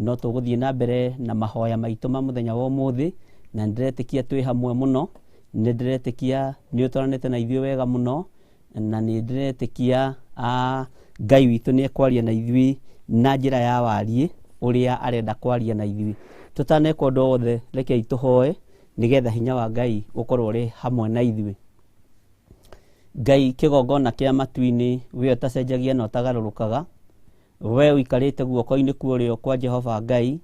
No tũgũthiĩ na mbere na mahoya maitũ ma mũthenya wa ũmũthĩ, na nĩndĩretĩkia twĩ hamwe mũno, nĩndĩretĩkia nĩ ũtwaranĩte na ithuĩ wega mũno, na nĩndĩretĩkia Ngai witũ nĩ ekwaria na ithuĩ na njĩra ya wariĩ ũrĩa arenda kwaria na ithuĩ. Tũtaneka ũndũ o wothe rekei tũhoe nĩgetha hinya wa Ngai ũkorwo ũrĩ hamwe na ithuĩ. Ngai kĩgongona kĩa matu-inĩ, we ũtacenjagia na ũtagarũrũkaga, we ũikarĩte guoko-inĩ kwa ũrĩo kwa Jehova Ngai,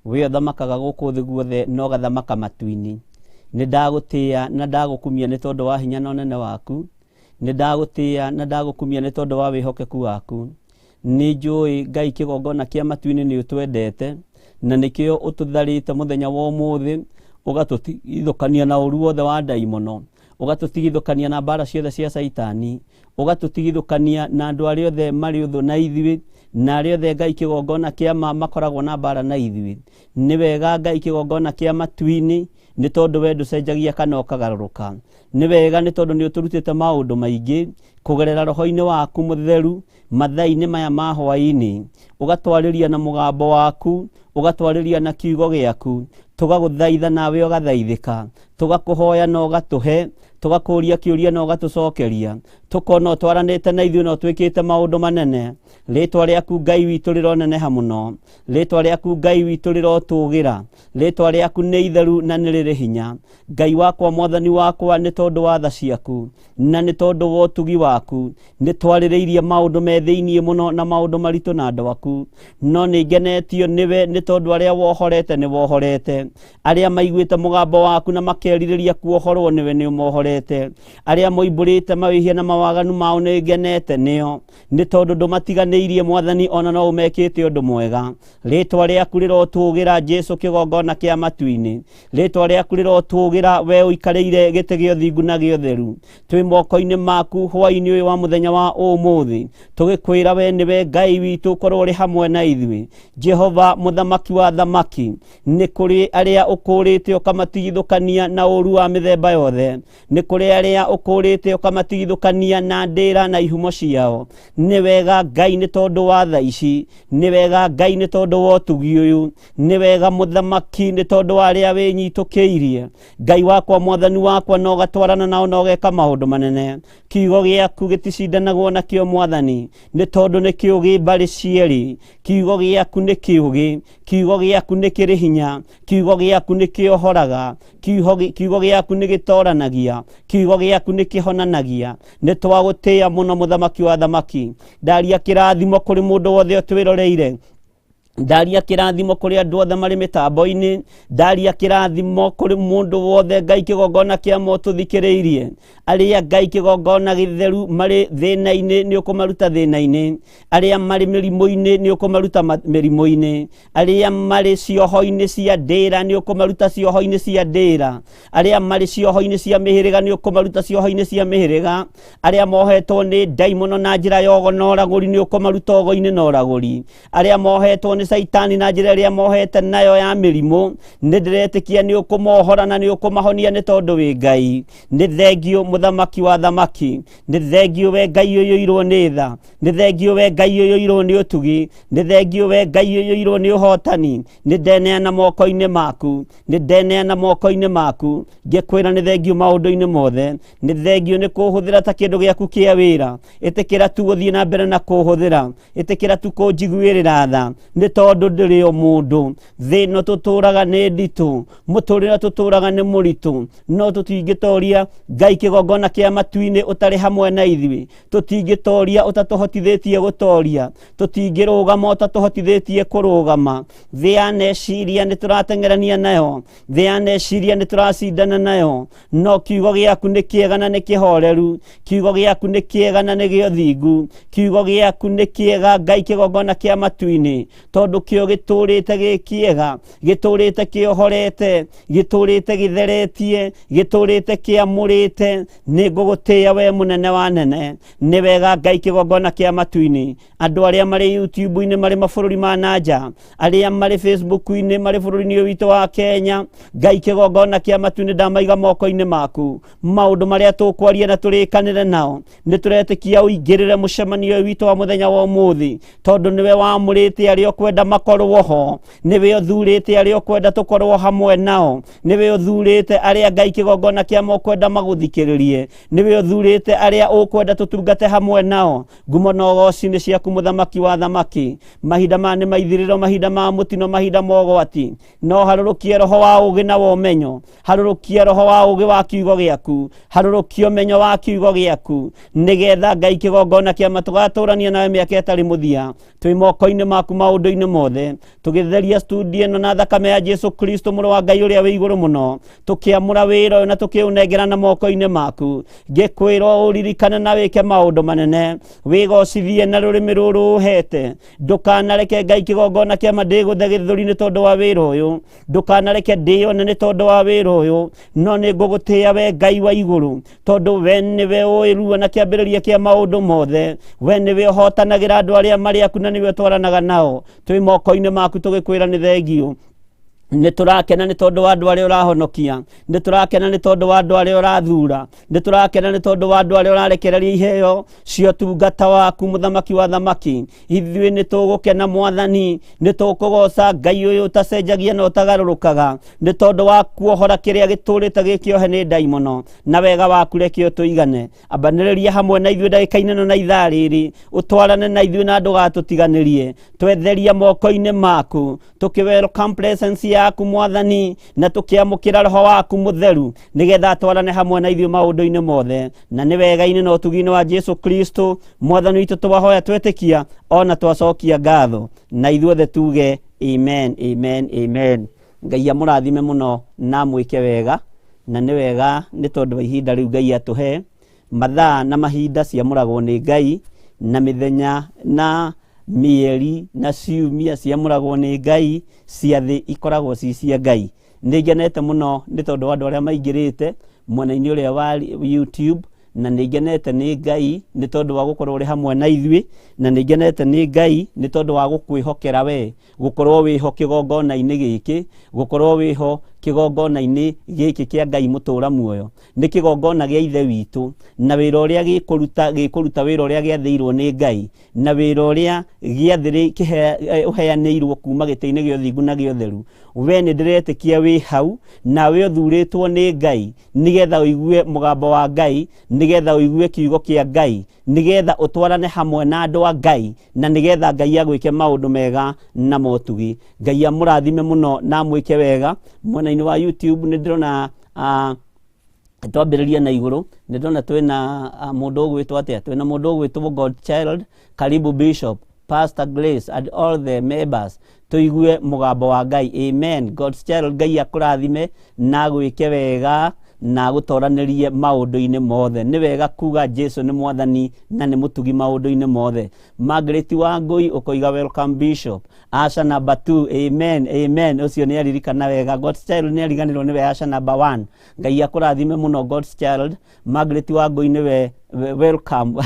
we ũthamakaga gũkũ thĩ guothe na ũgathamaka matu-inĩ. Nĩ ndagũtĩĩa na ndagũkumia nĩ tondũ wa hinya na ũnene waku. Nĩ ndagũtĩĩa na ndagũkumia nĩ tondũ wa wĩhokeku waku. Nĩ njũĩ Ngai kĩgongona kĩa matu-inĩ nĩ ũtwendete, na nĩkĩo ũtũtharĩte mũthenya wa ũmũthĩ, ũgatũtigithũkania na ũru wothe wa ndaimono, ũgatũtigithũkania na mbara ciothe cia Caitani, ũgatũtigithũkania na andũ arĩa othe marĩ ũthũ na ithuĩ, na arĩa othe Ngai kĩgongona kĩa ma makoragwo na mbara na ithuĩ. Nĩ wega Ngai kĩgongona kĩa matu-inĩ, nĩ tondũ we ndũcenjagia kana ũkagarũrũka. Nĩ wega nĩ tondũ nĩ ũtũrutĩte maũndũ maingĩ kũgerera roho-inĩ waku mũtheru mathaa-inĩ maya ma hwaĩ-inĩ, ũgatwarĩria na mũgambo waku, ũgatwarĩria na kiugo gĩaku, tũgagũthaitha nawe ũgathaithĩka, tũgakũhoya na ũgatũhe, tũgakũria kĩũria na ũgatũcokeria, tũkona ũtwaranĩte na ithuĩ na ũtwĩkĩte maũndũ manene. Rĩtwa rĩaku Ngai witũ rĩroneneha mũno, rĩtwa rĩaku Ngai witũ rĩrotũgĩra, rĩtwa rĩaku nĩ itheru na nĩ rĩrĩ hinya. Ngai wakwa mwathani wakwa, nĩ tondũ wa tha ciaku na nĩ tondũ wa ũtugi waku, nĩ twarĩrĩirie maũndũ me thĩiniĩ mũno na maũndũ maritũ na andũ aku, no nĩ ngenetio nĩwe nĩ tondũ arĩa wohorete nĩ wohorete, arĩa maiguĩte mũgambo waku na makerirĩria kuohorwo nĩwe nĩ ũmohorete, arĩa moimbũrĩte mawĩhia na mawaganu mao nĩ ngenete nĩo, nĩ tondũ ndũmatiganĩirie mwathani, ona no ũmekĩte ũndũ mwega. Rĩtwa rĩaku rĩrotũgĩra Jesu kĩgongona kĩa matu-inĩ, rĩtwa rĩaku rĩrotũgĩra we ũikarĩire gĩtĩ gĩa ũthingu na gĩa ũtheru. Twĩ moko-inĩ maku hwaĩ-inĩ ũyũ wa mũthenya wa ũmũthĩ, tũgĩkwĩra we nĩwe Ngai witũ, ũkorwo ũrĩ hamwe na ithuĩ. Jehova mũthamaki wa thamaki, nĩ kũrĩ arĩa ũkũrĩte ũkamatigithũkania na ũru wa mĩthemba yothe, nĩ kũrĩ arĩa ũkũrĩte ũkamatigithũkania na ndĩra na ihumo ciao. Nĩ wega Ngai nĩ tondũ wa tha ici, nĩ wega Ngai nĩ tondũ wa ũtugi ũyũ, nĩ wega mũthamaki nĩ tondũ wa arĩa wĩnyitũkĩirie. Ngai wakwa mwathani wakwa, na ũgatwarana nao na ũgeka maũndũ manene. Kiugo gĩaku gĩticindanagwo nakĩo mwathani, nĩ tondũ nĩ kĩũgĩ mbarĩ cierĩ. Kiugo gĩaku nĩ kĩũgĩ, kiugo gĩaku nĩ kĩrĩ hinya, kiugo gĩaku nĩ kĩohoraga, kiugo gĩaku nĩ gĩtoranagia, kiugo gĩaku nĩ kĩhonanagia. Nĩ twagũtĩĩa mũno mũthamaki wa thamaki. Ndaria kĩrathimo kũrĩ mũndũ wothe ũtwĩroreire, ndaria kĩrathimo kũrĩ andũ othe marĩ mĩtambo-inĩ, ndaria kĩrathimo kũrĩ mũndũ wothe Ngai kĩgongona kĩa motũthikĩrĩirie, arĩa Ngai kĩgongona gĩtheru marĩ thĩna-inĩ nĩ ũkũmaruta thĩna-inĩ, arĩa marĩ mĩrimũ-inĩ nĩ ũkũmaruta mĩrimũ-inĩ, arĩa marĩ cioho-inĩ cia ndĩra nĩ ũkũmaruta cioho-inĩ cia ndĩra, arĩa marĩ cioho-inĩ cia mĩhĩrĩga nĩ ũkũmaruta cioho-inĩ cia mĩhĩrĩga, arĩa mohetwo nĩ ndaimono na njĩra ya ũgo na ũragũri nĩ ũkũmaruta ũgo-inĩ na ũragũri, arĩa mohetwo nĩ caitani na njĩra ĩrĩa mohete nayo ya mĩrimũ, nĩ ndĩretĩkia nĩ ũkũmohora na nĩ ũkũmahonia nĩ tondũ wĩ Ngai. Nĩ thengiũ mũthamaki wa thamaki, nĩ thengiũ we Ngai ũiyũirwo nĩ tha, nĩ thengiũ we Ngai ũiyũirwo nĩ ũtugi, nĩ thengiũ we Ngai ũiyũirwo nĩ ũhotani. Nĩ ndeneana moko-inĩ maku, nĩ ndeneana moko-inĩ maku, ngĩkwĩra nĩ thengiũ maũndũ-inĩ mothe, nĩ thengiũ nĩ kũhũthĩra ta kĩndũ gĩaku kĩa wĩra. Ĩtĩkĩra tu gũthiĩ na mbere na kũhũthĩra, ĩtĩkĩra tu kũnjiguĩrĩra tha, nĩ tondũ ndĩrĩ o mũndũ. Thĩ ĩno tũtũraga nĩ nditũ, mũtũrĩre tũtũraga nĩ mũritũ, no tũtingĩtoria Ngai kĩgongona kĩa matu-inĩ ũtarĩ hamwe na ithuĩ, tũtingĩtoria ũtatũhotithĩtie gũtoria, tũtingĩrũgama ũtatũhotithĩtie kũrũgama. Thĩ ya meciria nĩ tũrateng'erania nayo, thĩ ya meciria nĩ tũracindana nayo, no kiugo gĩaku nĩ kĩega na nĩ kĩhoreru, kiugo gĩaku nĩ kĩega na nĩ gĩa ũthingu, kiugo gĩaku nĩ kĩega Ngai kĩgongona kĩa matu-inĩ, tondũ kĩo gĩtũrĩte gĩ kĩega, gĩtũrĩte kĩohorete, gĩtũrĩte gĩtheretie, gĩtũrĩte kĩamũrĩte. Nĩ ngũgũtĩĩa we mũnene wa nene. Nĩ wega Ngai kĩgongona kĩa matu-inĩ. Andũ arĩa marĩ YouTube-inĩ marĩ mabũrũri ma nanja, arĩa marĩ Facebook-inĩ marĩ bũrũri-inĩ ũyũ witũ wa Kenya, Ngai kĩgongona kĩa matu-inĩ ndamaiga moko-inĩ maku. Maũndũ marĩa tũkwaria na tũrĩkanĩre nao, nĩ tũretĩkia ũingĩrĩre mũcemanio ũyũ witũ wa mũthenya wa ũmũthĩ, tondũ nĩwe wamũrĩte arĩa ũkwenda. ũkwenda makorwo ho, nĩwe ũthurĩte arĩa ũkwenda tũkorwo hamwe nao, nĩwe ũthurĩte arĩa Ngai kĩgongona kĩama ũkwenda magũthikĩrĩrie, nĩwe ũthurĩte arĩa ũkwenda tũtungate hamwe nao. Ngumo na ũgoci nĩ ciaku mũthamaki wa thamaki. Mahinda maya nĩ maithirĩro, mahinda ma mũtino, mahinda ma ũgwati. No harũrũkie roho wa ũgĩ na wa ũmenyo, harũrũkie roho wa ũgĩ wa kiugo gĩaku, harũrũkie ũmenyo wa kiugo gĩaku, nĩgetha Ngai kĩgongona kĩama tũgatũrania nawe mĩaka ĩtarĩ mũthia. Twĩ moko-inĩ maku maũndũ-inĩ mothe, tũgĩtheria studio ĩno na thakame ya Jesu Kristo mũrũ wa Ngai ũrĩa wĩ igũrũ mũno, tũkĩamũra wĩra ũyũ na tũkĩũnengera na moko-inĩ maku. Ngĩkwĩra ũririkane na wĩke maũndũ manene, wĩgocithie na rũrĩmĩ rũrũ ũhete. Ndũkanareke Ngai kĩgongona kĩama ndĩgũthe gĩthũri nĩ tondũ wa wĩra ũyũ, ndũkanareke ndĩyone nĩ tondũ wa wĩra ũyũ, no nĩ ngũgũtĩĩa we Ngai wa igũrũ, tondũ we nĩwe ũĩ ruo na kĩambĩrĩria kĩa maũndũ mothe. We nĩwe ũhotanagĩra andũ arĩa marĩ aku na nĩwe ũtwaranaga nao. Twĩ moko-inĩ maku tũgĩkwĩra nĩ thengiũ. Nĩ tũrakena nĩ tondũ wa andũ arĩa ũrahonokia, nĩ tũrakena nĩ tondũ wa andũ arĩa ũrathura, nĩ tũrakena nĩ tondũ wa andũ arĩa ũrarekereria iheo cia ũtungata waku mũthamaki wa thamaki. Ithuĩ nĩ tũgũkena mwathani, nĩ tũkũgoca Ngai ũyũ ũtacenjagia na ũtagarũrũkaga, nĩ tondũ wa kuohora kĩrĩa gĩtũrĩte gĩkĩohe nĩ ndaimono, na wega waku reke ũtũigane. Ambanĩrĩria hamwe na ithuĩ ndagĩka-inĩ ĩno na ithaa rĩrĩ, ũtwarane na ithuĩ na ndũgatũtiganĩrie. Twetheria moko-inĩ maku, tũkĩ welcome presence yaku mwathani, na tũkĩamũkĩra roho waku mũtheru, nĩgetha atwarane hamwe na ithuĩ maũndũ-inĩ mothe. Na nĩ wega-inĩ na ũtugi-inĩ wa Jesu Kristo mwathani witũ twahoya twetĩkia ona twacokia ngatho, na ithuothe tuge amen, amen, amen. Ngai amũrathime mũno na amwĩke wega, na nĩ wega nĩ tondũ wa ihinda rĩu Ngai atũhe. Mathaa na mahinda ciamũragwo nĩ Ngai, na mĩthenya na mĩeri na ciumia ciamũragwo nĩ Ngai, ciathĩ ikoragwo ci cia Ngai. Nĩ ngenete mũno nĩ tondũ wa andũ arĩa maingĩrĩte mwena-inĩ ũrĩa wa YouTube, na nĩ ngenete nĩ Ngai nĩ tondũ wa gũkorwo ũrĩ hamwe na ithuĩ, na nĩ ngenete nĩ Ngai nĩ tondũ wa gũkwĩhokera we, gũkorwo wĩho kĩgongona-inĩ gĩkĩ, gũkorwo wĩho kĩgongona-inĩ gĩkĩ kĩa Ngai mũtũra muoyo. Nĩ kĩgongona gĩa Ithe witũ, na wĩra ũrĩa gĩkũruta, gĩkũruta wĩra ũrĩa gĩathĩirwo nĩ Ngai, na wĩra ũrĩa ũheanĩirwo kuma gĩtĩ-inĩ gĩa ũthingu na gĩa ũtheru. We nĩ ndĩretĩkia wĩ hau, nawe ũthurĩtwo nĩ Ngai, nĩgetha ũigue mũgambo wa Ngai, nĩgetha ũigue kiugo kĩa Ngai, nĩgetha ũtwarane hamwe na andũ a Ngai, na nĩgetha Ngai agwĩke maũndũ mega na motugi. Ngai amũrathime mũno na amwĩke wega. Mwena-inĩ wa YouTube nĩ ndĩrona twambĩrĩria na igũrũ, nĩ ndĩrona twĩna mũndũ ũgwĩtwo atĩa, twĩna mũndũ ũgwĩtwo God Child, karibu Bishop, Pastor Grace and all the members, tũigue mũgambo wa Ngai. Amen. God's Child, Ngai akũrathime na agwĩke wega na agũtoranĩrie maũndũ-inĩ mothe. Nĩ wega kuga Jesu nĩ mwathani na nĩ mũtugi maũndũ-inĩ mothe. Margaret Wangui ũkoiga welcome Bishop. Asha number 2, amen, amen. Ũcio nĩ aririkana wega. God's Child nĩ ariganĩrwo nĩwe Asha number 1. Ngai akũrathime mũno God's Child. Margaret Wangui nĩwe welcome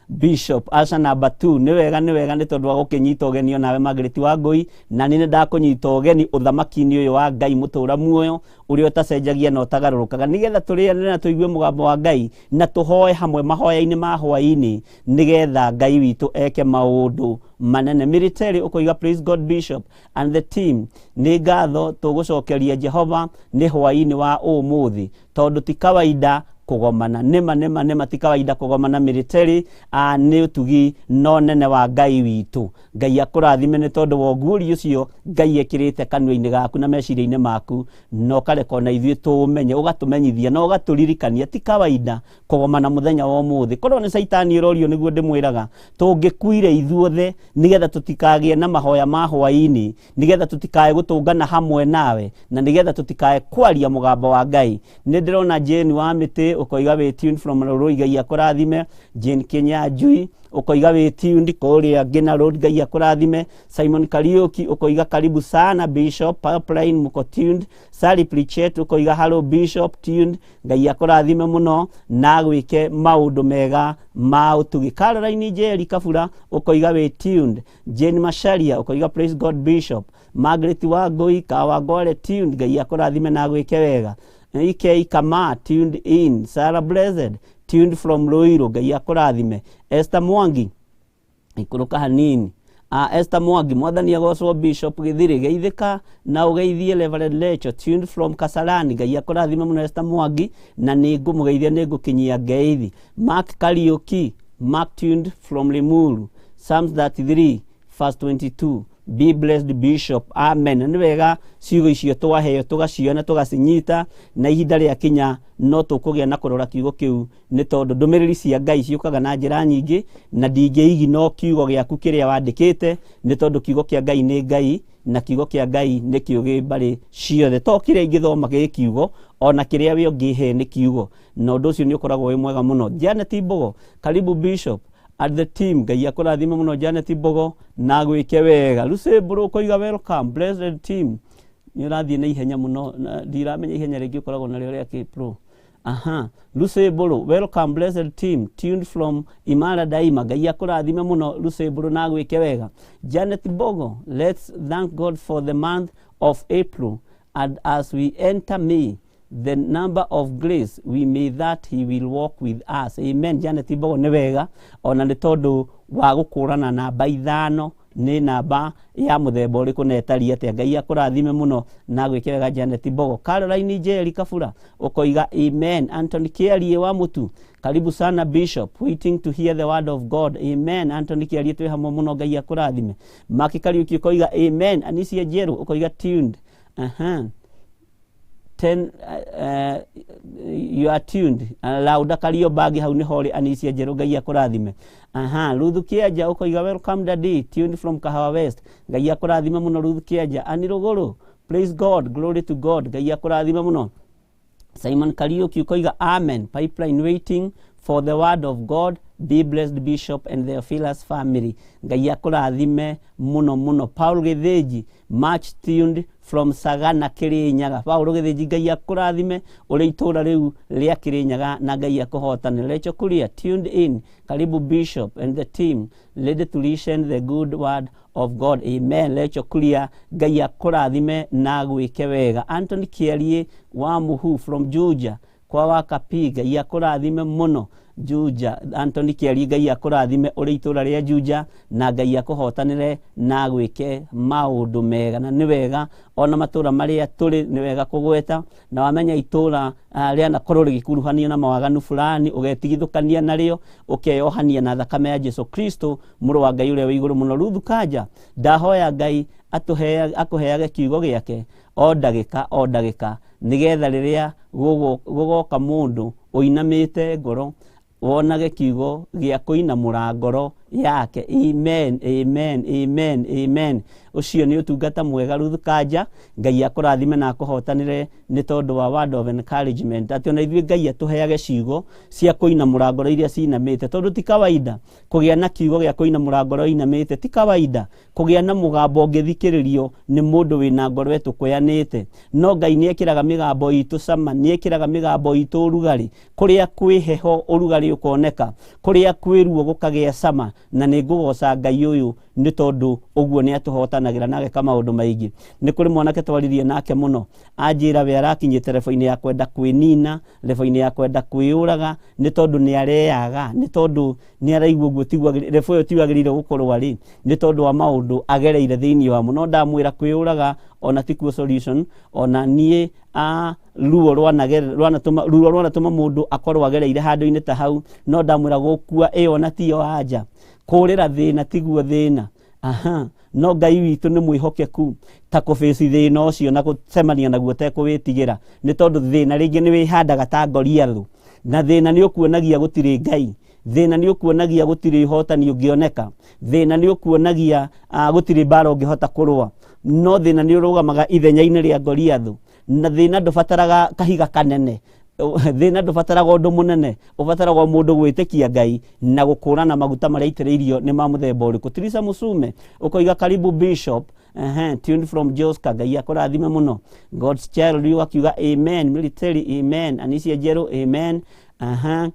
Bishop Asha number 2. Nĩ wega, nĩ wega nĩ tondũ wa gũkĩnyita ũgeni onawe Margaret Wangui, na nĩ ndakũnyita ũgeni ũthamaki-inĩ ũyũ wa Ngai mũtũra muoyo, ũrĩa ũtacenjagia na ũtagarũrũkaga, nĩgetha tũrĩanĩre na tũigue mũgambo wa Ngai na tũhoe hamwe mahoya-inĩ ma hwaĩ-inĩ, nĩgetha Ngai witũ eke maũndũ manene. Military ũkoiga praise God Bishop and the team. Nĩ ngatho tũgũcokeria Jehova nĩ hwaĩ-inĩ wa ũmũthĩ, tondũ ti kawaida kũgomana. Nĩma, nĩma, nĩma ti kawaida kũgomana military, nĩ ũtugi no nene wa Ngai witũ. Ngai akũrathime nĩ tondũ wa ũguũri ũcio Ngai ekĩrĩte kanua-inĩ gaku na meciria-inĩ maku, na ũkareka ona ithuĩ tũũmenye, ũgatũmenyithia na ũgatũririkania ti kawaida kũgomana mũthenya wa ũmũthĩ. Korwo nĩ Caitani ũrorio nĩguo ndĩmwĩraga, tũngĩkuire ithuothe nĩgetha tũtikagĩe na mahoya ma hwaĩ-inĩ, nĩgetha tũtikae gũtũngana hamwe nawe, na nĩgetha tũtikae kwaria mũgambo wa Ngai. Nĩ ndĩrona Jane wa Mĩtĩ ũkoiga wĩ tuned from Rũrũi, Ngai akũrathime. Jane Kinyanjui ũkoiga wĩ tuned kũrĩa Ngina Road, Ngai akũrathime. Simon Kariuki ũkoiga karibu sana Bishop, Pipeline mũko tuned. Sally Pritchett ũkoiga hello Bishop, tuned. Ngai akũrathime mũno na agwĩke maũndũ mega ma ũtugi. Caroline Njeri Kabura ũkoiga wĩ tuned. Jane Macharia ũkoiga praise God Bishop. Margaret Wangui Kawangware tuned, Ngai akũrathime na agwĩke wega. EK Kama tuned in. Sarah Blessed tuned from Ruiru, Ngai akũrathime. Esther Mwangi ikũrũka hanini. Esther Mwangi, mwathani agocwo. Bishop Githiri, geithĩka na ũgeithie Reverend Lecho, tuned from Kasarani. Ngai akũrathime mũno, Esther Mwangi, na nĩ ngũmũgeithia, nĩ ngũkinyia ngeithi. Mark Kariuki, Mark tuned from Limuru, Psalms 33 verse 22, be blessed, Bishop. Amen. Nĩ wega ciugo icio twaheo tũgaciona, tũgacinyita, na ihinda rĩa kinya no tũkũgĩa na kũrora kiugo kĩu, nĩ tondũ ndũmĩrĩri cia Ngai ciũkaga na njĩra nyingĩ, na ndingĩigi no kiugo gĩaku kĩrĩa wandĩkĩte, nĩ tondũ kiugo kĩa Ngai nĩ Ngai, na kiugo kĩa Ngai nĩ kĩũgĩ mbarĩ ciothe. To kĩrĩa ingĩthoma gĩ kiugo, ona kĩrĩa we ũngĩhe nĩ kiugo, na ũndũ ũcio nĩ ũkoragwo wĩ mwega mũno. Janet Mbogo, karibu Bishop and the team. Ngai akũrathime mũno, Janet Mbogo, na gwĩke wega. Lucy Mbũrũ ũkoiga, welcome, blessed team. Nĩ ũrathiĩ na ihenya mũno na ndiramenya ihenya rĩngĩ ũkoragwo narĩo rĩa kĩpro. Aha, Lucy Mbũrũ, welcome, blessed team, tuned from Imara Daima. Ngai akũrathime mũno, Lucy Mbũrũ, na gwĩke wega. Janet Mbogo, let's thank God for the month of April, and as we enter May, the number of grace, we may that he will walk with us. Amen. Janet Mbogo, nĩ wega ona nĩ tondũ wa gũkũrana namba 5 nĩ namba ya mũthemba ũrĩkũ na ĩtariĩ atĩa. Ngai akũrathime mũno na gwĩke wega, Janet Mbogo. Caroline Njeri Kabura ũkoiga amen. Anthony Kiarie wa Mũtu, karibu sana Bishop, waiting to hear the word of God. Amen. Anthony Kiarie, twĩ hamwe mũno, Ngai akũrathime. Maki Kariuki ũkoiga amen. Anisia Njerũ ũkoiga tuned. Aha. 10 you are tuned Lauda Kariobangi, hau niho ri, Anisia Njerũ, Ngai akũrathime. Aha, Ruthu Kĩanja ũkoiga, welcome daddy, tuned from Kahawa West. Ngai akũrathime mũno, Ruthu Kĩanja. Ani Rũgũrũ, praise God, glory to God. Ngai akũrathime mũno. Simon Kariuki ukoiga amen, pipeline waiting for the word of God. Be blessed, Bishop and the Theophilus family. Ngai akũrathime mũno mũno. Paul Gĩthĩnji, much tuned from Sagana, Kirinyaga. Paul Gĩthĩnji, Ngai akũrathime ũrĩ itũũra rĩu rĩa Kirinyaga, na Ngai akũhotanĩre. Rachel Kuria, tuned in, karibu Bishop and the team, ready to listen the good word of God. Amen. Rachel Kuria, Ngai akũrathime na gwĩke wega. Anthony Kĩarie wa Muhu from Juja kwa Wakapi, Ngai akũrathime mũno. Juja, Anthony Kĩarie, Ngai akũrathime ũrĩ itũũra rĩa Juja, na Ngai akũhotanĩre na gwĩke maũndũ mega. Na nĩ wega ona matũũra marĩa tũrĩ nĩ wega kũgweta, na wamenya itũũra rĩanakorwo rĩgĩkuruhanio na mawaganu fulani, ũgetigithũkania narĩo, ũkeyohania na thakame ya Jesu Kristo, mũrũ wa Ngai ũrĩa wĩ igũrũ mũno. Ruthu Kanja, ndahoya Ngai akũheage kiugo gĩake o ndagĩka o ndagĩka, nĩgetha rĩrĩa gũgoka mũndũ ũinamĩte ngoro, wonage kiugo gĩa kũinamũra ngoro yake. Amen, amen, amen, amen. Ũcio nĩ ũtungata mwega, Ruth Kanja. Ngai akũrathime na akũhotanĩre nĩ tondũ wa word of encouragement, atĩ ona ithuĩ Ngai atũheage ciugo cia kũinamũra ngoro iria cinamĩte, tondũ ti kawaida kũgĩa na kiugo gĩa kũinamũra ngoro inamĩte, ti kawaida kũgĩa na mũgambo ũngĩthikĩrĩrio nĩ mũndũ wĩna ngoro ĩtũkũyanĩte. No Ngai nĩ ekĩraga mĩgambo itũ cama, nĩ ekĩraga mĩgambo itũ ũrugarĩ. Kũrĩa kwĩ heho ũrugarĩ ũkoneka, kũrĩa kwĩ ruo gũkagĩa cama, na nĩ ngũgoca Ngai ũyũ nĩ tondũ ũguo nĩ atũhotanagĩra na ageka maũndũ maingĩ. Nĩ kũrĩ mwanake twaririe nake mũno, anjĩra we arakinyĩte level-inĩ ya kwenda kwĩnina, level-inĩ ya kwenda kwĩyũraga, nĩ tondũ nĩ areyaga, nĩ tondũ nĩ araigua ũguo tiguo level ĩyo tiguo agĩrĩire gũkorwo arĩ, nĩ tondũ wa maũndũ agereire thĩinĩ wamo. No ndamwĩra kwĩyũraga ona tikuo solution. Ona niĩ a ruo rwanatũma ruo rwanatũma mũndũ akorwo agereire handũ-inĩ ta hau, no ndamwĩra gũkua ĩyo ona tiyo anja, kũrĩra thĩna tiguo thĩna. Aha, no Ngai witũ nĩ mwĩhokeku ta kũbĩci thĩna ũcio na gũcemania naguo tekũwĩtigĩra, nĩ tondũ thĩna rĩngĩ nĩ wĩhandaga ta Goliathũ, na thĩna nĩ ũkuonagia gũtirĩ Ngai, thĩna nĩ ũkuonagia gũtirĩ ũhotani ũngĩoneka, thĩna nĩ ũkuonagia gũtirĩ mbara ũngĩhota kũrũa. No thĩna nĩ ũrũgamaga ithenya-inĩ rĩa Goliathũ, na thĩna ndũbataraga kahiga kanene, thĩna ndũbataraga ũndũ mũnene, ũbataraga o mũndũ gwĩtĩkia Ngai na gũkũrana maguta marĩa aitĩrĩirio nĩ ma mũthemba ũrĩkũ. Tirisa Musume ũkoiga, karibu Bishop. Tuned from Joska. Ngai akũrathime mũno. God's Child rĩu akiuga amen. Military, amen. Anisia Njerũ, amen. Aha.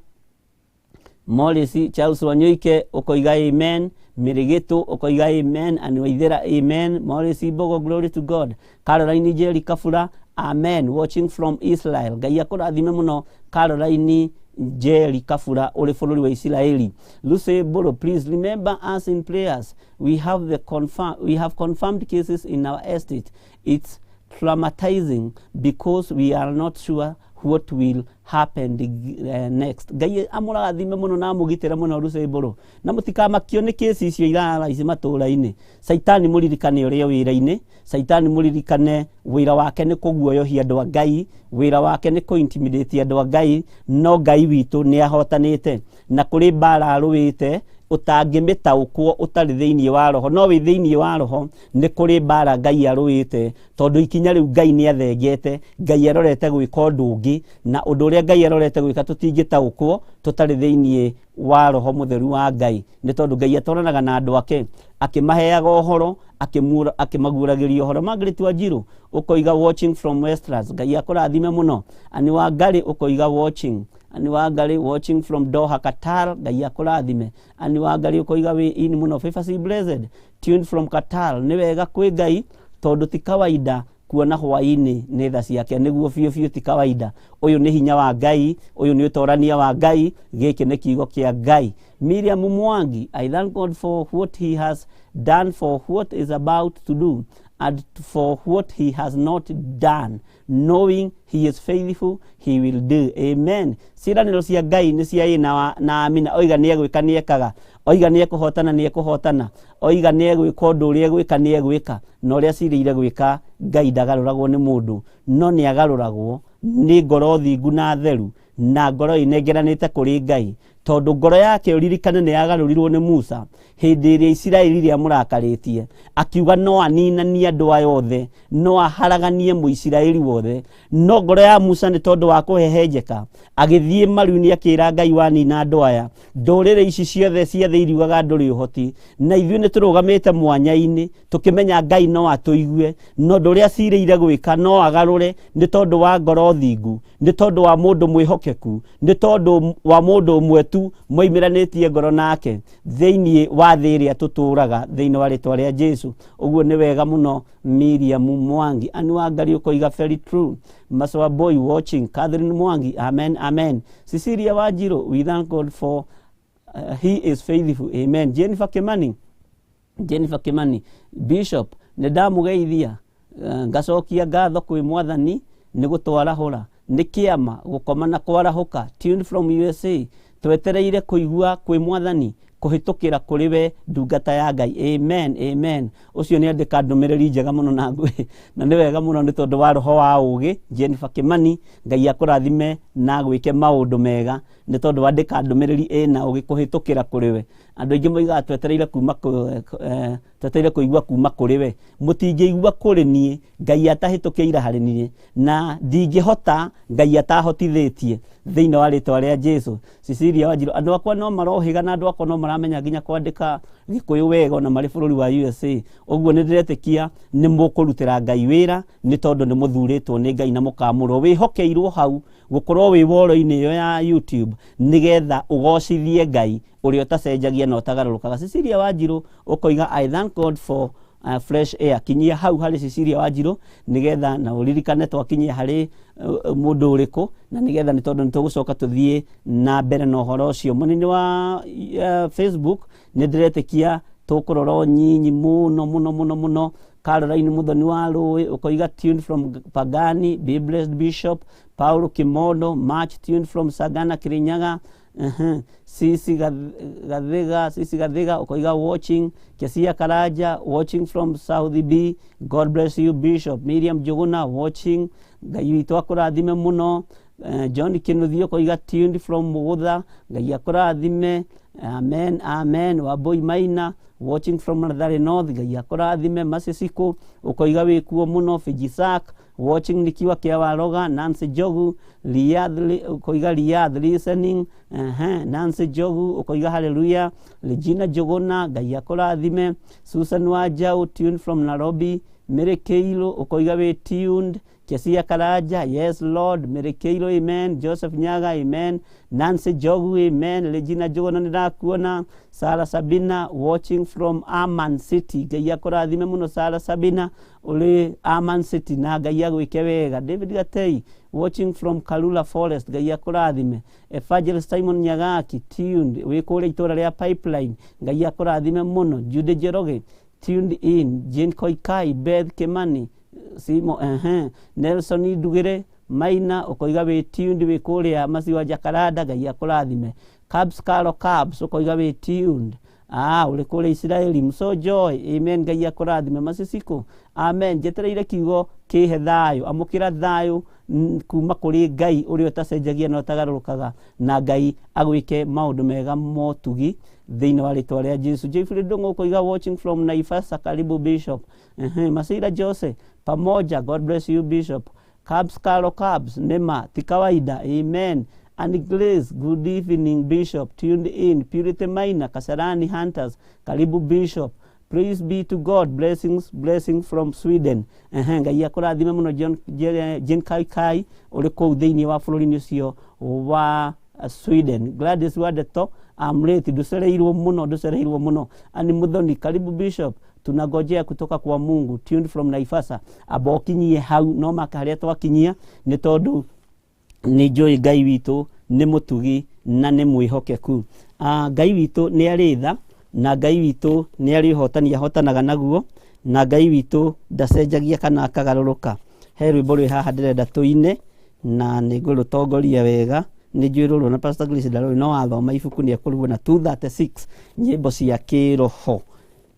Morris Charles Wanyoike ũkoiga amen. Mĩrĩgĩtũ ũkoiga amen. Aniwaithĩra, amen. Morris Mbogo, glory to God. Caroline Njeri Kabura, Amen. Watching from Israel. Ngai akũrathime mũno Caroline Jerry Kabura ũrĩ bũrũri wa Israeli. Lucy Bolo, please remember us in prayers. We have confirmed cases in our estate. It's traumatizing because we are not sure what will happen next. Ngai amũrathime mũno na amũgitĩre mũno Lucy Bolo. Na mũtikamakio nĩ kesi icio irara ici matũũra-inĩ. Caitani mũririkane ũrĩa wĩra-inĩ. Caitani mũririkane wĩra wake nĩ kũguoyohia andũ a Ngai, wĩra wake nĩ kũ-intimidate andũ a Ngai, no Ngai witũ nĩ ahotanĩte na kũrĩ mbara arũĩte ũtangĩmĩtaũkwo ũtarĩ thĩinĩ wa roho, no wĩ thĩinĩ wa roho nĩ kũrĩ mbara Ngai arũĩte, tondũ ikinya rĩu Ngai nĩ athengete, Ngai arorete gwĩka ũndũ ũngĩ, na ũndũ ũrĩa Ngai arorete gwĩka tũtingĩtaũkwo tũtarĩ thĩinĩ wa roho mũtheru wa Ngai, nĩ tondũ Ngai atwaranaga na andũ ake akĩmaheaga ũhoro, akĩmaguũragĩria ũhoro. Margaret Wanjiru ũkoiga watching from Westlands, Ngai akũrathime mũno. Ani Wangari ũkoiga watching, Ani Wangari watching from Doha, Qatar, Ngai akũrathime. Ani Wangari ũkoiga wĩ in mũno. Favor C Blessed tuned from Qatar, nĩ wega kwĩ Ngai tondũ ti kawaida kuona hwaĩ-inĩ nĩ tha ciake, nĩguo biũ biũ ti kawaida. Ũyũ nĩ hinya wa Ngai, ũyũ nĩ ũtorania wa Ngai, gĩkĩ nĩ kiugo kĩa Ngai. Miriam Mwangi, I thank God for what he has done, for what is about to do, and for what he has not done, knowing he is faithful, he will do. Amen. Ciĩranĩro cia Ngai nĩ cia ĩ na amina. Oiga nĩ egwĩka nĩ ekaga, oiga nĩ ekũhotana nĩ ekũhotana, oiga nĩ egwĩka ũndũ ũrĩa egwĩka nĩ egwĩka, na ũrĩa acirĩire gwĩka Ngai ndagarũragwo nĩ mũndũ, no nĩ agarũragwo nĩ ngoro thingu na theru, na ngoro ĩnengeranĩte kũrĩ Ngai, tondũ ngoro yake ũririkane nĩ yagarũrirwo nĩ Musa hĩndĩ ĩrĩa Isiraeli rĩamũrakarĩtie, akiuga no aninanie andũ aya othe, no aharaganie Mũisiraeli wothe, no ngoro ya Musa nĩ tondũ wa kũhehenjeka agĩthiĩ maru-inĩ akĩra Ngai wanina andũ aya, ndũrĩrĩ ici ciothe cia thĩ iriugaga ndũrĩ ũhoti, na ithuĩ nĩ tũrũgamĩte mwanya-inĩ tũkĩmenya Ngai no atũigue, no ũndũ ũrĩa acirĩire gwĩka no agarũre nĩ tondũ wa ngoro thingu, nĩ tondũ wa mũndũ mwĩhokeku, nĩ tondũ wa mũndũ ũmwe tu moimĩranĩtie ngoro nake thĩinĩ wa thĩ ĩrĩa tũtũraga, thĩinĩ wa rĩtwa rĩa Jesu. Ũguo nĩ wega mũno. Miriam Mwangi, Ani Wangari ũkoiga very true. Masoa boy watching. Catherine Mwangi, amen amen. Cecilia Wanjiru, we thank God for he is faithful. Amen. Jennifer Kimani, Jennifer Kimani, Bishop, nĩ ndamũgeithia, ngacokia ngatho kwĩ Mwathani nĩ gũtwarahũra, nĩ kĩama gũkoma na kwarahũka. Tuned from USA, twetereire kũigua kwĩ Mwathani kũhĩtũkĩra kũrĩ we ndungata ya Ngai. Amen amen. Ũcio nĩ andĩka ndũmĩrĩri njega mũno na ngũĩ, na nĩ wega mũno nĩ tondũ wa roho wa ũgĩ. Jennifer Kimani, Ngai akũrathime na gwĩke maũndũ mega nĩ tondũ wandĩka ndũmĩrĩri ĩna ũgĩ kũhĩtũkĩra kũrĩ we. Andũ aingĩ moigaga twetereire kuma twetereire kũigua kuma kũrĩ we, mũtingĩigua kũrĩ niĩ Ngai atahĩtũkĩire harĩ niĩ, na ndingĩhota Ngai atahotithĩtie, thĩinĩ wa rĩtwa rĩa Jesu. Cecilia Wanjiru, andũ akwa no marohĩga na andũ akwa no maramenya nginya kwandĩka Gĩkũyũ wega ona marĩ bũrũri wa USA. Ũguo nĩ ndĩretĩkia nĩ mũkũrutĩra Ngai wĩra, nĩ tondũ nĩ mũthurĩtwo nĩ Ngai na mũkamũrwo, wĩhokeirwo hau gũkorwo wĩ woro-inĩ ĩyo ya YouTube nĩgetha ũgocithie Ngai ũrĩa ũtacenjagia na ũtagarũrũkaga. Cecilia Wanjiru ũkoiga I thank God for fresh air. Kinyia hau harĩ Cecilia Wanjiru nĩgetha na ũririkane twakinyia harĩ mũndũ ũrĩkũ, na nĩgetha nĩ tondũ nĩ tũgũcoka tũthiĩ na mbere na ũhoro ũcio. Mũnini wa Facebook, nĩ ndĩretĩkia tũkũrora ũnyinyi mũno mũno mũno mũno. Caroline Muthoni wa Rũĩ ũkoiga tuned from Pagani, be blessed Bishop. Paulo Kimondo, March tuned from Sagana, Kirinyaga. Sisi Gathiga, Sisi Gathiga ũkoiga watching. Kesia Karaja watching from South B, God bless you Bishop. Miriam Njuguna watching, Ngai witũ akũrathime mũno. John Kinuthia ũkoiga tuned from Mugutha, Ngai akũrathime. Amen amen. Wambui Maina watching from Mathare North, Ngai akũrathime. Masisiko ũkoiga wĩkuo mũno. Fijisak watching nikiwa Kiawaroga. Nancy Jogu Riyadh, ũkoiga Riyadh listening. Nancy Jogu ũkoiga hallelujah. Regina Jogona, Ngai akũrathime. Susan Wajau tuned from Nairobi. Mary Keilo ũkoiga wĩ tuned. Kesia Karanja, yes Lord. Mary Keilo, amen. Joseph Nyaga, amen. Nancy Jogu, amen. Regina Njuguna nĩ ndakuona. Sarah Sabina watching from Aman City, Ngai akũrathime mũno Sarah Sabina ũrĩ Aman City na Ngai agwĩke wega. David Gatei watching from Karura Forest, Ngai akũrathime. Evangelist Simon Nyagaki tuned wĩ kũrĩa itũra rĩa Pipeline, Ngai akũrathime mũno. Jude Njoroge tuned in. Jane Koikai, Beth Kimani, Simo, Nelson Ndugire Maina ũkoiga wĩ tuned wĩ kũrĩa Maziwa Jakaranda, Ngai akũrathime. Cabs Caro Cabs ũkoiga wĩ tuned, ũrĩ kũrĩa Isiraeli. Mso Joy, amen, Ngai akũrathime. Masisiko, amen. Njetereire kiugo kĩhe thayũ, amũkĩra thayũ kuma kũrĩ Ngai ũrĩa ũtacenjagia na ũtagarũrũkaga, na Ngai agwĩke maũndũ mega motugi thĩinĩ wa rĩtwa rĩa Jesu. Jeffrey Ndung'u ũkoiga watching from Naivasha, karibu Bishop. Masira Jose pamoja, God bless you Bishop. Cabs Caro Cabs, nema ti kawaida, amen. And Grace, good evening Bishop, tuned in. Purity Maina, Kasarani Hunters, karibu Bishop. Praise be to God, blessings, blessing from Sweden. Ngai akũrathime mũno John Jane Kai Kai ũrĩ kũu thĩinĩ wa bũrũri-inĩ ũcio wa Sweden. Gladys Wadeto, I'm late, ndũcereirwo mũno, ndũcereirwo mũno. Ani Muthoni, karibu Bishop, tunangojea kutoka kwa Mungu, tuned from Naivasha. Amba ũkinyie hau no maka harĩa twakinyia nĩ tondũ nĩ njũĩ Ngai witũ nĩ mũtugi na nĩ mwĩhokeku. Ngai witũ nĩ arĩ tha na Ngai witũ nĩ arĩ ũhotani ahotanaga naguo, na Ngai witũ ndacenjagia kana akagarũrũka. He rwĩmbo rwĩ haha ndĩrenda tũine na nĩ ngũrũtongoria wega, nĩ njũĩ rũrũ na Pastor Grace ndarũĩ, no wathoma ibuku nĩ ekũruona 236 nyĩmbo cia kĩroho.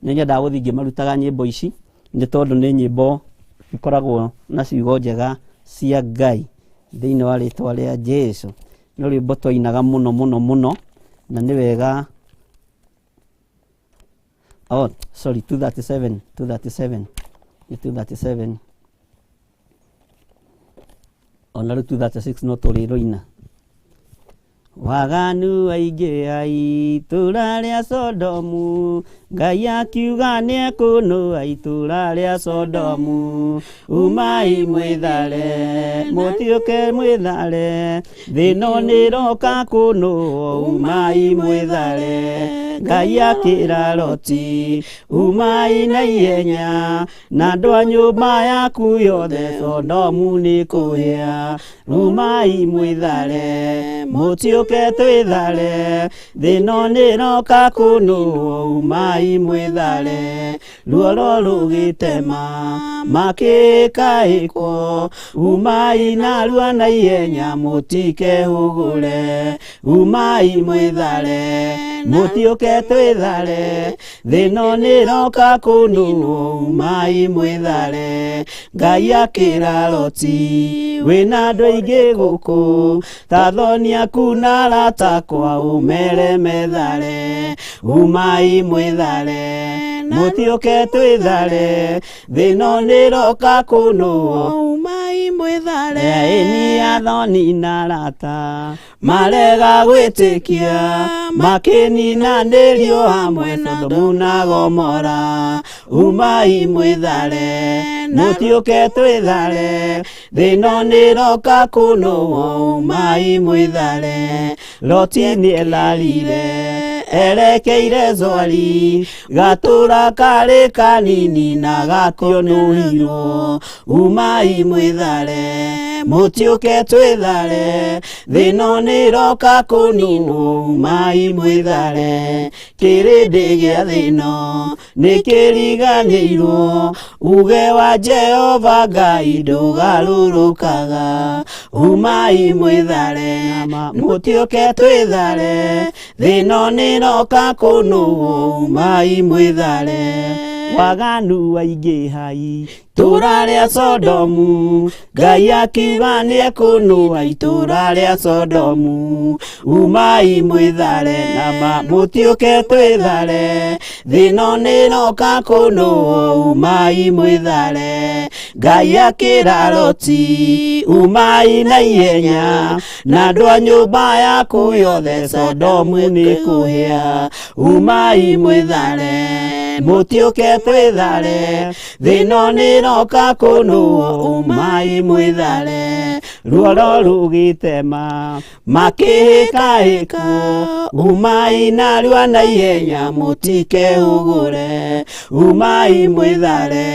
Nĩ nyendaga gũthiĩ ngĩmarutaga nyĩmbo ici nĩ tondũ nĩ nyĩmbo ikoragwo na ciugo njega cia Ngai thĩinĩ wa rĩtwa rĩa Jesu. Nĩ rwĩmbo twainaga mũno mũno mũno na nĩ wega. Oh, sorry, 237, 237, nĩ 237. Ona rĩu 236 no tũrĩrũina. Waganu aingĩ a itũra rĩa Sodomu, Ngai akiuga nĩekũnũa itũra rĩa Sodomu. Umai mwĩthare, mũtiũke mwĩthare, thĩno nĩroka kũnũo, umai mwĩthare. Ngai akĩra Loti, umai na ihenya, na andũ a nyũmba yaku yothe Sodomu nĩ kũhĩa. Umai mwĩthare, mũtiũke twĩthare, thĩno nĩroka kũnũo, umai mwĩthare. Ruoro rũgĩtema makĩkaĩkwo, umai narua na ihenya mũtikehũgũre. Umai mwĩthare, mũtiũke twĩthare, thĩno nĩroka kũnũo, umai mwĩthare. Ngai akĩra Loti, wĩna andũ aingĩ gũkũ, ta thoni aku na arata akwa ũmere methare. Umai mwĩthare, mũtiũke twĩthare, thĩno nĩroka kũnũo, umai mwĩthare. Ĩni athoni na arata marega gwĩtĩkia, makĩninanĩrio hamwe Sodomu na Gomora. Umai mwĩthare, mũtiũke twĩthare, thĩno nĩroka kũnũo, umai mwĩthare. Loti nĩetharire erekeire Zoari, gatũra karĩ kanini na gationũhirwo. Umai mwĩthare, mũtiũke twĩthare, thĩno nĩroka kũninwo, umai mwĩthare. Kĩrĩndĩ gĩa thĩno nĩkĩriganĩirwo, uge wa Jehova Ngai ndũgarũrũkaga. Umai mwĩthare, mũtiũke twĩthare, thĩno nĩroka kũnũo, umai mwĩthare. Waganu waingĩha itũra rĩa Sodomu, Ngai akiuga nĩekũnũa itũra rĩa Sodomu. Umai mwĩthare, nama mũtiũke twĩthare, thĩno nĩroka kũnũo, umai mwĩthare. Ngai akĩra Loti, umai na ihenya, na andũ a nyũmba yaku yothe Sodomu nĩkũhĩa. Umai mwĩthare, Mũtiũke twĩthare, thĩno nĩroka kũnũo, umai mwĩthare. Ruoro rũgĩtema makĩhĩkahĩkwo, umai narua na ihenya mũtikehũgũre, umai mwĩthare,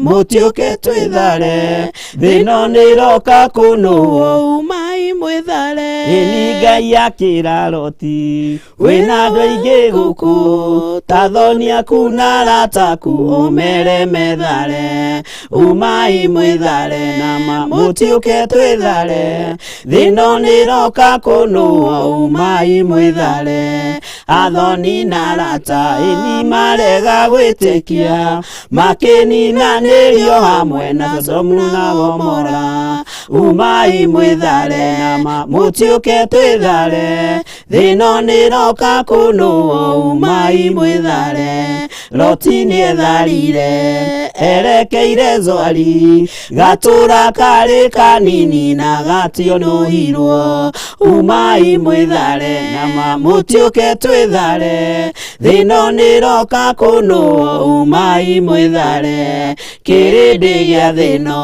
mũtiũke twĩthare, thĩno nĩroka kũnũo, umai mwĩthare. Ĩni Ngai akĩra Loti, wĩna andũ aingĩ gũkũ, ta thoni aku na arata aku, ũmere methare, umai mwĩthare, nama mũtiũke twĩthare, thĩno nĩroka kũnũo, umai mwĩthare. Athoni na arata ĩni marega gwĩtĩkia, makĩninanĩrio hamwe na Sodomu na Gomora, umai mwĩthare, nama mũtiũke twĩthare, thĩno nĩroka kũnũo, umai mwĩthare. Loti nĩetharire erekeire Zoari, gatũra karĩ kanini na gationũhirwo, umai mwĩthare, nama mũtiũke twĩthare, thĩno nĩroka kũnũo, umai mwĩthare. Kĩrĩndĩ gĩa thĩno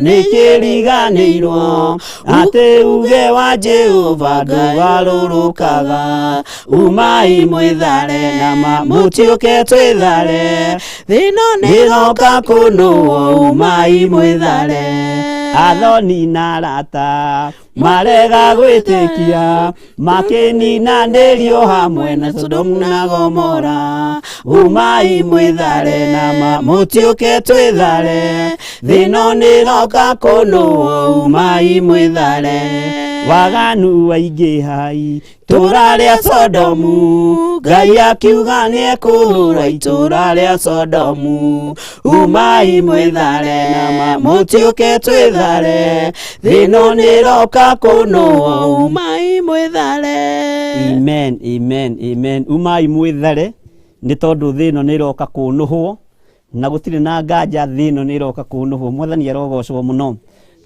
nĩkĩriganĩirwo atĩ uge wa Jehova ndũgarũrũkaga, umai mwĩthare, nama mũtiũke twĩthare, Thĩno nĩroka kũnũo, umai mwĩthare. Athoni na arata marega gwĩtĩkia, makĩninanĩrio hamwe na Sodomu na Gomora, umai mwĩthare, nama mũtiũke twĩthare, thĩno nĩroka kũnũo, umai mwĩthare. Waganu waingĩhai itũra rĩa Sodomu, Ngai akiuga nĩekũnũra itũra rĩa Sodomu, umai mwĩthare, nama mũtiũke twĩthare, thĩno nĩroka kũnũo, umai mwĩthare. Amen, amen, amen. Umai mwĩthare nĩ tondũ thĩno nĩroka kũnũhwo, na gũtirĩ na nganja thĩno nĩroka kũnũhwo. Mwathani arogocwo mũno.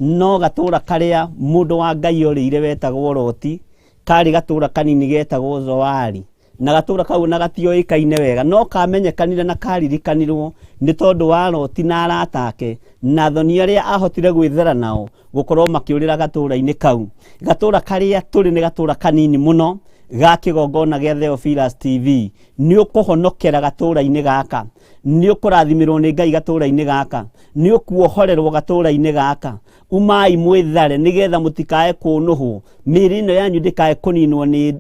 No gatũra karĩa mũndũ wa Ngai orĩire wetagwo Loti, karĩ gatũra kanini getagwo Zoari, na gatũra kau na gatioĩkaine wega, no kamenyekanire na karirikanirwo nĩ tondũ wa Loti na arata ake na thoni arĩa ahotire gwĩthera nao gũkorwo makĩũrĩra gatũra-inĩ kau. Gatũra karĩa tũrĩ nĩ gatũra kanini mũno ga kĩgongona gĩa Theophilus TV. Nĩ ũkũhonokera gatũra-inĩ gaka, nĩ ũkũrathimĩrwo nĩ Ngai gatũra-inĩ gaka, nĩ ũkuohorerwo gatũra-inĩ gaka. Umai mwĩthare nĩgetha mũtikae kũnũhwo, mĩĩrĩ ĩno yanyu ndĩkae kũninwo nĩ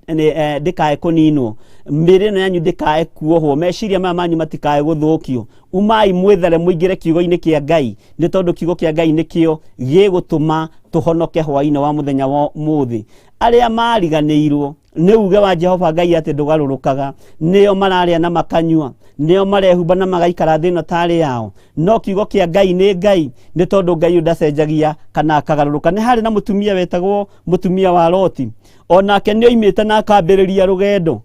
ndĩkae kũninwo, mĩĩrĩ ĩno yanyu ndĩkae kuohwo, meciria maya manyu matikae gũthũkio. Umai mwĩthare mũingĩre kiugo-inĩ kĩa Ngai, nĩ tondũ kiugo kĩa Ngai nĩkĩo gĩgũtũma tũhonoke hwaĩ-inĩ wa mũthenya wa ũmũthĩ. Arĩa mariganĩirwo nĩ uge wa Jehova Ngai atĩ ndũgarũrũkaga, nĩo mararĩa na makanyua, nĩo marehumba na magaikara thĩ ĩno tarĩ yao. No kiugo kĩa Ngai nĩ Ngai, nĩ tondũ Ngai ũyũ ndacenjagia kana akagarũrũka. Nĩ harĩ na mũtumia wetagwo mũtumia wa Loti, onake nĩ oimĩte na akambĩrĩria rũgendo.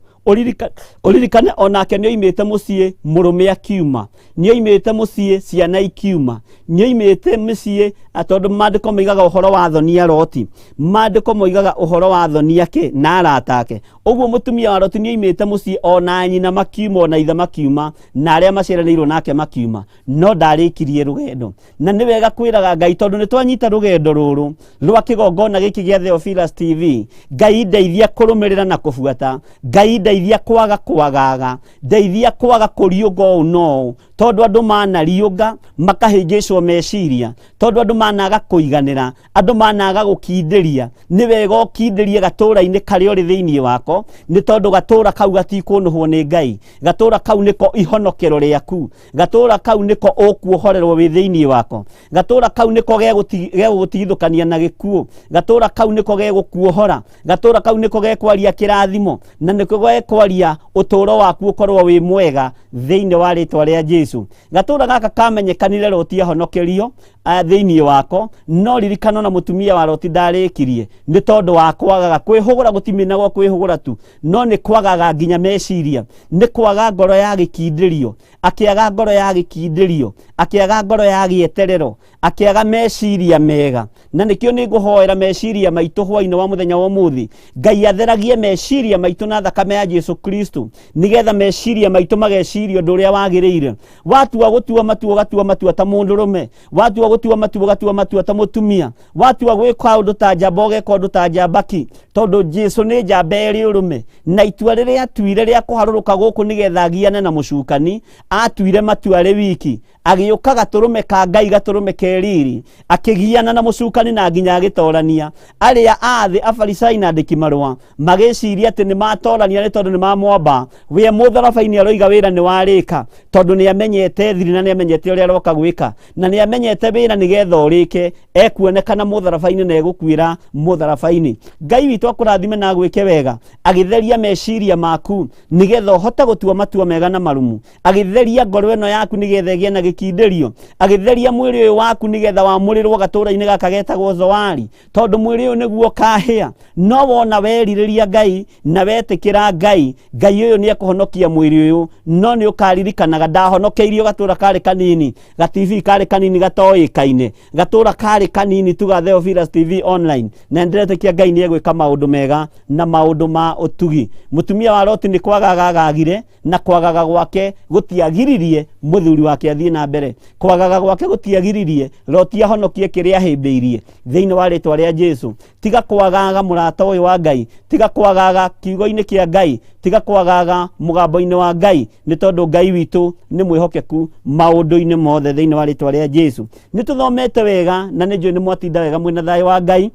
Ũririkane onake nĩ oimĩte mũciĩ mũrũme akiuma, nĩ oimĩte mũciĩ ciana ikiuma, nĩ oimĩte mũciĩ, tondũ maandĩko moigaga ũhoro wa thoni ya Loti, maandĩko moigaga ũhoro wa thoni ake na arata ake. Ũguo mũtumia wa Loti nĩ oimĩte mũciĩ, ona nyina makiuma, ona ithe makiuma, na arĩa maciaranĩirwo nake makiuma, no ndarĩkirie rũgendo. Na nĩ wega kwĩraga Ngai, tondũ nĩ twanyita rũgendo rũrũ rwa kĩgongona gĩkĩ gĩa Theophilus TV, Ngai ndeithia kũrũmĩrĩra na kũbuata, Ngai ndeithia kwaga kwagaga, ndeithia kwaga kũriũnga ũũ na ũũ, tondũ andũ manariũnga makahĩngĩcwo meciria, tondũ andũ managa kũiganĩra, andũ managa gũkindĩria. Nĩ wega ũkindĩrie gatũra-inĩ karĩa ũrĩ thĩinĩ wako, nĩ tondũ gatũra kau gatikũnũhwo nĩ Ngai. Gatũra kau nĩko ihonokero rĩaku, gatũra kau nĩko ũkuohorerwo wĩ thĩinĩ wako, gatũra kau nĩko gegũgũtigithũkania na gĩkuũ, gatũra kau nĩko gegũkuohora, gatũra kau nĩko gekwaria kĩrathimo, na nĩko gekwaria ũtũũro waku ũkorwo wĩ mwega thĩinĩ wa rĩtwa rĩa Jesu. Gatũra gaka kamenyekanire Loti ahonokerio, Thĩinĩ wako no ririkano na mũtumia wa Loti ndarĩkirie nĩ tondũ wa kwagaga kwĩhũgũra gũtiminagwo kwĩhũgũra tu no nĩ kwagaga nginya meciria nĩ kwaga ngoro ya gĩkindĩrio akĩaga ngoro ya gĩkindĩrio akĩaga ngoro ya gĩeterero akĩaga meciria mega na nĩkĩo nĩ ngũhoera meciria maitũ hwainĩ wa mũthenya wa ũmũthĩ. Ngai atheragie meciria maitũ na thakame ya Jesu Kristo nĩgetha meciria maitũ mageciria ũndũ ũrĩa wagĩrĩire. Watua gũtua matua ũgatua matua ta mũndũrũme, watua gũtua matua ũgatua matua ta mũtumia, watua gwĩka ũndũ ta njamba ũgeka ũndũ ta njambaki, tondũ Jesu nĩ njamba ĩrĩ ũrũme. Na itua rĩrĩa atuire rĩa kũharũrũka gũkũ nĩgetha agiane na mũcukani, atuire matua arĩ wiki, agĩũka gatũrũme ka Ngai gatũrũme ke riri, akĩgiana na mũcukani na nginya agĩtorania. Arĩa a thĩ afarisai na andĩki marũa magĩciria atĩ nĩ matorania nĩ tondũ nĩ mamwamba. We mũtharaba-inĩ aroiga wĩra nĩ warĩka, tondũ nĩ amenyete thiri na nĩ amenyete ũrĩa aroka gwĩka, na nĩ amenyete wĩra nĩgetha ũrĩke, ekuonekana mũtharaba-inĩ na egũkuĩra mũtharaba-inĩ. Ngai witũ akũrathime na agwĩke wega, agĩtheria meciria maku nĩgetha ũhote gũtua matua mega na marumu, agĩtheria ngoro ĩno yaku nĩgetha ĩgĩe na gĩkindĩrio, agĩtheria mwĩrĩ ũyũ waku nĩgetha wamũrĩrwo gatũra-inĩ gaka getagwo Zoari, tondũ mwĩrĩ ũyũ nĩguo ũkahĩa. No wona werirĩria Ngai na wetĩkĩra Ngai, Ngai ũyũ nĩ ekũhonokia mwĩrĩ ũyũ, no nĩ ũkaririkanaga ndahonokeirio gatũra karĩ kanini, ga TV karĩ kanini gatoĩkaine, gatũra karĩ kanini tu ga Theophilus TV online, na ndĩretĩkia Ngai nĩ egwĩka maũndũ mega na maũndũ ma ũtugi. Mũtumia wa Loti nĩ kwagaga agagire, na kwagaga gwake gũtiagiririe mũthuri wake athiĩ na mbere. Kwagaga gwake gũtiagiririe Loti ahonokie kĩrĩa ahĩmbĩirie. Thĩinĩ wa rĩtwa rĩa Jesu, tiga kwagaga mũrata ũyũ wa Ngai, tiga kwagaga kiugo-inĩ kĩa Ngai, tiga kwagaga mũgambo-inĩ wa Ngai, nĩ tondũ Ngai witũ nĩ mwĩhokeku maũndũ-inĩ mothe. Thĩinĩ wa rĩtwa rĩa Jesu, nĩ tũthomete wega na nĩ njũĩ nĩ mwatinda wega mwĩna thayũ wa Ngai,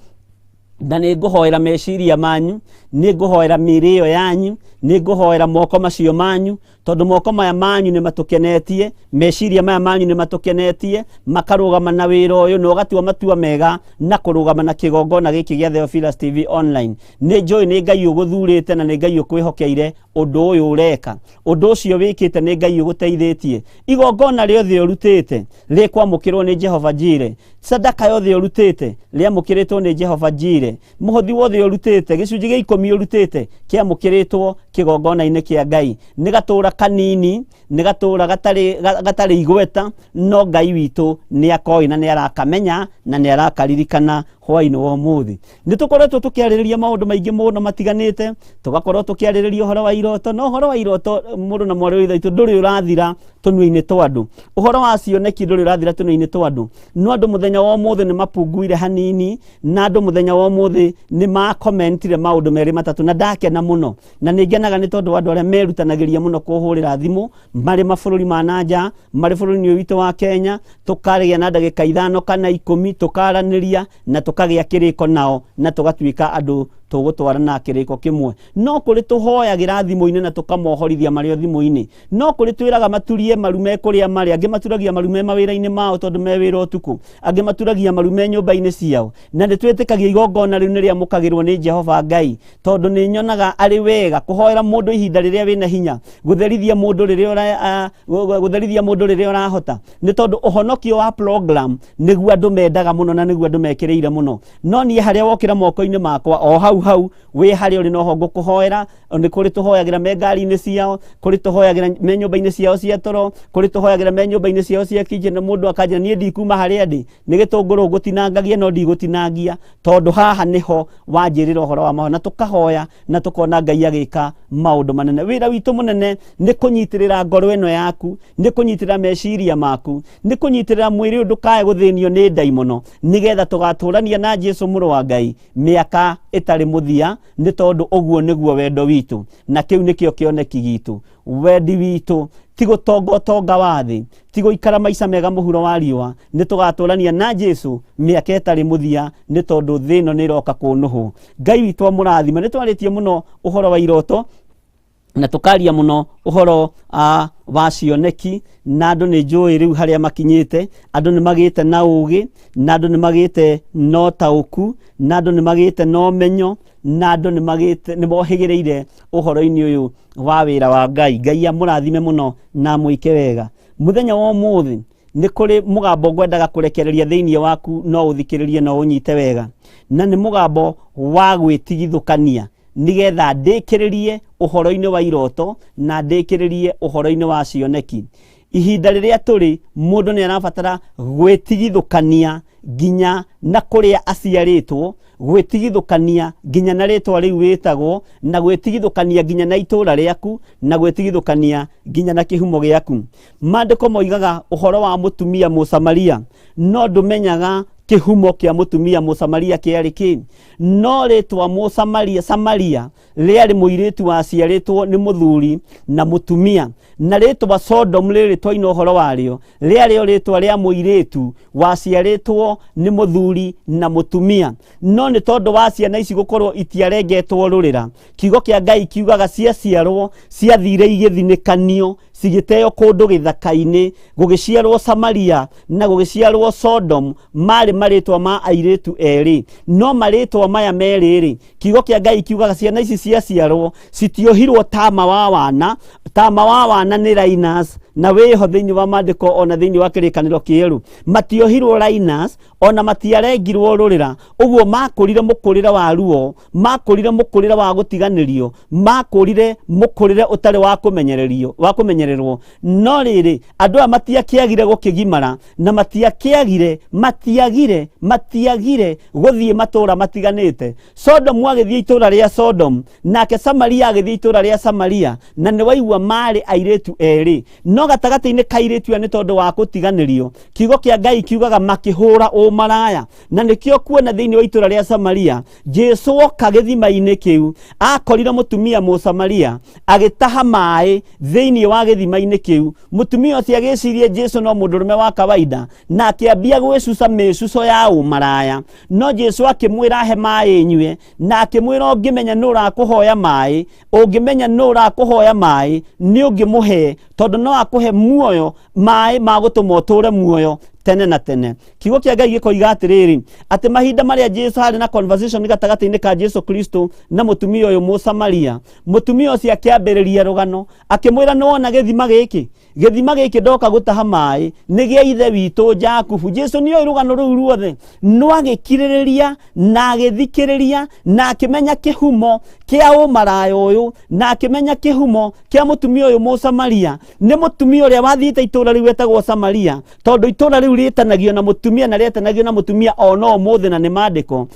na nĩ ngũhoera meciria manyu, nĩ ngũhoera mĩĩrĩ ĩyo yanyu, nĩ ngũhoera moko macio manyu, tondũ moko maya manyu nĩ matũkenetie, meciria maya manyu nĩ matũkenetie, makarũgama na wĩra ũyũ na ũgatua matua mega na kũrũgama na kĩgongona gĩkĩ gĩa Theophilus TV online. Nĩ njũĩ nĩ Ngai ũgũthurĩte na nĩ Ngai ũkwĩhokeire ũndũ ũyũ ũreka, ũndũ ũcio wĩkĩte nĩ Ngai ũgũteithĩtie. Igongona rĩothe ũrutĩte rĩkwamũkĩrwo nĩ Jehova Jire, sadaka yothe ũrutĩte rĩamũkĩrĩtwo nĩ Jehova Jire, mũhothi wothe ũrutĩte, gĩcunjĩ gĩa ikũmi ũrutĩte kĩamũkĩrĩtwo kĩgongona-inĩ kĩa Ngai. Nĩ gatũra kanini, nĩ gatũra gatarĩ igweta, no Ngai witũ nĩ akoĩ na nĩ arakamenya na nĩ arakaririkana hwainĩ wa ũmũthĩ. Nĩ tũkoretwo tũkĩarĩrĩria maũndũ maingĩ mũno matiganĩte, tũgakorwo tũkĩarĩrĩria ũhoro wa iroto, na ũhoro wa iroto mũndũ na mwarĩ wa ithe witũ ndũrĩ ũrathira tũnua-inĩ twa andũ. Ũhoro wa cioneki ndũrĩ ũrathira tũnua-inĩ twa andũ. No andũ mũthenya wa ũmũthĩ nĩ mapunguire hanini, na andũ mũthenya wa ũmũthĩ nĩ makomentire maũndũ merĩ matatũ, na ndakena mũno. Na nĩ ngenaga nĩ tondũ wa andũ arĩa merutanagĩria mũno kũhũrĩra thimũ marĩ mabũrũri ma na nja, marĩ bũrũri-inĩ ũyũ witũ wa Kenya, tũkagĩa na ndagĩka 5 kana 10 tũkaranĩria na tũkagĩa kĩrĩko nao na tũgatuĩka andũ tũgũtwarana kĩrĩko kĩmwe. No kũrĩ tũhoyagĩra thimũ-inĩ na tũkamohorithia marĩ o thimũ-inĩ. No kũrĩ twĩraga maturie maru me kũrĩa marĩ, angĩ maturagia maru me mawĩra-inĩ mao tondũ me wĩra ũtukũ, angĩ maturagia maru me nyũmba-inĩ ciao. Na nĩ twĩtĩkagia igongona rĩu nĩ rĩamũkagĩrwo nĩ Jehova Ngai, tondũ nĩ nyonaga arĩ wega kũhoera mũndũ ihinda rĩrĩa wĩna hinya, gũtherithia mũndũ rĩrĩa gũtherithia mũndũ rĩrĩa ũrahota, nĩ tondũ ũhonokio wa program nĩguo andũ mendaga mũno na nĩguo andũ mekĩrĩire mũno. No niĩ harĩa wokĩra moko-inĩ makwa o hau hau wĩ harĩa ũrĩ noho ngũkũhoera. Nĩ kũrĩ tũhoyagĩra me ngari-inĩ ciao, kũrĩ tũhoyagĩra me nyũmba-inĩ ciao cia toro, kũrĩ tũhoyagĩra me nyũmba-inĩ ciao cia kitchen, na mũndũ akanjĩra niĩ ndikuma harĩa ndĩ, nĩ gĩtũngũrũ ngũtinangagia no ndigũtinangia, tondũ haha nĩho wanjĩrĩra ũhoro wa mahoya, na tũkahoya na tũkona Ngai agĩka maũndũ manene. Wĩra witũ mũnene nĩ kũnyitĩrĩra ngoro ĩno yaku, nĩ kũnyitĩrĩra meciria maku, nĩ kũnyitĩrĩra mwĩrĩ ũyũ ndũkae gũthĩnio nĩ ndaimono, nĩgetha tũgatũrania na Jesu mũrũ wa Ngai mĩaka ĩtarĩ mũthia, nĩ tondũ ũguo nĩguo wendo witũ, na kĩu nĩkĩo kĩoneki gitũ. Wendi witũ ti gũtonga ũtonga wa thĩ, ti gũikara maica mega mũhuro wa riũa, nĩ tũgatũrania na Jesu mĩaka ĩtarĩ mũthia, nĩ tondũ thĩ ĩno nĩ ĩroka kũnũhwo. Ngai witũ amũrathime. Nĩ twarĩtie mũno ũhoro wa iroto na tũkaria mũno ũhoro wa cioneki, na andũ nĩ njũĩ rĩu harĩa makinyĩte, andũ nĩ magĩte na ũgĩ, na andũ nĩ magĩte na ũtaũku, na andũ nĩ magĩte na ũmenyo, na andũ nĩ magĩte, nĩ mohĩgĩrĩire ũhoro-inĩ ũyũ wa wĩra wa Ngai. Ngai amũrathime mũno na amwĩke wega. Mũthenya wa ũmũthĩ Nĩ kũrĩ mũgambo ngwendaga kũrekereria thĩinĩ waku, no ũthikĩrĩrie no ũnyite wega, na nĩ mũgambo wa gwĩtigithũkania, nĩgetha ndĩkĩrĩrie ũhoro-inĩ wa iroto na ndĩkĩrĩrie ũhoro-inĩ wa cioneki. Ihinda rĩrĩa tũrĩ, mũndũ nĩ arabatara gwĩtigithũkania nginya na kũrĩa aciarĩtwo, gwĩtigithũkania nginya na rĩtwa rĩu wĩtagwo, na gwĩtigithũkania nginya na itũũra rĩaku, na gwĩtigithũkania nginya na kĩhumo gĩaku. Maandĩko moigaga ũhoro wa mũtumia Mũsamaria, no ndũmenyaga kĩhumo kĩa mũtumia Mũsamaria kĩarĩ kĩ. No rĩtwa Mũsamaria, Samaria, rĩarĩ mũirĩtu waciarĩtwo nĩ mũthuri na mũtumia, na rĩtwa Sodom rĩrĩ twaina ũhoro warĩo rĩarĩ o rĩtwa rĩa mũirĩtu waciarĩtwo nĩ mũthuri na mũtumia. No nĩ tondũ wa ciana ici gũkorwo itiarengetwo rũrĩra, kiugo kĩa Ngai kiugaga ciaciarwo ciathire igĩthinĩkanio, cigĩteo kũndũ gĩthaka-inĩ. Gũgĩciarwo Samaria na gũgĩciarwo Sodom, marĩ marĩtwa ma airĩtu erĩ. No marĩtwa maya merĩ-rĩ, kiugo kĩa Ngai kiugaga ciana ici ciaciarwo citiohirwo tama wa wana. Tama wa wana nĩ Linus, na wĩho thĩinĩ wa maandĩko ona thĩinĩ wa kĩrĩkanĩro kĩerũ. Matiohirwo Linus, ona matiarengirwo rũrĩra. Ũguo makũrire mũkũrĩre wa ruo, makũrire mũkũrĩre wa gũtiganĩrio, makũrire mũkũrĩre ũtarĩ wa kũmenyererio, wa kũmenyererwo. No rĩrĩ, andũ aya matiakĩagire gũkĩgimara, na matiakĩagire, matiagire, matiagire gũthiĩ matũũra matiganĩte. Sodomu agĩthiĩ itũũra rĩa Sodom, nake Samaria agĩthiĩ itũũra rĩa Samaria, na nĩ waigua marĩ airĩtu erĩ. No gatagatĩ-inĩ ka airĩtu aya, nĩ tondũ wa gũtiganĩrio, kiugo kĩa Ngai kiugaga makĩhũra ũmaraya. Na nĩkĩo kuona thĩinĩ wa itũũra rĩa Samaria, Jesu oka gĩthima-inĩ kĩu, akorire mũtumia Mũsamaria agĩtaha maĩ thĩinĩ wa gĩthima-inĩ kĩu. Mũtumia ũcio agĩciria Jesu no mũndũrũme wa kawaida, na akĩambia gwĩcuca mĩcuco ya ũmaraya. No Jesu akĩmwĩra, he maĩ nyue, na akĩmwĩra, ũngĩmenya nũ ũrakũhoya maĩ, ũngĩmenya nũ ũrakũhoya maĩ, nĩ ũngĩmũhe, tondũ no akũhe muoyo, maĩ ma gũtũma ũtũũre muoyo tene na tene. Kiugo kĩa Ngai gĩkoiga atĩrĩrĩ, atĩ mahinda marĩa Jesu harĩ na conversation gatagatĩ-inĩ ka Jesu Kristo na mũtumia ũyũ Mũsamaria, mũtumia ũcio akĩambĩrĩria rũgano akĩmwĩra, nĩwona gĩthima gĩkĩ? Gĩthima gĩkĩ ndoka gũtaha maĩ nĩ gĩa ithe witũ Jakubu. Jesu nĩoĩ rũgano rũu ruothe, no agĩkirĩrĩria na agĩthikĩrĩria na akĩmenya kĩhumo kĩa ũmaraya ũyũ, na akĩmenya kĩhumo kĩa mũtumia ũyũ Mũsamaria. Nĩ mũtumia ũrĩa wathiĩte itũũra rĩu etagwo Samaria, tondũ itũũra rĩu rĩtanagio na mũtumia na rĩetanagio na mũtumia ona ũmũthĩ, na nĩ maandĩko.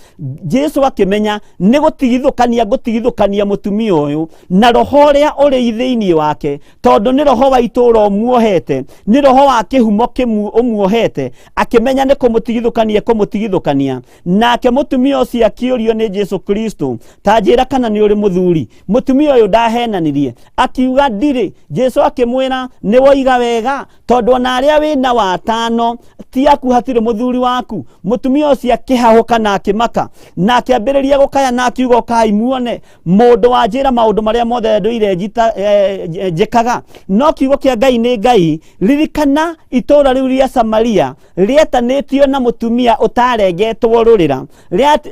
Jesu akĩmenya nĩ gũtigithũkania ngũtigithũkania mũtumia ũyũ na roho ũrĩa ũrĩ thĩinĩ wake, tondũ nĩ roho wa itũũra ũmuohete, nĩ roho wa kĩhumo kĩmu ũmuohete. Akĩmenya nĩ kũmũtigithũkania kũmũtigithũkania. Nake mũtumia ũcio akĩũrio nĩ Jesu Kristo, ta njĩra kana nĩ ũrĩ mũthuri. Mũtumia ũyũ ndahenanirie, akiuga ndirĩ. Jesu akĩmwĩra, nĩ woiga wega, tondũ ona arĩa wĩna watano ti aku, hatirĩ mũthuri waku. Mũtumia ũcio akĩhahũka na akĩmaka na akĩambĩrĩria gũkaya na akiuga, ũkai muone mũndũ wa njĩra maũndũ marĩa mothe ndũire njĩkaga. No kiugo kĩa Ngai nĩ Ngai. Ririkana itũũra rĩu rĩa Samaria rĩetanĩtio na mũtumia ũtarengetwo rũrĩra,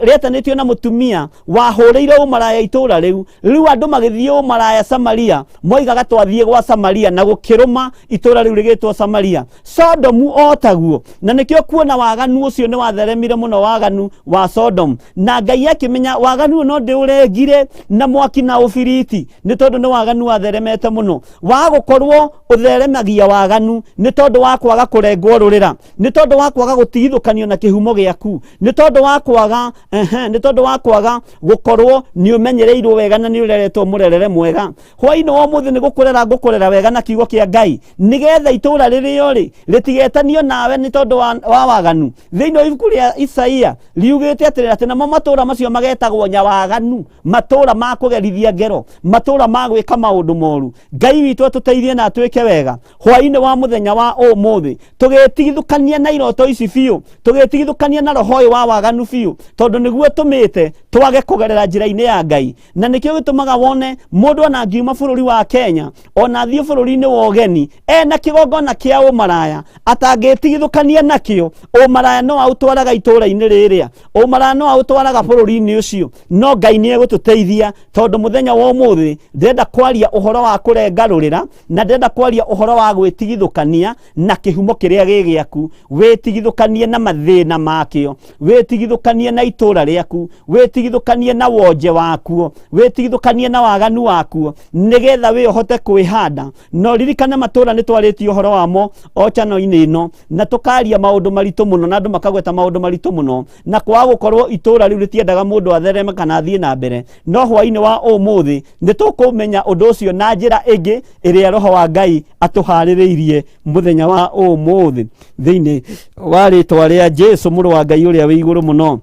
rĩetanĩtio na mũtumia wahũrĩire ũmaraya itũũra rĩu. Rĩu andũ magĩthiĩ ũmaraya Samaria moigaga twathiĩ gwa Samaria, na gũkĩrũma itũũra rĩu rĩgĩtwo Samaria. Sodomu o taguo, na nĩkĩo kuona waganu ũcio nĩ watheremire mũno, waganu wa Sodom. Na Ngai akĩmenya waganu ũyũ no ndĩũrengire na mwaki na ũbiriti, nĩ tondũ nĩ waganu watheremete mũno. Wa gũkorwo ũtheremagia waganu nĩ tondũ wa kwaga kũrengwo rũrĩra, nĩ tondũ wa kwaga gũtigithũkanio na kĩhumo gĩaku, nĩ tondũ wa kwaga ehe, nĩ tondũ wa kwaga gũkorwo nĩ ũmenyereirwo wega na nĩ ũreretwo mũrerere mwega. Hwainĩ wa ũmũthĩ nĩ gũkũrera ngũkũrera wega na kiugo kĩa Ngai, nĩgetha itũũra rĩrĩa ũrĩ rĩtigetanio nawe nĩ tondũ wa waganu. Thĩinĩ wa ibuku rĩa Isaia riugĩte atĩrĩrĩ, atĩ namo matũũra macio magetagwo nyawaganu, matũũra ma kũgerithia ngero, matũũra ma gwĩka maũndũ moru. Ngai witũ atũteithie na atwĩke wega hwainĩ wa mũthenya wa ũmũthĩ, tũgĩtigithũkania na iroto ici biũ, tũgĩtigithũkania na roho ũyũ wa waganu biũ, tondũ nĩguo tũmĩte twage kũgerera njĩra-inĩ ya Ngai. Na nĩkĩo gĩtũmaga wone mũndũ ona angiuma bũrũri wa Kenya, ona athiĩ bũrũri-inĩ wa ũgeni ena kĩgongona kĩa ũmaraya atangĩtigithũkania nakĩo, ũmaraya no aũtwaraga itũũra-inĩ rĩrĩa, ũmaraya no aũtwaraga bũrũri-inĩ ũcio. No Ngai nĩ egũtũteithia, tondũ mũthenya wa ũmũthĩ ndĩrenda kwaria ũhoro wa kũrenga rũrĩra, na ndĩrenda kwaria ũhoro wa gwĩtigithũkania na kĩhumo kĩrĩa gĩ gĩaku. Wĩtigithũkanie na mathĩna makĩo, wĩtigithũkanie na itũũra rĩaku, wĩtigithũkanie na wonje wakuo, wĩtigithũkanie na waganu wakuo, nĩgetha wĩ ũhote kwĩhanda. No ririkane matũũra nĩ twarĩtie ũhoro wamo o channel-inĩ ĩno, na tũkaria maũndũ maritũ mũno, na andũ makagweta maũndũ maritũ mũno, na kwaga gũkorwo itũũra rĩu rĩtiendaga mũndũ athereme kana athiĩ na mbere. No hwaĩ-inĩ wa ũmũthĩ nĩ tũkũmenya ũndũ ũcio na njĩra ĩngĩ ĩrĩa Roho wa Ngai atũharĩrĩirie mũthenya wa ũmũthĩ, thĩinĩ wa rĩtwa rĩa Jesu mũrũ wa Ngai ũrĩa wĩ igũrũ mũno.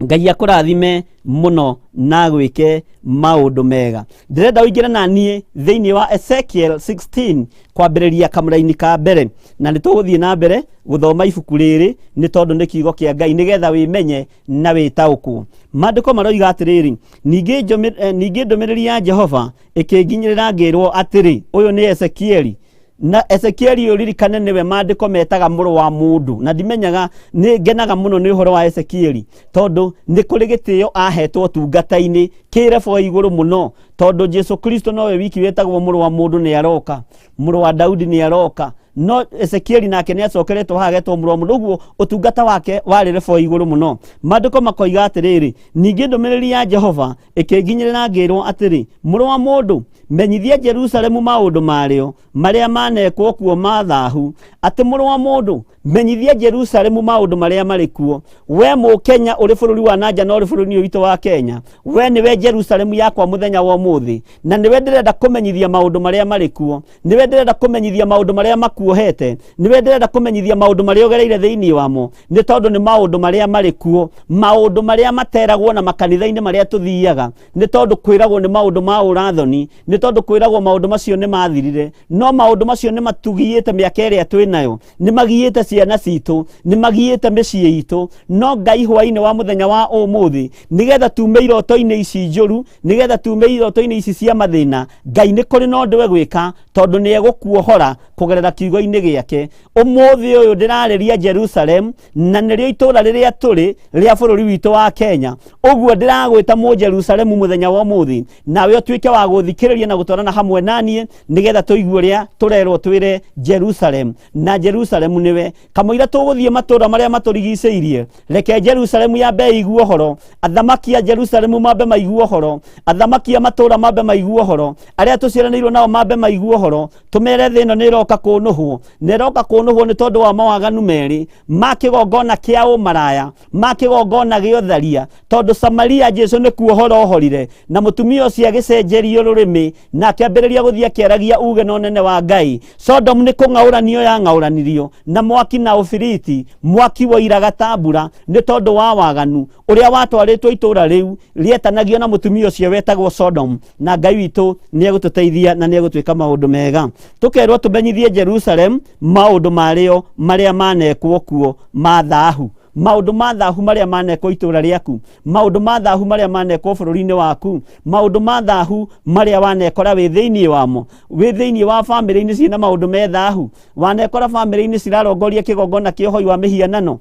Ngai akũrathime mũno na agwĩke maũndũ mega. Ndĩrenda ũingĩre na niĩ thĩinĩ wa Ezekiel 16 kwambĩrĩria kamũraini ka mbere, na nĩ tũgũthiĩ na mbere gũthoma ibuku rĩrĩ nĩ tondũ nĩ kiugo kĩa Ngai, nĩgetha wĩmenye na wĩtaũkwo. Maandĩko maroiga atĩrĩrĩ, ningĩ ndũmĩrĩri ya Jehova ĩkĩnginyĩrĩra ngĩrwo atĩrĩ, ũyũ nĩ Ezekieli. Na Ezekieli ũyũ ririkane nĩwe maandĩko metaga mũrũ wa mũndũ, na ndimenyaga, nĩ ngenaga mũno nĩ ũhoro wa Ezekieli tondũ nĩ kũrĩ gĩtĩo ahetwo ũtungata-inĩ kĩrebo igũrũ mũno, tondũ Jesu Kristo nowe wiki wetagwo mũrũ wa mũndũ nĩ aroka, mũrũ wa Daudi nĩ aroka, no Ezekieli nake nĩ acokeretwo haha agetwo mũrũ wa mũndũ. Ũguo ũtungata wake warĩ rebo igũrũ mũno. Maandĩko makoiga atĩrĩrĩ, ningĩ ndũmĩrĩri ya Jehova ĩkĩnginyĩrĩra ngĩrwo atĩrĩ, mũrũ wa mũndũ, menyithia Jerusalemu maũndũ marĩo marĩa manekwo kuo ma thahu. Atĩ mũrũ wa mũndũ, menyithia Jerusalemu maũndũ marĩa marĩ kuo. We mũkenya ũrĩ bũrũri wa nanja na ũrĩ bũrũri-inĩ ũyũ witũ wa Kenya, we nĩwe Jerusalemu yakwa mũthenya wa ũmũthĩ, na nĩwe ndĩrenda kũmenyithia maũndũ marĩa marĩ kuo, nĩwe ndĩrenda kũmenyithia maũndũ marĩa makuohete, nĩwe ndĩrenda kũmenyithia maũndũ marĩa ũgereire thĩinĩ wamo, nĩ tondũ nĩ maũndũ marĩa marĩ kuo, maũndũ marĩa materagwo na makanitha-inĩ marĩa tũthiaga, nĩ tondũ kwĩragwo nĩ maũndũ ma ũrathoni, nĩ tondũ kwĩragwo maũndũ macio nĩ mathirire. No maũndũ macio nĩ matugiyĩte mĩaka ĩrĩa twĩ nayo, nĩ magiyĩte ciana citũ, nĩ magiyĩte mĩciĩ itũ. No Ngai hwaĩ-inĩ wa mũthenya wa ũmũthĩ, nĩgetha tume iroto-inĩ ici njũru, nĩgetha tume iroto-inĩ ici cia mathĩna, Ngai nĩ kũrĩ na ũndũ egwĩka, tondũ nĩ egũkuohora kũgerera kiugo-inĩ gĩake. Ũmũthĩ ũyũ ndĩrarĩria Jerusalem, na nĩrĩo itũũra rĩrĩa tũrĩ rĩa bũrũri witũ wa Kenya. Ũguo ndĩragwĩta mũ Jerusalemu mũthenya wa ũmũthĩ, nawe ũtuĩke wa gũthikĩrĩria na gũtwarana hamwe na niĩ, nĩgetha tũigue ũrĩa tũrerwo twĩre Jerusalem. Na Jerusalemu nĩwe kamũira tũgũthiĩ matũũra marĩa matũrigicĩirie. Reke Jerusalemu yambe ĩigue ũhoro, athamaki a Jerusalemu mambe maigue ũhoro, athamaki a matũũra mambe maigue ũhoro, arĩa tũciaranĩirwo nao mambe maigue ũhoro, tũmere thĩ ĩno nĩ ĩroka kũnũhwo, na ĩroka kũnũhwo nĩ tondũ wa mawaganu merĩ ma kĩgongona kĩa ũmaraya, ma kĩgongona gĩa ũtharia. Tondũ Samaria Jesu nĩ kuohora ohorire, na mũtumia ũcio agĩcenjerio rũrĩmĩ na akĩambĩrĩria gũthiĩ akĩaragia uge na ũnene wa Ngai. Sodom nĩ kũng'aũranio yang'aũranirio na mwaki na ũbiriti, mwaki woiraga ta mbura nĩ tondũ wa waganu ũrĩa watwarĩtwo itũũra rĩu rĩetanagio na mũtumia ũcio wetagwo Sodom. Na Ngai witũ nĩ egũtũteithia na nĩ egũtwĩka maũndũ mega. Tũkerwo tũmenyithie Jerusalem maũndũ marĩo marĩa manekwo kuo ma thahu, maũndũ ma thahu marĩa manekwo itũũra rĩaku, maũndũ ma thahu marĩa manekwo bũrũri-inĩ waku, maũndũ ma thahu marĩa wanekora wĩ thĩinĩ wamo, wĩ thĩinĩ wa bamĩrĩ-inĩ ciĩna maũndũ me thahu, wanekora bamĩrĩ-inĩ cirarongoria kĩgongona kĩa ũhoi wa mĩhianano,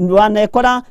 wanekora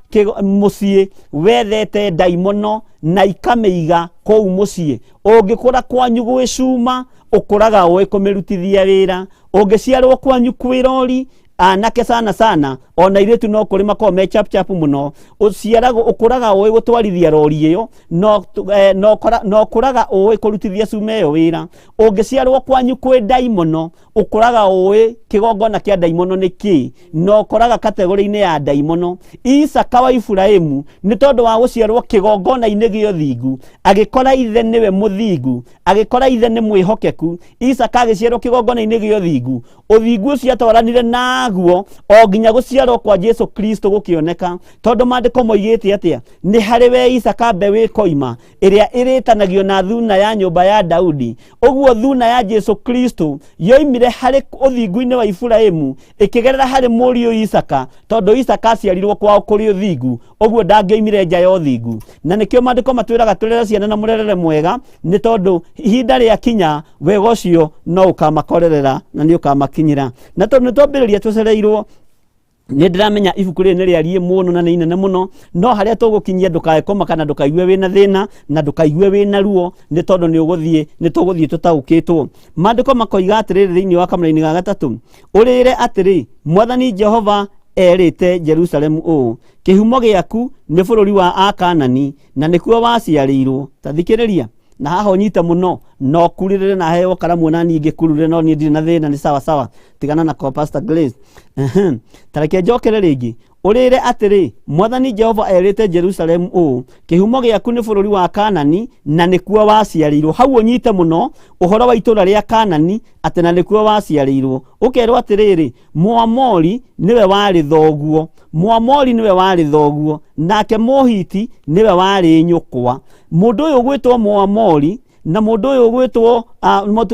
mũciĩ wethete ndaimono na ikamĩiga kũu mũciĩ. Ũngĩkũra kwanyu gwĩ cuma, ũkũraga ũĩ kũmĩrutithia wĩra. Ũngĩciarwo kwanyu kwĩ rori, anake sana sana ona airĩtu no kũrĩ makoragwo me chap chap mũno, ũciaragwo ũkũraga ũĩ gũtwarithia rori ĩyo, na ũkũraga ũĩ kũrutithia cuma ĩyo wĩra. Ũngĩciarwo kwanyu kwĩ ndaimono, ũkũraga ũĩ kĩgongona kĩa ndaimono nĩ kĩĩ, na ũkoraga kategori-inĩ ya ndaimono. Isaka wa Iburahĩmu nĩ tondũ wa gũciarwo kĩgongona-inĩ gĩa ũthingu, agĩkora ithe nĩwe mũthingu, agĩkora ithe nĩ mwĩhokeku. Isaka agĩciarwo kĩgongona-inĩ gĩa ũthingu, ũthingu ũcio atwaranire naguo o nginya gũciarwo Gũciarwo kwa Jesu Kristo gũkĩoneka, tondũ maandĩko moigĩte atĩa? Nĩ harĩ we Isaka mbeũ ĩkoima ĩrĩa ĩrĩtanagio na thuna ya nyũmba ya Daudi. Ũguo thuna ya Jesu Kristo yoimire harĩ ũthingu-inĩ wa Iburahimu ĩkĩgerera harĩ mũriũ Isaka, tondũ Isaka aciarirwo kwao kũrĩ ũthingu, ũguo ndangĩoimire nja ya ũthingu. Na nĩkĩo maandĩko matwĩraga tũrere ciana na mũrerere mwega, nĩ tondũ ihinda rĩakinya wega ũcio no ũkamakorerera na nĩ ũkamakinyĩra. Na tondũ nĩ twambĩrĩria tũcereirwo, nĩ ndĩramenya ibuku rĩrĩ nĩ rĩariĩ mũno na nĩ inene mũno, no harĩa tũgũkinyia ndũkae kũmaka na ndũkaigue wĩna thĩna na ndũkaigue wĩna ruo, nĩ tondũ nĩ ũgũthiĩ, nĩ tũgũthiĩ tũtaũkĩtwo. Maandĩko makoiga atĩrĩrĩ thĩinĩ wa kamũraini ga gatatũ, ũrĩre atĩrĩ, Mwathani Jehova erĩte Jerusalemu ũũ, kĩhumo gĩaku nĩ bũrũri wa Akanani na nĩkuo waciarĩirwo. Ta thikĩrĩria na haha ũnyite mũno, no kurĩrĩre na heo karamu na niĩ ngĩkurure, no niĩ ndirĩ na thĩna, nĩ sawa sawa, tigana na kwa Pastor Grace. Ta reke njokere rĩngĩ, ũrĩre atĩrĩ, Mwathani Jehova erĩte Jerusalemu ũũ, kĩhumo gĩaku nĩ bũrũri wa Kanani na nĩkuo waciarĩirwo. Hau ũnyite mũno ũhoro wa itũũra rĩa Kanani, atĩ na nĩkuo waciarĩirwo. Ũkerwo atĩrĩrĩ, Mũamori nĩwe warĩ thoguo, Mũamori nĩwe warĩ thoguo, nake Mũhiti nĩwe warĩ nyũkwa. Mũndũ ũyũ ũgwĩtwo Mũamori na mũndũ ũyũ ũgwĩtwo,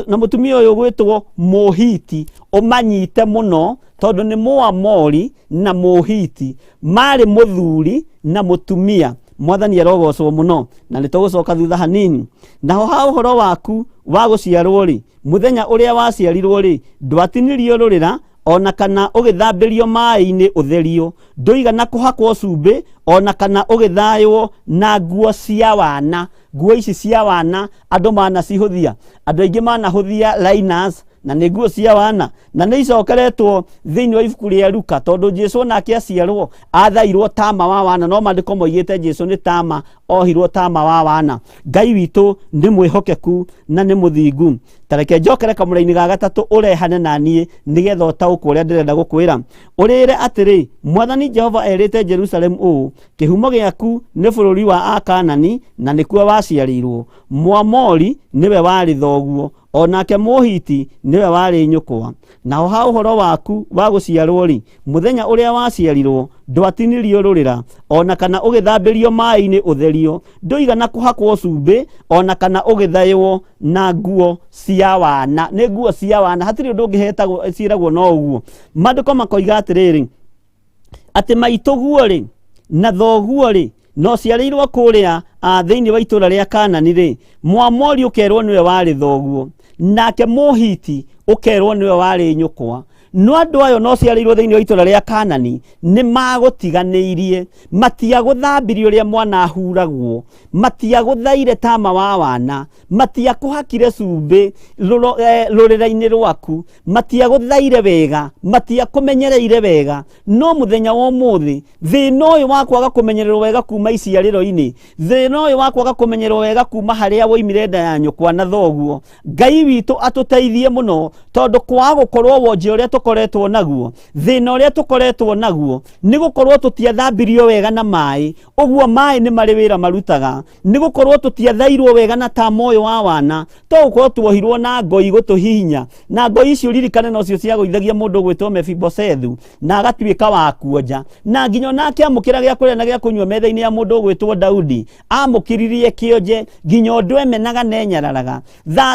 na mũtumia ũyũ ũgwĩtwo Mũhiti, ũmanyite mũno tondũ nĩ Mũamori na Mũhiti, marĩ mũthuri na mũtumia. Mwathani arogocwo mũno, na nĩ tũgũcoka thutha hanini. Naho ha ũhoro waku wa gũciarwo rĩ, mũthenya ũrĩa waciarirwo rĩ, ndwatinirio rũrĩra ona kana ũgĩthambĩrio maĩ-inĩ ũtherio, ndũigana kũhakwo cumbĩ ona kana ũgĩthaywo na nguo cia wana. Nguo ici cia wana andũ manacihũthia, andũ aingĩ manahũthia liners, na nĩ nguo cia wana, na nĩ icokeretwo thĩinĩ wa ibuku rĩa Luka, tondũ Jesu onake aciarwo athairwo tama wa wana, no maandĩko moigĩte Jesu nĩ tama ohirwo tama wa wana. Ngai witũ nĩ mwĩhokeku na nĩ mũthingu. Ta reke njokere kamũra-inĩ ga gatatũ ũrehane na niĩ nĩgetha ũtaũkwo ũrĩa ndĩrenda gũkwĩra. Ũrĩre atĩrĩ, Mwathani Jehova erĩte Jerusalemu ũũ, kĩhumo gĩaku nĩ bũrũri wa Akanani na nĩkuo waciarĩirwo. Mũamori nĩwe warĩ thoguo, onake Mũhiti nĩwe warĩ nyũkwa. Naho ha ũhoro waku wa gũciarwo rĩ, mũthenya ũrĩa waciarirwo ndwatinirio rũrĩra, ona kana ũgĩthambĩrio maĩ-inĩ ũtherio, ndũigana kũhakwo cumbĩ, ona kana ũgĩthaywo na nguo cia wana. Nĩ nguo cia wana, hatirĩ ũndũ ũngĩ ciĩragwo no ũguo. Maandĩko makoiga atĩrĩrĩ, atĩ maitũguo rĩ na thoguo rĩ no ciarĩirwo kũrĩa thĩinĩ wa itũũra rĩa Kanani rĩ, Mũamori ũkerwo nĩwe warĩ thoguo, nake Mũhiti ũkerwo nĩwe warĩ nyũkwa. No andũ ayo no ciarĩirwo thĩinĩ wa itũũra rĩa Kanani nĩ magũtiganĩirie, matiagũthambirie ũrĩa mwana ahuragwo, matiagũthaire tama wa wana, matiakũhakire cumbĩ rũrĩra-inĩ rwaku, matiagũthaire wega, matiakũmenyereire wega. No mũthenya wa ũmũthĩ, thĩna ũyũ wa kwaga kũmenyererwo wega kuma iciarĩro-inĩ, thĩna ũyũ wa kwaga kũmenyererwo wega kuma harĩa woimire nda ya nyũkwa na thoguo, Ngai witũ atũteithie mũno, tondũ kwaga gũkorwo wonje ũrĩa tũkoretwo naguo, thĩna ũrĩa tũkoretwo naguo, nĩ gũkorwo tũtiathambirio wega na maĩ. Ũguo maĩ nĩ marĩ wĩra marutaga, nĩ gũkorwo tũtiathairwo wega na tama ũyũ wa wana, to gũkorwo tuohirwo na ngoi gũtũhihinya, na ngoi icio ririkane nocio ciagũithagia mũndũ ũgwĩtwo Mefibosethu na agatuĩka wa kuonja, na nginya onake amũkĩra gĩa kũrĩa na gĩa kũnyua metha-inĩ ya mũndũ ũgwĩtwo Daudi, amũkĩririe kĩonje nginya ũndũ emenaga na enyararaga.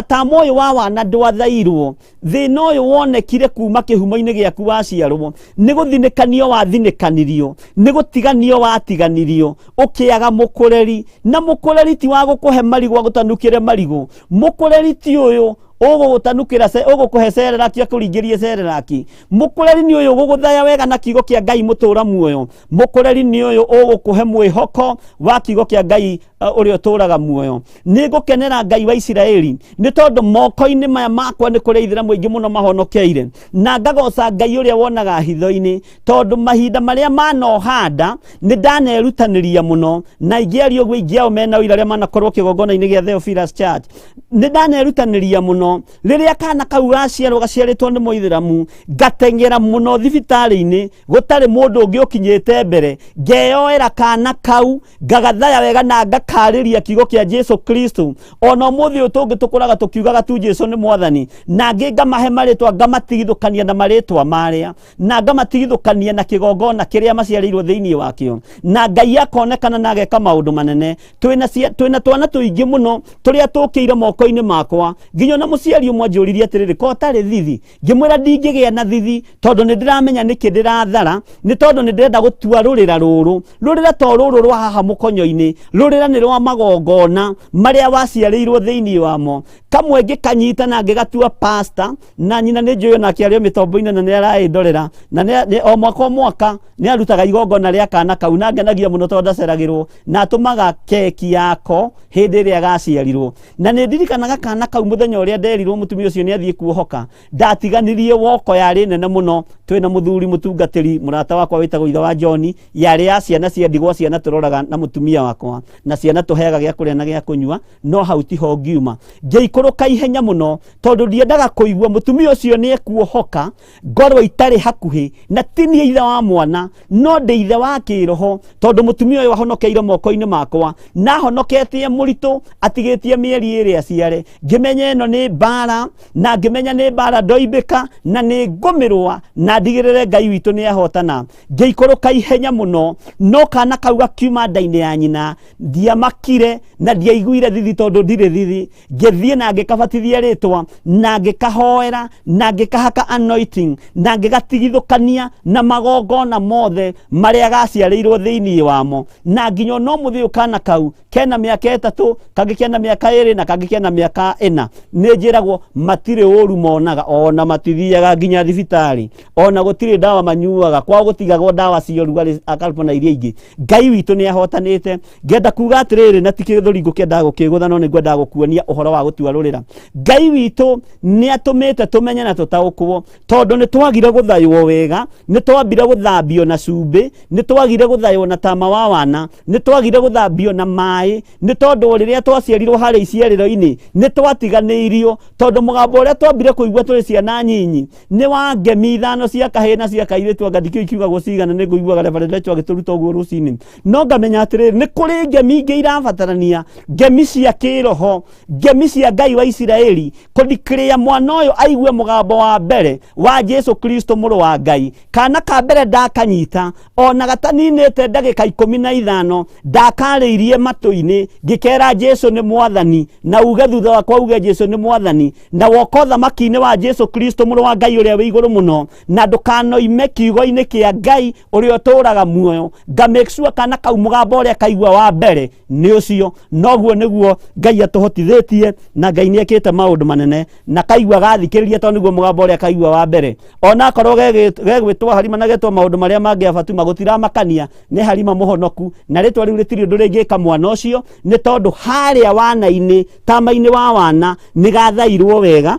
Tama ũyũ wa wana ndwathairwo, thĩna ũyũ wonekire kuma kĩhumo-inĩ gĩaku waciarwo, nĩ gũthinĩkanio wathinĩkanirio, nĩ gũtiganio watiganirio, ũkĩaga mũkũreri. Na mũkũreri ti wa gũkũhe marigũ agũtanukĩre marigũ, mũkũreri ti ũyũ ũgũgũtanukĩra ũgũkũhe cereraki akũringĩrie cereraki. Mũkũreri nĩ ũyũ ũgũgũthaya wega na kiugo kĩa Ngai mũtũra muoyo. Mũkũreri nĩ ũyũ ũgũkũhe mwĩhoko wa kiugo kĩa Ngai ũrĩa ũtũraga muoyo. Nĩ ngũkenera Ngai wa Isiraeli, nĩ tondũ moko-inĩ maya makwa nĩ kũrĩ aithĩramu aingĩ mũno mahonokeire, na ngagoca Ngai ũrĩa wonaga hitho-inĩ, tondũ mahinda marĩa manohanda nĩ ndanerutanĩria mũno, na ingĩaria ũguo ingĩ ao mena ũira arĩa manakorwo kĩgongona-inĩ gĩa Theophilus Church, nĩ ndanerutanĩria mũno Mũno rĩrĩa kana kau gaciarwo, gaciarĩtwo nĩ mũithĩramu, ngateng'era mũno thibitarĩ-inĩ gũtarĩ mũndũ ũngĩ ũkinyĩte mbere, ngeyoera kana kau, ngagathaya wega na ngakarĩria kiugo kĩa Jesu Kristo. Ona ũmũthĩ ũyũ tũngĩ tũkũraga tũkiugaga tu Jesu nĩ mwathani, na ngĩ ngamahe marĩtwa, ngamatigithũkania na marĩtwa marĩa, na ngamatigithũkania na kĩgongona kĩrĩa maciarĩirwo thĩinĩ wakĩo, na Ngai akonekana na ageka maũndũ manene. Twĩna twana tũingĩ mũno tũrĩa tũkĩire moko-inĩ makwa, nginya ona mũciari ũmwe anjũririe atĩrĩrĩ, ko ũtarĩ thithi? Ngĩmwĩra ndingĩgĩa na thithi, tondũ nĩ ndĩramenya nĩkĩ ndĩrathara, nĩ tondũ nĩ ndĩrenda gũtua rũrĩra rũrũ. Rũrĩra to rũrũ rwa haha mũkonyo-inĩ, rũrĩra nĩ rwa magongona marĩa waciarĩirwo thĩinĩ wamo. Kamwe ngĩkanyita na ngĩgatua pastor, na nyina nĩ njũĩ onake arĩ o mĩtombo-inĩ na nĩ araĩndorera, na o mwaka o mwaka nĩ arutaga igongona rĩa kana kau, na ngenagia mũno tondũ ndaceragĩrwo, na atũmaga keki yako hĩndĩ ĩrĩa gaciarirwo. Na nĩ ndirikanaga kana kau mũthenya ũrĩa nderirwo mũtumia ũcio nĩ athiĩ kuohoka, ndatiganirie woko yarĩ nene mũno, twĩna mũthuri mũtungatĩri mũrata wakwa wĩtagwo ithe wa John, yarĩ ya ciana cia ndigwa, ciana tũroraga na mũtumia wakwa, na ciana tũheaga gĩa kũrĩa na gĩa kũnyua, no hau tiho ngiuma. Ngĩikũrũka ihenya mũno tondũ ndiendaga kũigua mũtumia ũcio nĩ ekuohoka ngorwo itarĩ hakuhĩ, na ti niĩ ithe wa mwana, no ndĩ ithe wa kĩroho, tondũ mũtumia ũyũ ahonokeire moko-inĩ makwa, na ahonoketie mũritũ atigĩtie mĩeri ĩrĩ aciare. Ngĩmenya ĩno nĩ mbara, na ngĩmenya nĩ mbara ndoimbĩka, na nĩ ngũmĩrũa na ndigĩrĩre Ngai witũ nĩ ahotana. Ngĩikũrũka ihenya mũno, no kana kau gakiuma nda-inĩ ya nyina, ndiamakire na ndiaiguire thithi tondũ ndirĩ thithi. Ngĩthiĩ na ngĩkabatithia rĩtwa, na ngĩkahoera, na ngĩkahaka anointing, na ngĩgatigithũkania na magongona mothe marĩa gaciarĩirwo thĩinĩ wamo. Na nginya ona ũmũthĩ ũyũ kana kau kena mĩaka 3, kangĩ kena mĩaka 2, na kangĩ kena mĩaka 4. Nĩ njĩragwo matirĩ ũru monaga, ona matithiaga nginya thibitarĩ, ona gũtirĩ ndawa manyuaga, kwao gũtigagwo ndawa cia ũrugarĩ akalpo na iria ingĩ. Ngai witũ nĩ ahotanĩte. Ngenda kuga atĩrĩrĩ, na ti kĩthũri ngũkĩendaga gũkĩgũtha, no nĩ ngwendaga gũkuonia ũhoro wa gũtua rũrĩra. Ngai witũ nĩ atũmĩte tũmenye na tũtaũkwo, tondũ nĩ twagire gũthaywo wega, nĩ twambire gũthambio na cumbĩ, nĩ twagire gũthaywo na tama wa wana, nĩ twagire gũthambio na maĩ, nĩ tondũ rĩrĩa twaciarirwo harĩa iciarĩro-inĩ nĩ twatiganĩirio, tondũ mũgambo ũrĩa twambire kũigua tũrĩ ciana nyinyi nĩ wa ngemi 5 cia kahĩĩ na cia kairĩtu, anga ndikĩũĩ kiugagwo cigana, nĩ ngũiguaga Reverend Rachel agĩtũruta ũguo rũcinĩ, no ngamenya atĩrĩrĩ, nĩ kũrĩ ngemi ingĩ irabatarania, ngemi cia kĩroho, ngemi cia Ngai wa Isiraeli, kũdeclare mwana ũyũ aigue mũgambo wa mbere wa Jesu Kristo mũrũ wa Ngai. Kana ka mbere ndakanyita, ona gataninĩte ndagĩka 15, ndakarĩirie matũ-inĩ, ngĩkera Jesu nĩ mwathani, na uge thutha wakwa uge Jesu nĩ mwathani, na woka ũthamaki-inĩ wa Jesu Kristo mũrũ wa Ngai ũrĩa wĩ igũrũ mũno, na ndũkanoime kiugo-inĩ kĩa Ngai ũrĩa ũtũraga muoyo. Nga make sure kana kau mũgambo ũrĩa kaigua wa mbere nĩ ũcio. Noguo nĩguo Ngai atũhotithĩtie, na Ngai nĩ ekĩte maũndũ manene, na kaigua gathikĩrĩria, tondũ nĩguo mũgambo ũrĩa kaigua wa mbere. Ona akorwo gegwĩtwo Harima na getwo maũndũ marĩa mangĩ ya Fatuma, gũtiramakania, nĩ Harima mũhonoku, na rĩtwa rĩu rĩtirĩ ũndũ rĩngĩka mwana ũcio, nĩ tondũ harĩa wana-inĩ, tama-inĩ wa wana, nĩ gathairwo wega,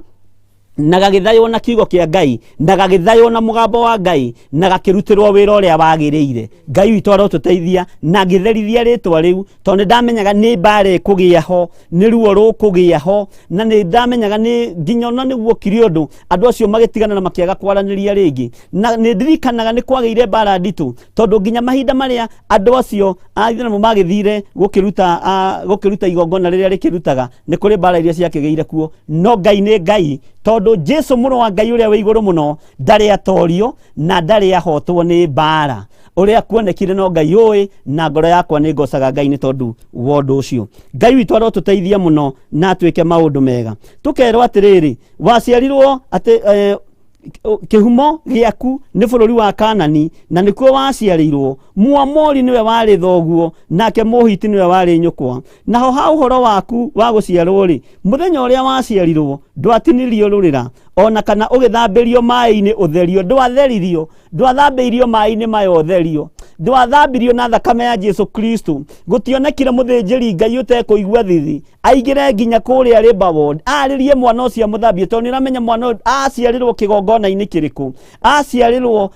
na gagĩthaywo na kiugo kĩa Ngai, na gagĩthaywo na mũgambo wa Ngai, na gakĩrutĩrwo wĩra ũrĩa wagĩrĩire. Ngai witũ arotũteithia, na ngĩtherithia rĩtwa rĩu, tondũ nĩ ndamenyaga nĩ mbara ĩkũgĩa ho, nĩ ruo rũkũgĩa ho, na nĩ ndamenyaga nĩ nginya ona nĩguo kiri ũndũ andũ acio magĩtigana na makĩaga kwaranĩria rĩngĩ. Na nĩ ndirikanaga nĩ kwagĩire mbara nditũ, tondũ nginya mahinda marĩa andũ acio a Ithĩramu magĩthire gũkĩruta igongona rĩrĩa rĩkĩrutaga, nĩ kũrĩ mbara iria ciakĩgĩire kuo. No Ngai nĩ Ngai, tondũ Jesu mũrũ wa Ngai ũrĩa wĩ igũrũ mũno ndarĩ atorio na ndarĩ ahotwo nĩ mbara. Ũrĩa kuonekire no Ngai ũĩ, na ngoro yakwa nĩ ngocaga Ngai nĩ tondũ wa ũndũ ũcio. Ngai witũ arotũteithia mũno na atwĩke maũndũ mega. Tũkerwo atĩrĩrĩ, waciarirwo atĩ kĩhumo gĩaku nĩ bũrũri wa Kanani, na nĩkuo waciarĩirwo. Mũamori nĩwe warĩ thoguo, nake Mũhiti nĩwe warĩ nyũkwa. Naho ha ũhoro waku wa gũciarwo-rĩ, mũthenya ũrĩa waciarirwo ndwatinirio rũrĩra, ona kana ũgĩthambĩrio maĩ-inĩ ũtherio, ndwatheririo, ndwathambĩirio maĩ-inĩ maya ũtherio. Ndwathambirio na thakame ya Jesu Kristo. Gũtionekire mũthĩnjĩri Ngai ũtekũigua thithi aingĩre nginya kũrĩa labour ward arĩrie mwana ũcio amũthambie, tondũ nĩũramenya mwana ũyũ aciarĩrwo kĩgongona-inĩ kĩrĩkũ, aciarĩrwo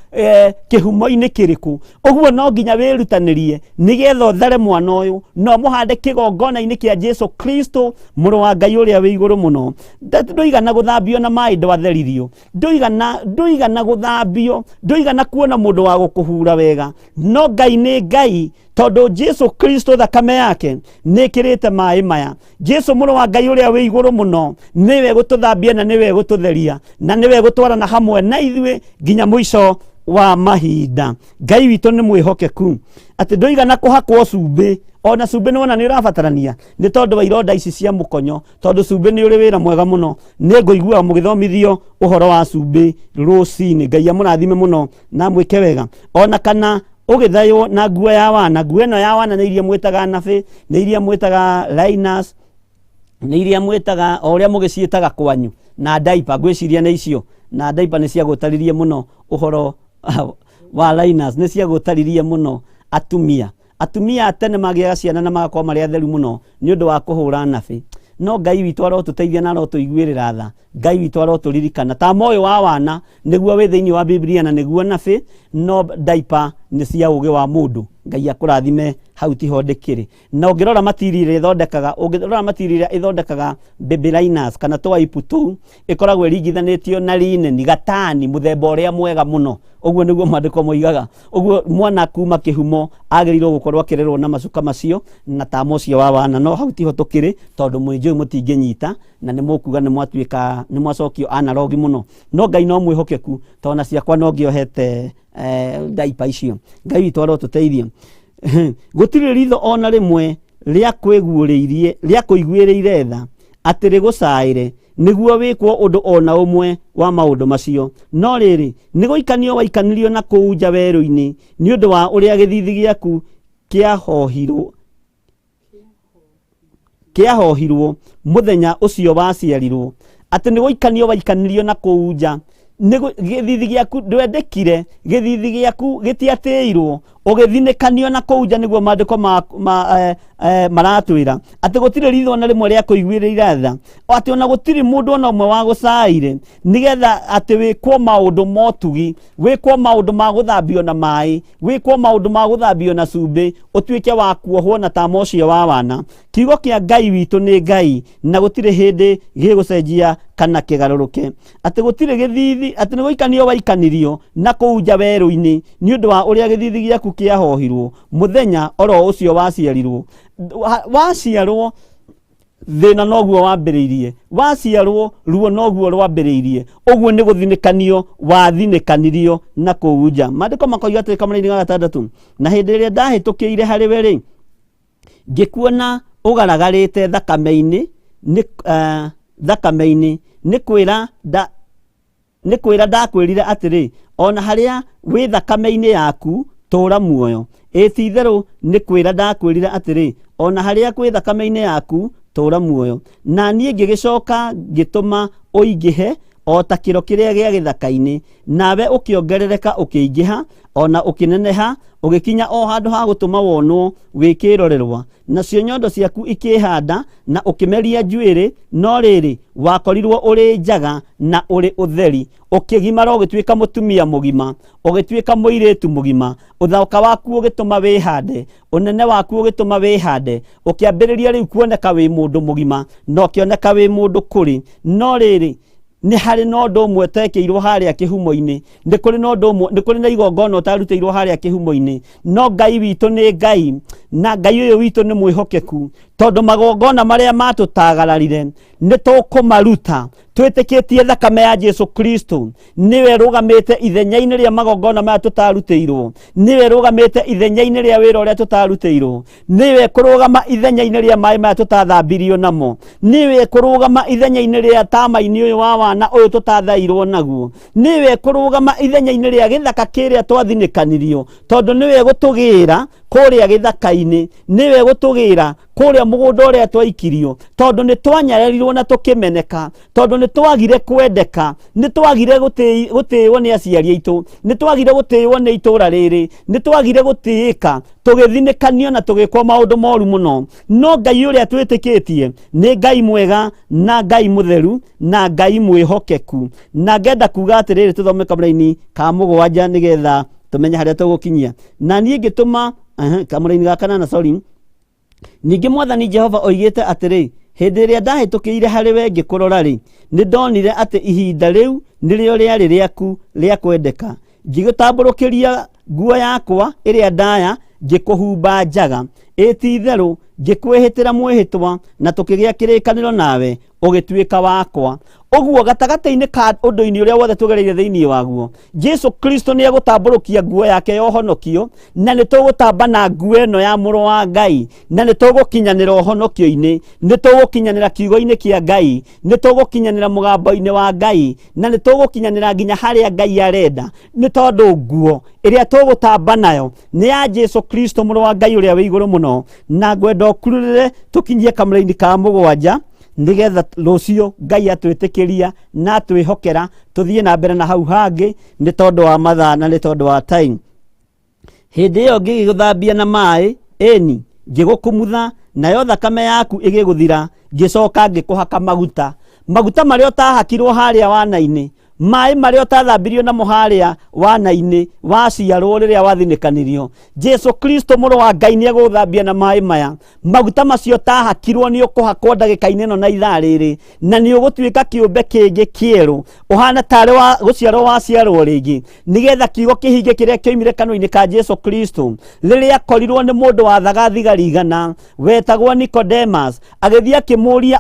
kĩhumo-inĩ kĩrĩkũ. Ũguo no nginya wĩrutanĩrie nĩgetha ũthare mwana ũyũ na ũmũhande kĩgongona-inĩ kĩa Jesu Kristo, mũrũ wa Ngai ũrĩa wĩ igũrũ mũno. Ndũigana gũthambio na maĩ, ndwatheririo, ndũigana gũthambio, ndũigana kuona mũndũ wa gũkũhura wega. No Ngai nĩ Ngai, tondũ Jesu Kristo thakame yake nĩĩkĩrĩte maĩ maya. Jesu mũrũ wa Ngai ũrĩa wĩ igũrũ mũno nĩwe gũtũthambia na nĩwe gũtũtheria na nĩwe gũtwarana hamwe na ithuĩ nginya mũico wa mahinda. Ngai witũ nĩ mwĩhokeku atĩ ndũigana kũhakwo cumbĩ. Ona cumbĩ nĩwona nĩ ũrabatarania nĩ tondũ wa ironda ici cia mũkonyo, tondũ cumbĩ nĩ ũrĩ wĩra mwega mũno. Nĩ ngũigua mũgĩthomithio ũhoro wa cumbĩ rũcinĩ. Ngai amũrathime mũno na amwĩke wega. Ona kana ũgĩthaywo na nguo ya wana, nguo ĩno ya wana nĩ iria mwĩtaga nabĩ, nĩ iria mwĩtaga liners, nĩ iria mwĩtaga o ũrĩa mũgĩciĩtaga kwanyu, na diaper, ngwĩciria nĩ icio. Na diaper nĩ ciagũtaririe mũno, ũhoro wa liners nĩ ciagũtaririe mũno atumia. Atumia a tene magĩaga ciana na magakorwo marĩ atheru mũno nĩ ũndũ wa kũhũra nabĩ. No Ngai witũ arotũteithia na arotũiguĩrĩra tha. Ngai witũ arotũririkana ta moyo wa wana nĩguo wĩ thĩinĩ wa Biblia na nĩguo nabĩ, no diaper nĩ cia ũgĩ wa mũndũ. Ngai akũrathime, hau tiho ndĩkĩrĩ. Na ũngĩrora material ĩrĩa ĩthondekaga, ũngĩrora material ĩrĩa ĩthondekaga baby liners kana tũwaipu tũu, ĩkoragwo ĩringithanĩtio na linen, gatani mũthemba ũrĩa mwega mũno. Ũguo nĩguo maandĩko moigaga. Ũguo mwana kuma kĩhumo agĩrĩirwo gũkorwo akĩrerwo na macuka macio na tama ũcio wa wana. No hau tiho tũkĩrĩ, tondũ mwĩnjũĩ mũtingĩnyita na nĩ mũkuga nĩ mwatuĩka nĩ mwacokio analogi mũno. No Ngai no mwĩhokeku, tondũ na ciakwa no ngĩohete diaper icio. Ngai witũ arotũteithia. Gũtirĩ ritho ona rĩmwe rĩa kwĩguũrĩirie rĩa kũiguĩrĩire tha atĩ rĩgũcaĩre nĩguo wĩkwo ũndũ ona ũmwe wa maũndũ macio. No rĩrĩ, nĩ gũikanio waikanirio na kũu nja werũ-inĩ nĩ ũndũ wa ũrĩa gĩthithi gĩaku kĩahohirwo mũthenya ũcio waciarirwo. Atĩ nĩ gũikanio waikanirio na kũu nja, gĩthithi gĩaku ndwendekire, gĩthithi gĩaku gĩtiatĩirwo, ũgĩthinĩkanio na kũu nja. Nĩguo maandĩko maratwĩra atĩ gũtirĩ ritho ona rĩmwe rĩa kũiguĩrĩra tha, atĩ ona gũtirĩ mũndũ ona ũmwe wa gũcaire nĩgetha atĩ wĩkwo maũndũ motugi, wĩkwo maũndũ ma gũthambio na maĩ, wĩkwo maũndũ ma gũthambio na cumbĩ, ũtuĩke wa kuohwo na tama ũcio wa wana. Kiugo kĩa Ngai witũ nĩ Ngai na gũtirĩ hĩndĩ gĩgũcenjia kana kĩgarũrũke. Atĩ gũtirĩ gĩthithi, atĩ nĩ gũikanio waikanirio na kũu nja werũ-inĩ nĩ ũndũ wa ũrĩa gĩthithi gĩaku kĩahohirwo mũthenya oro ũcio waciarirwo. Waciarwo thĩna noguo wambĩrĩirie, waciarwo ruo noguo rwambĩrĩirie. Ũguo nĩ gũthinĩkanio wathinĩkanirio na kũu nja. Maandĩko makoiga atĩrĩ kamũrainĩ ga gatandatũ, na hĩndĩ ĩrĩa ndahĩtũkĩire harĩ we rĩ, ngĩkuona ũgaragarĩte thakame-inĩ, nĩ thakame-inĩ, nĩ kwĩra nda nĩ kwĩra ndakwĩrire atĩrĩ, ona harĩa wĩ thakame-inĩ yaku tũra muoyo. Ĩ ti-itherũ nĩ kwĩra ndakwĩrire atĩrĩ, ona harĩa kwĩ thakame-inĩ yaku tũra muoyo. Na niĩ ngĩgĩcoka ngĩtũma ũingĩhe o ta kĩro kĩrĩa gĩa gĩthaka-inĩ, nawe ũkĩongerereka ũkĩingĩha ona ũkĩneneha, ũgĩkinya o handũ ha gũtũma wonwo wĩ kĩrorerwa. Nacio nyondo ciaku ikĩĩhanda na ũkĩmeria njuĩrĩ, no rĩrĩ, wakorirwo ũrĩ njaga na ũrĩ ũtheri. Ũkĩgimara ũgĩtuĩka mũtumia mũgima, ũgĩtuĩka mũirĩtu mũgima. Ũthaka waku ũgĩtũma wĩhande, ũnene waku ũgĩtũma wĩhande, ũkĩambĩrĩria rĩu kuoneka wĩ mũndũ mũgima na ũkĩoneka wĩ mũndũ kũrĩ. No rĩrĩ, nĩ harĩ na ũndũ ũmwe ũtekĩirwo harĩa kĩhumo-inĩ, nĩ kũrĩ na ũndũ ũmwe, nĩ kũrĩ na igongona ũtarutĩirwo harĩa kĩhumo-inĩ. No Ngai witũ nĩ Ngai, na Ngai ũyũ witũ nĩ mwĩhokeku, tondũ magongona marĩa matũtagararire nĩ tũkũmaruta twĩtĩkĩtie thakame ya Jesu Kristo nĩwe ĩrũgamĩte ithenya-inĩ rĩa magongona maya tũtarutĩirwo, nĩwe ĩrũgamĩte ithenya-inĩ rĩa wĩra ũrĩa tũtarutĩirwo, nĩwe kũrũgama ithenya-inĩ rĩa maĩ maya tũtathambirio namo, nĩwe kũrũgama ithenya-inĩ rĩa tama-inĩ ũyũ wa wana ũyũ tũtathairwo naguo, nĩwe kũrũgama ithenya-inĩ rĩa gĩthaka kĩrĩa twathinĩkanirio, tondũ nĩwe gũtũgĩra kũrĩa gĩthaka-inĩ, nĩwe gũtũgĩra Kũrĩa mũgũnda ũrĩa twaikirio, tondũ nĩ twanyarerirwo na tũkĩmeneka, tondũ nĩ twagire kwendeka, nĩ twagire gũtĩĩo nĩ aciari aitũ, nĩ twagire gũtĩĩo nĩ itũra rĩrĩ, nĩ twagire gũtĩĩka, tũgĩthinĩkanio na tũgĩkwo maũndũ moru mũno. No Ngai ũrĩa twĩtĩkĩtie nĩ Ngai mwega na Ngai mũtheru na Ngai mwĩhokeku. Na ngenda kuga atĩrĩrĩ, tũthome kamũraini ka 7 nĩgetha tũmenye harĩa tũgũkinyia. Na niĩ ngĩtũma kamũraini ga 8, sorry. Ningĩ Mwathani Jehova oigĩte atĩrĩ, hĩndĩ ĩrĩa ndahĩtũkĩire harĩ we ngĩkũrora rĩ, nĩ ndonire atĩ ihinda rĩu nĩrĩo rĩarĩ rĩaku rĩa kwendeka. Ngĩgũtambũrũkĩria nguo yakwa ĩrĩa ndaya, ngĩkũhumba njaga. Ĩ ti-itherũ ngĩkwĩhĩtĩra mwĩhĩtwa, na tũkĩgĩa kĩrĩkanĩro nawe, ũgĩtuĩka wakwa. Ũguo gatagatĩ-inĩ ka ũndũ-inĩ ũrĩa wothe tũgereire thĩinĩ waguo, Jesu Kristo nĩ egũtambũrũkia nguo yake ya ũhonokio, na nĩ tũgũtamba na nguo ĩno ya mũrũ wa Ngai, na nĩ tũgũkinyanĩra ũhonokio-inĩ, nĩ tũgũkinyanĩra kiugo-inĩ kĩa Ngai, nĩ tũgũkinyanĩra mũgambo-inĩ wa Ngai, na nĩ tũgũkinyanĩra nginya harĩa Ngai arenda, nĩ tondũ nguo ĩrĩa tũgũtamba nayo nĩ ya Jesu Kristo mũrũ wa Ngai ũrĩa wĩ igũrũ mũno. Na ngwenda ũkururĩre tũkinyie kamũraini ka 7, nĩgetha rũciũ Ngai atwĩtĩkĩria na atwĩhokera tũthiĩ na mbere na hau hangĩ, nĩ tondũ wa mathaa na nĩ tondũ wa time. Hĩndĩ ĩyo ngĩgĩgũthambia na maĩ, ĩni, ngĩgũkumutha, nayo thakame yaku ĩgĩgũthira, ngĩcoka ngĩkũhaka maguta. Maguta marĩa ũtahakirwo harĩa wana-inĩ, maĩ marĩa ũtathambirio namo harĩa wana-inĩ waciarwo rĩrĩa wathinĩkanirio, Jesu Kristo mũrũ wa Ngai nĩ egũgũthambia na maĩ maya. Maguta macio ũtahakirwo nĩ ũkũhakwo ndagĩka-inĩ ĩno na ithaa rĩrĩ, na nĩ ũgũtuĩka kĩũmbe kĩngĩ kĩerũ, ũhana tarĩ wa gũciarwo waciarwo rĩngĩ, nĩgetha kiugo kĩhinge kĩrĩa kĩoimire kanua-inĩ ka Jesu Kristo rĩrĩa akorirwo nĩ mũndũ wathaga thigari 100 wetagwo Nicodemus, agĩthiĩ akĩmũria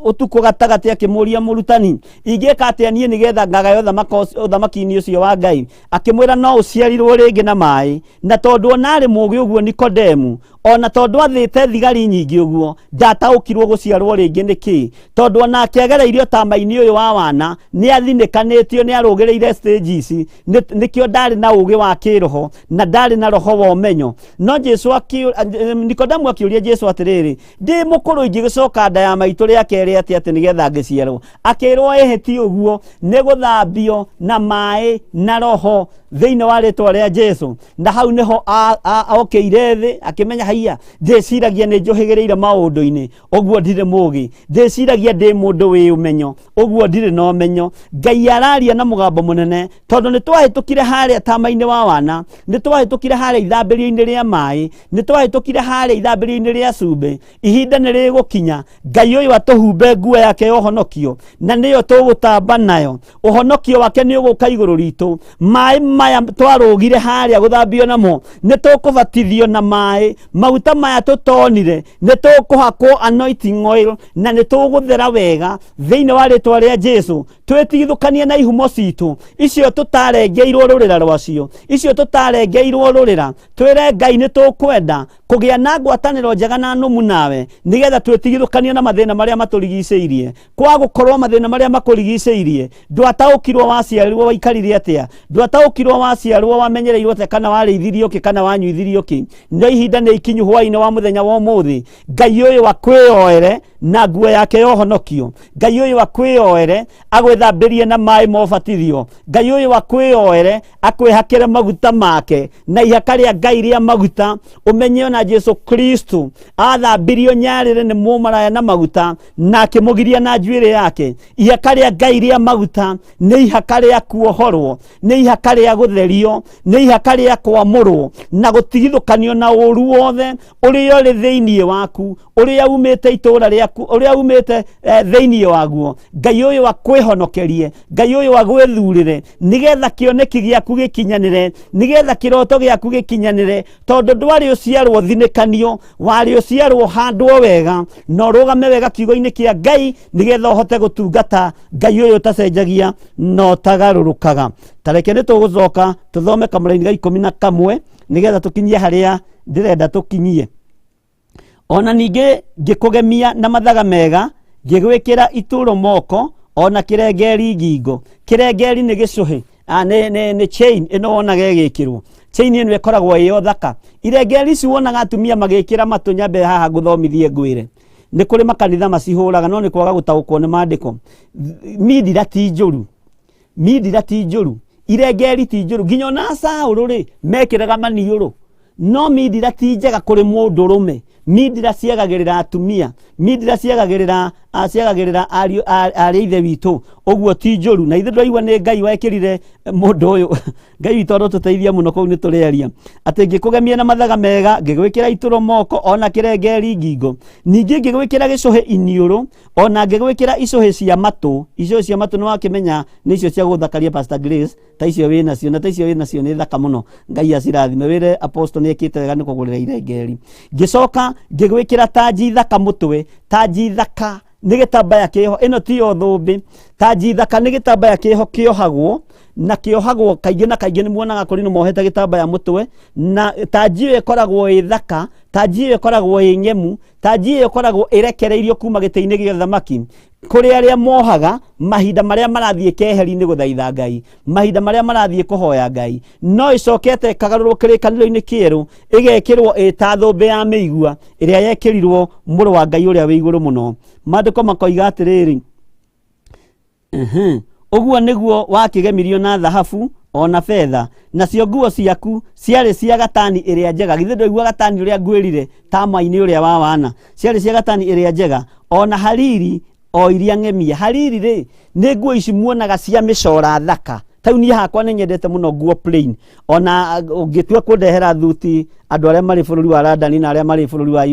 ũtukũ gatagatĩ, akĩmũria, mũrutani, ingĩka atĩa niĩ nĩgetha ngagaya ũthamaki-inĩ ũcio wa Ngai? Akĩmwĩra, no ũciarirwo rĩngĩ na maĩ. Na tondũ ona arĩ mũũgĩ ũguo Nikodemu, ona tondũ athĩte thigari nyingĩ ũguo, ndataũkirwo gũciarwo rĩngĩ nĩ kĩĩ, tondũ onake agereirio tama-inĩ ũyũ wa wana, nĩ athinĩkanĩtio, nĩ arũgĩrĩire stage ici, nĩkĩo ndarĩ na ũũgĩ wa kĩroho na ndarĩ na roho wa ũmenyo. No Nikodemu akĩũria Jesu atĩrĩrĩ, ndĩ mũkũrũ ingĩgĩcoka nda ya maitũ rĩa kerĩ atĩa atĩ nĩgetha ngĩciarwo? Akĩrwo, ĩhĩ ti ũguo, nĩ gũthambio na maĩ na roho thĩinĩ wa rĩtwa rĩa Jesu. Na hau nĩho okĩire thĩ akĩmenya, haiya, ndĩciragia nĩ njũhĩgĩrĩire maũndũ-inĩ, ũguo ndirĩ mũũgĩ, ndĩciragia ndĩ mũndũ wĩ ũmenyo, ũguo ndirĩ na ũmenyo. Ngai araria na mũgambo mũnene, tondũ nĩ twahĩtũkire harĩa tama-inĩ wa wana, nĩ twahĩtũkire harĩa ithambĩrio-inĩ rĩa maĩ, nĩ twahĩtũkire harĩa ithambĩrio-inĩ rĩa cumbĩ. Ihinda nĩ rĩgũkinya Ngai ũyũ atũhumbe nguo yake ya ũhonokio, na nĩyo tũgũtamba nayo. Ũhonokio wake nĩ ũgũka igũrũ ritũ. Maĩ maya twarũgire harĩa gũthambio namo, nĩ tũkũbatithio na maĩ. Maguta maya tũtonire, nĩ tũkũhakwo anointing oil, na nĩ tũgũthera wega thĩinĩ wa rĩtwa rĩa Jesu. Twĩtigithũkanie na ihumo citũ icio tũtarengeirwo rũrĩra rwacio, icio tũtarengeirwo rũrĩra. Twĩre Ngai nĩ tũkwenda kũgĩa na ngwatanĩro njega na nũmu nawe, nĩgetha twĩtigithũkanie na mathĩna marĩa matũrigicĩirie. Kwa gũkorwo mathĩna marĩa makũrigicĩirie, ndwataũkirwo waciarirwo waikarire atĩa, ndwataũkirwo waciarwo wamenyereirwo atĩa, kana warĩithirio kĩ, kana wanyuithirio kĩ. No ihinda nĩ ikinyu hwaĩ-inĩ wa mũthenya wa ũmũthĩ, Ngai ũyũ akwĩyoere na nguo yake ya ũhonokio. Ngai ũyũ akwĩyoere agwĩthambĩrie na maĩ ma ũbatithio. Ngai ũyũ akwĩyoere akwĩhakĩre maguta make na ihaka rĩa Ngai rĩa maguta. Ũmenye ona Jesu Kristo athambirio nyarĩrĩ nĩ mũmaraya na maguta, na akĩmũgiria na njuĩrĩ yake. Ihaka rĩa Ngai rĩa maguta nĩ ihaka rĩa kuohorwo, nĩ ihaka rĩa gũtherio, nĩ ihaka rĩa kwamũrwo na gũtigithũkanio na ũru wothe ũrĩa ũrĩ thĩinĩ waku, ũrĩa umĩte itũũra rĩaku, ũrĩa umĩte thĩinĩ waguo. Ngai ũyũ akwĩhonokerie, Ngai ũyũ agwĩthurĩre, nĩgetha kĩoneki gĩaku gĩkinyanĩre, nĩgetha kĩroto gĩaku gĩkinyanĩre, tondũ ndwarĩ ũciarwo thinĩkanio, warĩ ũciarwo handwo wega na ũrũgame wega kiugo-inĩ kĩa Ngai, nĩgetha ũhote gũtungata Ngai ũyũ ũtacenjagia na ũtagarũrũkaga. Ta reke nĩ tũgũcoka tũthome kamũraini ga 11 nĩgetha tũkinyie harĩa ndĩrenda tũkinyie. Ona ningĩ ngĩkũgemia na mathaga mega, ngĩgwĩkĩra ituro moko, ona kĩrengeri ngingo. Kĩrengeri nĩ gĩcũhĩ, nĩ chain ĩno wonaga ĩgĩkĩrwo. Chain ĩno ĩkoragwo ĩyo thaka. Irengeri ici wonaga atumia magĩkĩra matũ, nyambe haha ngũthomithie ngwĩre nĩ kũrĩ makanitha macihũraga, no nĩ kwaga gũtaũkwo nĩ maandĩko. Mindira ti njũru, mindira ti njũru, irengeri ti njũru, nginya ona Saũlũ rĩ mekĩraga maniũrũ, no mindira ti njega kũrĩ mũndũrũme. Mindira ciagagĩrĩra atumia, mindira ciagagĩrĩra ciagagĩrĩra ariũ arĩ a ithe witũ, ũguo ti njũru. Na ithe ndwaigua nĩ Ngai wekĩrire mũndũ ũyũ. Ngai witũ arotũteithia mũno. Kũu nĩ tũrĩaria atĩ ngĩkũgemia na mathaga mega, ngĩgwĩkĩra itũro moko ona kĩrengeri ngingo, ningĩ ngĩgwĩkĩra gĩcũhĩ iniũrũ, ona ngĩgwĩkĩra icũhĩ cia matũ. Icũhĩ cia matũ nĩ wakĩmenya nĩ icio cia gũthakaria, Pastor Grace, ta icio wĩ nacio, na ta icio wĩ nacio nĩ thaka mũno. Ngai acirathime. Wĩre apostle nĩ ekĩte wega nĩ kũgũrĩra irengeri. Ngĩcoka ngĩgwĩkĩra tanji thaka mũtwe. Tanji thaka nĩ gĩtambaya kĩho, ĩno tiyo thũmbĩ. Tanji thaka nĩ gĩtambaya kĩho kĩohagwo, na kĩohagwo kaingĩ na kaingĩ. Nĩ muonaga kũrĩ nĩ mohete gĩtambaya mũtwe, na tanji ĩyo ĩkoragwo ĩ thaka, tanji ĩyo ĩkoragwo ĩ ng'emu, tanji ĩyo ĩkoragwo ĩrekereirio kuma gĩtĩ-inĩ gĩa ũthamaki kũrĩ arĩa mohaga mahinda marĩa marathiĩ keheri-inĩ gũthaitha Ngai, mahinda marĩa marathiĩ kũhoya Ngai. No ĩcokete ĩkagarũrwo kĩrĩkanĩro-inĩ kĩerũ, ĩgekĩrwo ĩ ta thũmbĩ ya mĩigua ĩrĩa yekĩrirwo mũrũ wa Ngai ũrĩa wĩ igũrũ mũno. Maandĩko makoiga atĩrĩrĩ, ũguo nĩguo wakĩgemirio na thahabu ona betha, nacio nguo ciaku ciarĩ cia gatani ĩrĩa njega. Githĩ ndũigua gatani ũrĩa ngwĩrire tama-inĩ ũrĩa wa wana? Ciarĩ cia gatani ĩrĩa njega ona hariri o iria ng'emie. Hariri rĩ, nĩ nguo ici muonaga cia mĩcora thaka. Tau niĩ hakwa nĩ nyendete mũno nguo plain. Ona ũngĩtua kũndehera thuti, andũ arĩa marĩ bũrũri wa London na arĩa marĩ bũrũri wa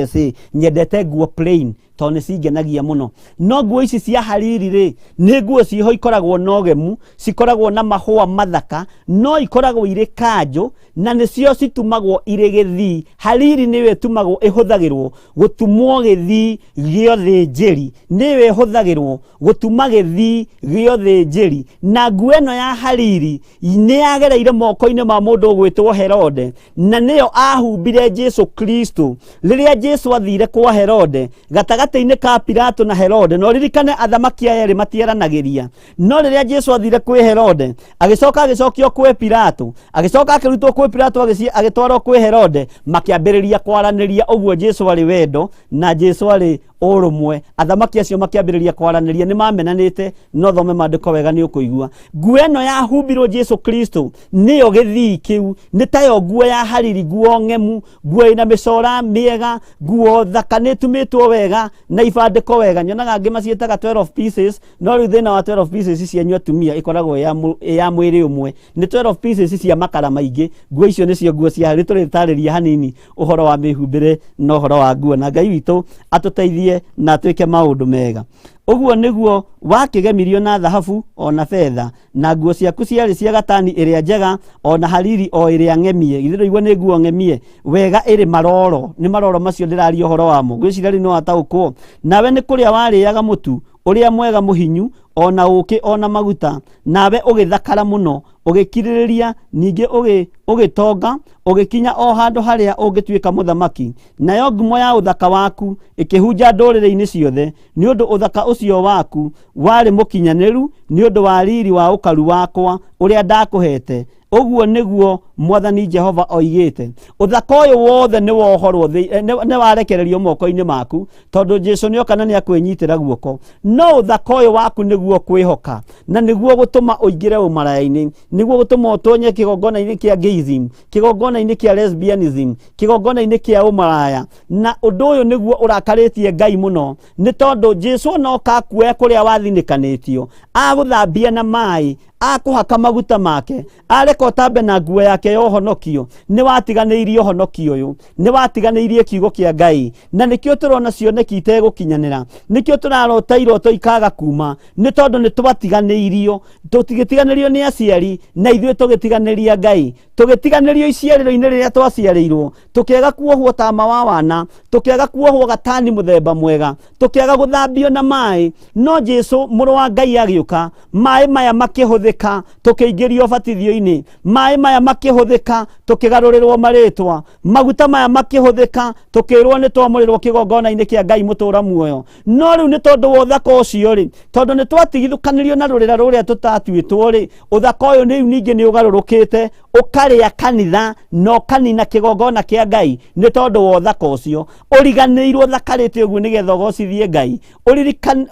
USA, nyendete nguo plain tondũ nĩ cingenagia mũno. No nguo ici cia hariri rĩ, nĩ nguo ciho ikoragwo na ũgemu, cikoragwo na mahũa mathaka, no ikoragwo irĩ kanjũ, na nĩcio citumagwo irĩ gĩthii. Hariri nĩyo ĩtumagwo, ĩhũthagĩrwo gũtumwo gĩthii gĩa ũthĩnjĩri, nĩyo ĩhũthagĩrwo gũtuma gĩthii gĩa ũthĩnjĩri. Na nguo ĩno ya hariri nĩ yagereire moko-inĩ ma mũndũ ũgwĩtwo Herode, na nĩyo ahumbire Jesu Kristo rĩrĩa Jesu athire kwa Herode, gatagatĩ-inĩ ka Pilato na Herode. Na ũririkane athamaki aya erĩ matiaranagĩria, no rĩrĩa Jesu athire kwĩ Herode, agĩcoka agĩcokio kwĩ Pilato, agĩcoka akĩrutwo kwĩ Pilato, agĩtwarwo kwĩ Herode, makĩambĩrĩria kwaranĩria. Ũguo Jesu arĩ wendo na Jesu arĩ ũrũmwe, athamaki acio makĩambĩrĩria kwaranĩria. Nĩ mamenanĩte, no thome maandĩko wega nĩ ũkũigua. Nguo ĩno yahumbirwo Jesu Kristo nĩyo gĩthii kĩu, nĩ tayo nguo ya hariri, nguo ng'emu, nguo ĩna mĩcora mĩega, nguo thaka, nĩ ĩtumĩtwo wega na ibandĩko wega. Nyonaga angĩ maciĩtaga 12 pieces, no rĩu thĩna wa 12 pieces cianyu atumia ĩkoragwo ĩ ya mwĩrĩ ũmwe, nĩ 12 pieces cia makara maingĩ. Nguo icio nĩcio nguo cia hariri. Tũrĩtarĩria hanini ũhoro wa mĩhumbĩre na ũhoro wa nguo, na Ngai witũ atũteithie na atwĩke maũndũ mega. Ũguo nĩguo wakĩgemirio na thahabu ona betha, na nguo ciaku ciarĩ cia gatani ĩrĩa njega ona hariri o ĩrĩa ng'emie. Githĩ ndũigua nĩ nguo ng'emie wega, ĩrĩ maroro? Nĩ maroro macio ndĩraria ũhoro wamo. Ngwĩciria rĩu nĩ wataũkwo. Nawe nĩ kũrĩa warĩaga mũtu ũrĩa mwega mũhinyu, ona ũkĩ, ona maguta, nawe ũgĩthakara mũno, ũgĩkirĩrĩria, ningĩ ũgĩtonga, ũgĩkinya o handũ harĩa ũngĩtuĩka mũthamaki. Nayo ngumo ya ũthaka waku ĩkĩhunja ndũrĩrĩ-inĩ ciothe, nĩ ũndũ ũthaka ũcio waku warĩ mũkinyanĩru nĩ ũndũ wa riri wa ũkaru wakwa ũrĩa ndakũhete. Ũguo nĩguo Mwathani Jehova oigĩte. Ũthaka ũyũ wothe nĩ wohorwo, nĩ warekererio moko-inĩ maku, tondũ Jesu nĩoka na nĩakwĩnyitĩra guoko. No ũthaka ũyũ waku nĩguo kwĩhoka, na nĩguo gũtũma ũingĩre ũmaraya-inĩ, nĩguo gũtũma ũtonye kĩgongona-inĩ kĩa gayism, kĩgongona-inĩ kĩa lesbianism, kĩgongona-inĩ kĩa ũmaraya. Na ũndũ ũyũ nĩguo ũrakarĩtie Ngai mũno, nĩ tondũ Jesu no akuoya kũrĩa wathinĩkanĩtio, agũthambia na maĩ, akũhaka maguta make, areka ũtambe na nguo yake ya ũhonokio. Nĩ watiganĩirie ũhonokio ũyũ, nĩ watiganĩirie kiugo kĩa Ngai, na nĩkĩo tũrona cioneki itegũkinyanĩra, nĩkĩo tũrarota iroto ikaga kuma, nĩ tondũ nĩ twatiganĩirio. Tũtigĩtiganĩrio nĩ aciari, na ithuĩ tũgĩtiganĩria Ngai, tũgĩtiganĩrio iciarĩro-inĩ rĩrĩa twaciarĩirwo, tũkĩaga kuohwo tama wa wana, tũkĩaga kuohwo gatani mũthemba mwega, tũkĩaga gũthambio na maĩ. No Jesu mũrũ wa Ngai agĩũka, maĩ maya makĩhũthĩrwo. makĩhũthĩka tũkĩingĩrio ũbatithio-inĩ, maĩ maya makĩhũthĩka tũkĩgarũrĩrwo marĩtwa, maguta maya makĩhũthĩka tũkĩrwo nĩ twamũrĩrwo kĩgongona-inĩ kĩa Ngai mũtũra muoyo. No rĩu nĩ tondũ wa ũthaka ũcio rĩ, tondũ nĩ twatigithũkanirio na rũrĩra rũrĩa tũtatuĩtwo rĩ, ũthaka ũyũ rĩu ningĩ nĩ ũgarũrũkĩte ũkarĩa kanitha na ũkanina kĩgongona kĩa Ngai nĩ tondũ wa ũthaka ũcio. Ũriganĩirwo ũthakarĩte ũguo nĩgetha ũgocithie Ngai.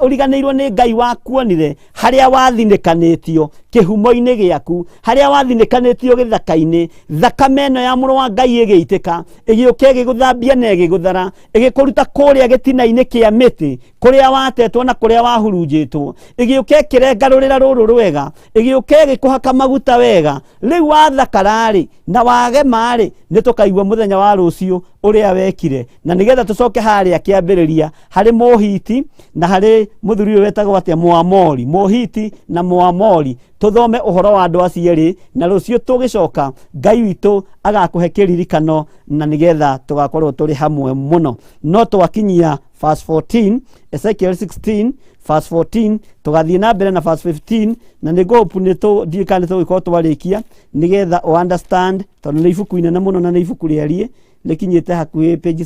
Ũriganĩirwo nĩ Ngai wakuonire harĩa wathinĩkanĩtio kĩhumo-inĩ gĩaku, harĩa wathinĩkanĩtio gĩthaka-inĩ. Thakame ĩno ya mũrũ wa Ngai ĩgĩitĩka, ĩgĩũka ĩgĩgũthambia na ĩgĩgũthara, ĩgĩkũruta kũrĩa gĩtina-inĩ kĩa mĩtĩ, kũrĩa watetwo na kũrĩa wahurunjĩtwo, ĩgĩũka ĩkĩrenga rũrĩra rũrũ rwega, ĩgĩũka ĩgĩkũhaka maguta wega. Rĩu wathakara-rĩ na wagema-rĩ, nĩ tũkaigua mũthenya wa rũciũ ũrĩa wekire. Na nĩgetha tũcoke harĩa kĩambĩrĩria harĩ Mũhiti na harĩ mũthuri ũyũ wetagwo atĩa, Mũamori, Mũhiti na Mũamori, tũthome ũhoro wa andũ acio erĩ, na rũciũ tũgĩcoka Ngai witũ agakũhe kĩririkano, na nĩgetha tũgakorwo tũrĩ hamwe mũno. No twakinyia verse 14, Ezekiel 16 verse 14, tũgathiĩ na mbere na verse 15, na nĩ ngũhope nĩ ndiũĩ kana nĩ tũgũkorwo twarĩkia, nĩgetha ũ understand, tondũ nĩ ibuku inene mũno na nĩ ibuku rĩariĩ, rĩkinyĩte hakuhĩ page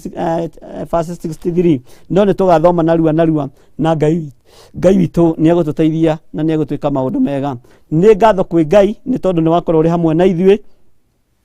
verse 63, no nĩ tũgathoma narua narua, na Ngai witũ nĩ egũtũteithia na nĩ egũtwĩka maũndũ mega. Nĩ ngatho kwĩ Ngai nĩ tondũ nĩ wakorwo ũrĩ hamwe na ithuĩ,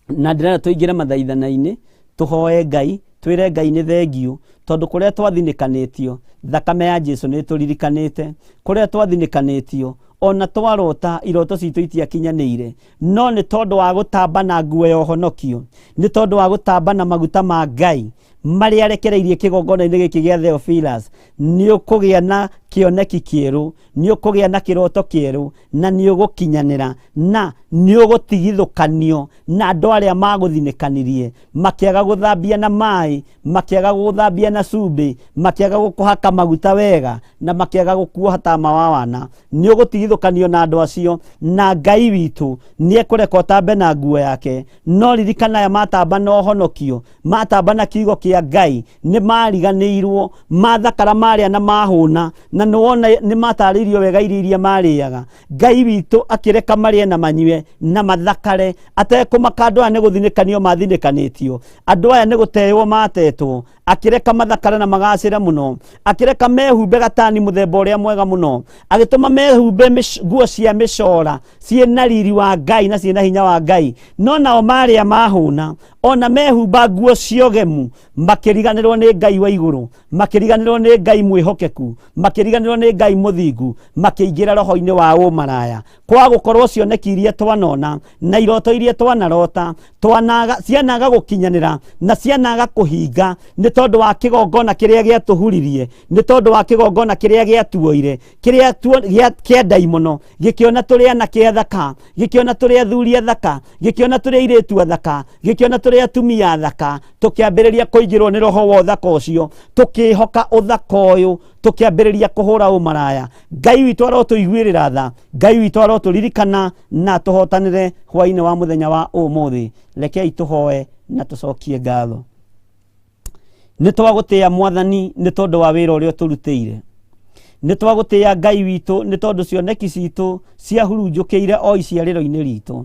na ndĩrenda tũingĩre mathaithana-inĩ, tũhoe Ngai, twĩre Ngai nĩ thengiũ, tondũ kũrĩa twathinĩkanĩtio, thakame ya Jesu nĩ ĩtũririkanĩte. Kũrĩa twathinĩkanĩtio, ona twarota iroto citũ itiakinyanĩire, no nĩ tondũ wa gũtamba na nguo ya ũhonokio, nĩ tondũ wa gũtamba na maguta ma Ngai marĩa arekereirie kĩgongona-inĩ gĩkĩ gĩa Theophilus, nĩ ũkũgĩa na kĩoneki kĩerũ, nĩ ũkũgĩa na kĩroto kĩerũ, na nĩ ũgũkinyanĩra, na nĩ ũgũtigithũkanio na andũ arĩa magũthinĩkanirie, makĩaga gũthambia na maĩ, makĩaga gũgũthambia na cumbĩ, makĩaga gũkũhaka maguta wega, na makĩaga gũkuoha tama wa wana. Nĩ ũgũtigithũkanio na andũ acio, na Ngai witũ nĩ ekũreka ũtambe na nguo yake. No ririkana aya matamba na ũhonokio, matamba na kiugo kĩa Ngai, nĩ mariganĩirwo, mathakara marĩa na mahũna, na nĩ wona nĩ matarĩirio wega irio iria marĩaga. Ngai witũ akĩreka marĩe na manyue na mathakare, atekũmaka andũ aya nĩ gũthinĩkanio mathinĩkanĩtio, andũ aya nĩ gũtewo matetwo. Akĩreka mathakare na magacĩre mũno, akĩreka mehumbe gatani mũthemba ũrĩa mwega mũno, agĩtũma mehumbe nguo cia mĩcora ciĩna riri wa Ngai na ciĩna hinya wa Ngai. No nao marĩa mahũna, ona mehumba nguo ciogemu, makĩriganĩrwo nĩ Ngai wa igũrũ, makĩriganĩrwo nĩ Ngai mwĩhokeku, makĩriganĩrwo nĩ Ngai mũthingu, makĩingĩra roho-inĩ wa ũmaraya. Kwa gũkorwo cioneki iria twanona na iroto iria twanarota cianaga gũkinyanĩra na cianaga kũhinga, nĩ tondũ wa kĩgongona kĩrĩa gĩatũhuririe, nĩ tondũ wa kĩgongona kĩrĩa gĩatuoire, kĩrĩa kĩa ndaimono, gĩkĩona tũrĩ anake athaka, gĩkĩona tũrĩ athuri athaka, gĩkĩona tũrĩ airĩtu athaka, gĩkĩona tũrĩ atumia athaka, tũkĩambĩrĩria kũingĩrwo nĩ roho wa ũthaka ũcio, tũkĩhoka ũthaka ũyũ, tũkĩambĩrĩria kũhũra ũmaraya. Ngai witũ arotũiguĩrĩra tha, Ngai witũ arotũririkana na tũhotanĩre hwainĩ wa mũthenya wa ũmũthĩ. Rekei tũhoe na tũcokie ngatho. Nĩ twagũtĩĩa Mwathani nĩ tondũ wa wĩra ũrĩa ũtũrutĩire. Nĩ twagũtĩĩa Ngai witũ nĩ tondũ cioneki citũ ciahurunjũkĩire o iciarĩro-inĩ ritũ.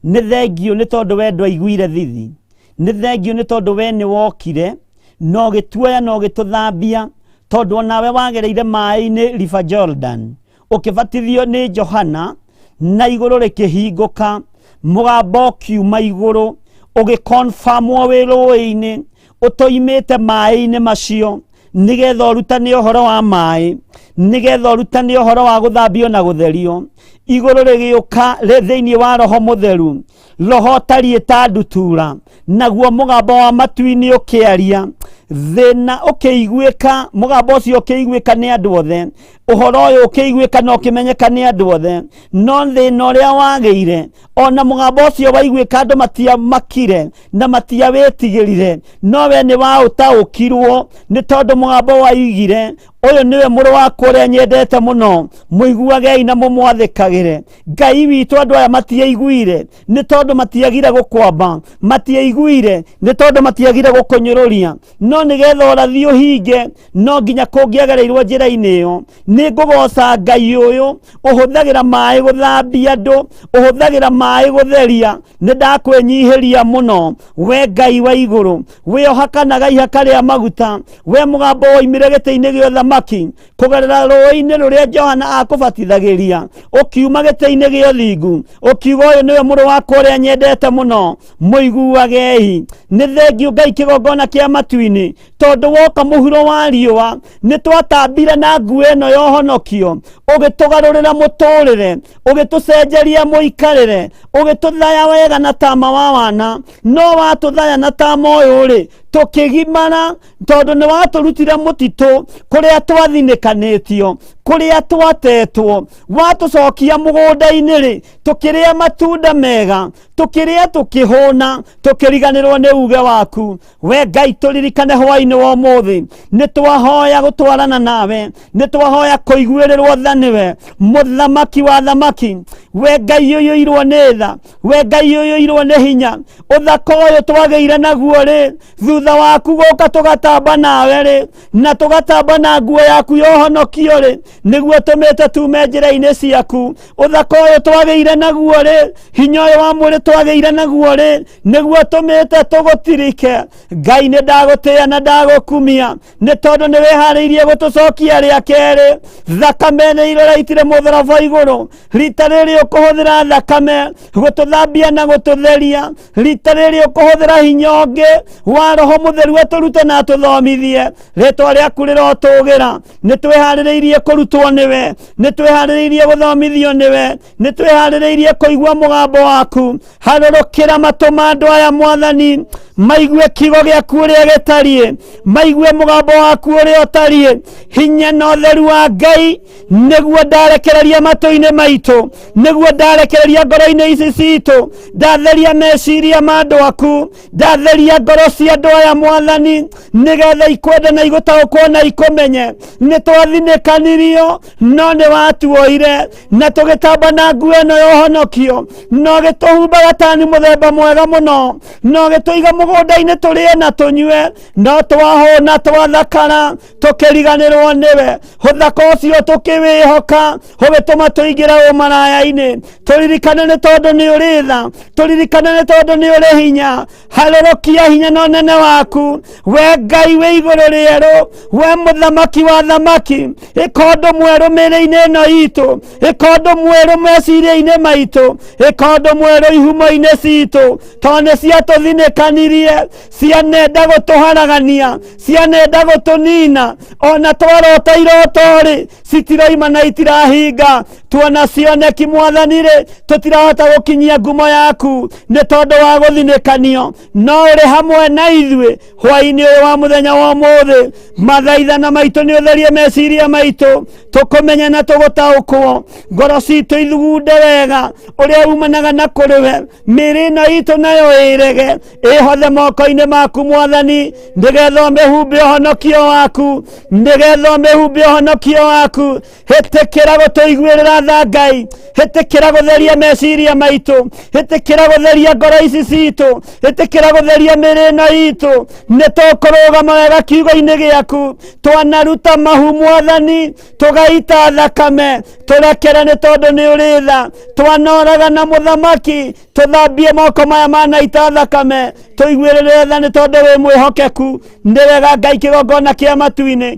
Nĩ thengiũ nĩ tondũ we ndwaiguire thithi. Nĩ thengiũ nĩ tondũ we nĩ wokire na ũgĩtuoya na ũgĩtũthambia, tondũ onawe wagereire maĩ-inĩ River Jordan, ũkĩbatithio nĩ Johana, na igũrũ rĩkĩhingũka, mũgambo ũkiuma igũrũ, ũgĩkonfamwo wĩ rũĩ-inĩ, ũtoimĩte maĩ-inĩ macio, nĩgetha ũrutane ũhoro wa maĩ, nĩgetha ũrutane ũhoro wa gũthambio na gũtherio. Igũrũ rĩgĩũka thĩinĩ wa Roho Mũtheru, Roho ũtariĩ ta ndutura, naguo mũgambo wa matu-inĩ ũkĩaria, thĩna ũkĩiguĩka, mũgambo ũcio ũkĩiguĩka nĩ andũ othe, ũhoro ũyũ ũkĩiguĩka na ũkĩmenyeka nĩ andũ othe. No thĩna ũrĩa wagĩire, ona mũgambo ũcio waiguĩka andũ matiamakire na matiawĩtigĩrire, no we nĩ waũtaũkirwo nĩ tondũ mũgambo waigire Ũyũ nĩwe mũrũ wakwa ũrĩa nyendete mũno, mũiguagei na mũmwathĩkagĩre. Ngai witũ, andũ aya matiaiguire nĩ tondũ matiagire gũkwamba, matiaiguire nĩ tondũ matiagire gũkũnyũrũria, no nĩgetha ũrathi ũhinge no nginya kũngĩagereirwo njĩra-inĩ ĩyo. Nĩ ngũgoca Ngai ũyũ ũhũthagĩra maĩ gũthambia andũ, ũhũthagĩra maĩ gũtheria. Nĩ ndakwĩnyihĩria mũno we Ngai wa igũrũ, wĩohakanaga ihaka rĩa maguta, we mũgambo woimire gĩtĩ-inĩ gĩa ũthamaki kũgerera rũĩ-inĩ rũrĩa Johana akũbatithagĩria, ũkiuma gĩtĩ-inĩ gĩa ũthingu ũkiuga, ũyũ nĩwe mũrũ wakwa ũrĩa nyendete mũno, mũiguagei. Nĩ thengiũ Ngai kĩgongona kĩa matu-inĩ, tondũ woka mũhuro wa riũa nĩ twatambire na nguo ĩno ya ũhonokio, ũgĩtũgarũrĩra mũtũrĩre, ũgĩtũcenjeria mũikarĩre, ũgĩtũthaya wega na tama wa wana. No watũthaya na tama ũyũ rĩ, tũkĩgimara, tondũ nĩ watũrutire mũtitũ kũrĩa twathinĩkanĩtio, kũrĩa twatetwo, watũcokia mũgũnda-inĩ rĩ, tũkĩrĩa matunda mega, tũkĩrĩa tũkĩhũna, tũkĩriganĩrwo nĩ uge waku. We Ngai, tũririkane hwaĩ-inĩ wa ũmũthĩ. Nĩ twahoya gũtwarana nawe, nĩ twahoya kũiguĩrĩrwo tha nĩwe, mũthamaki wa thamaki. We Ngai ũiyũirwo nĩ tha, we Ngai ũiyũirwo nĩ hinya, ũthaka ũyũ twagĩire naguo rĩ, thutha waku gũka tũgatamba nawe rĩ, na tũgatamba na nguo yaku ya ũhonokio rĩ, nĩguo tũmĩte tume njĩra-inĩ ciaku. Ũthaka ũyũ twagĩire naguo rĩ, hinya ũyũ wa mwĩrĩ twagĩire naguo rĩ, nĩguo tũmĩte tũgũtirike. Ngai, nĩ ndagũtĩĩa na ndagũkumia nĩ tondũ nĩ wĩharĩirie gũtũcokia rĩa kerĩ. Thakame nĩ iroraitire mũtharaba igũrũ. Rita rĩrĩ ũkũhũthĩra thakame gũtũthambia na gũtũtheria, rita rĩrĩ ũkũhũthĩra hinya ũngĩ wa Roho Mũtheru atũrute na atũthomithie. Rĩtwa rĩaku rĩrotũgĩra. Nĩ twĩharĩrĩirie kũrutwo nĩwe, nĩ twĩharĩrĩirie gũthomithio nĩwe, nĩ twĩharĩrĩirie kũigua mũgambo waku. Harũrũkĩra matũ ma andũ aya Mwathani, maigue kiugo gĩaku ũrĩa gĩtariĩ, maigue mũgambo waku ũrĩa ũtariĩ. Hinya na ũtheru wa Ngai nĩguo ndarekereria matũ-inĩ maitũ, nĩguo ndarekereria ngoro-inĩ ici citũ. Ndatheria meciria ma andũ aku, ndatheria ngoro cia andũ aya Mwathani, nĩgetha ikwende na igũtaũkwo na ikũmenye. Nĩ twathinĩkanirio no nĩ watuoire na tũgĩtamba na nguo ĩno ya ũhonokio, na ũgĩtũhumba gatani mũthemba mwega mũno, na ũgĩtũiga mũgũnda-inĩ tũrĩe na tũnyue, no twahũna twathakara tũkĩriganĩrwo nĩwe. Ũthaka ũcio tũkĩwĩhoka ũgĩtũma tũingĩre ũmaraya-inĩ. Tũririkane nĩ tondũ nĩ ũrĩ tha, tũririkane nĩ tondũ nĩ ũrĩ hinya. Harũrũkia hinya na ũnene waku, we Ngai wĩ igũrũ rĩerũ, we mũthamaki wa thamaki. Ĩka ũndũ mwerũ mĩĩrĩ-inĩ ĩno itũ, ĩka ũndũ mwerũ meciria-inĩ maitũ, ĩka ũndũ mwerũ ihumo-inĩ citũ, tondũ nĩ ciatũthinĩkanirie, cianenda gũtũharagania, cianenda gũtũnina. Ona twarota iroto rĩ, citiroima na itirahinga. Tuona cioneki Mwathani rĩ, tũtirahota gũkinyia ngumo yaku nĩ tondũ wa gũthinĩkanio, no ũrĩ hamwe na ithuĩ hwaĩ-inĩ ũyũ wa mũthenya wa ũmũthĩ. Mathaithana maitũ nĩ ũtherie meciria maitũ, tũkũmenye na tũgũtaũkwo, ngoro citũ ithugunde wega ũrĩa umanaga na kũrĩ we. Mĩĩrĩ ĩno itũ nayo ĩrege ĩhothe moko-inĩ maku Mwathani, nĩgetha ũmĩhumbe ũhonokio waku, nĩgetha ũmĩhumbe ũhonokio waku. Hĩtĩkĩra gũtũiguĩrĩra tha Ngai, hĩtĩkĩra gũtheria meciria maitũ, hĩtĩkĩra gũtheria ngoro ici citũ, hĩtĩkĩra gũtheria mĩĩrĩ ĩno itũ. Nĩ tũkũrũgama wega kiugo-inĩ gĩaku. Twanaruta mahu Mwathani, tũgaita thakame, tũrekere nĩ tondũ nĩ ũrĩ tha. Twanoraga na mũthamaki, tũthambie moko maya manaita thakame, tũiguĩrĩre tha nĩ tondũ wĩ mwĩhokeku. Nĩ wega Ngai kĩgongona kĩa matu-inĩ,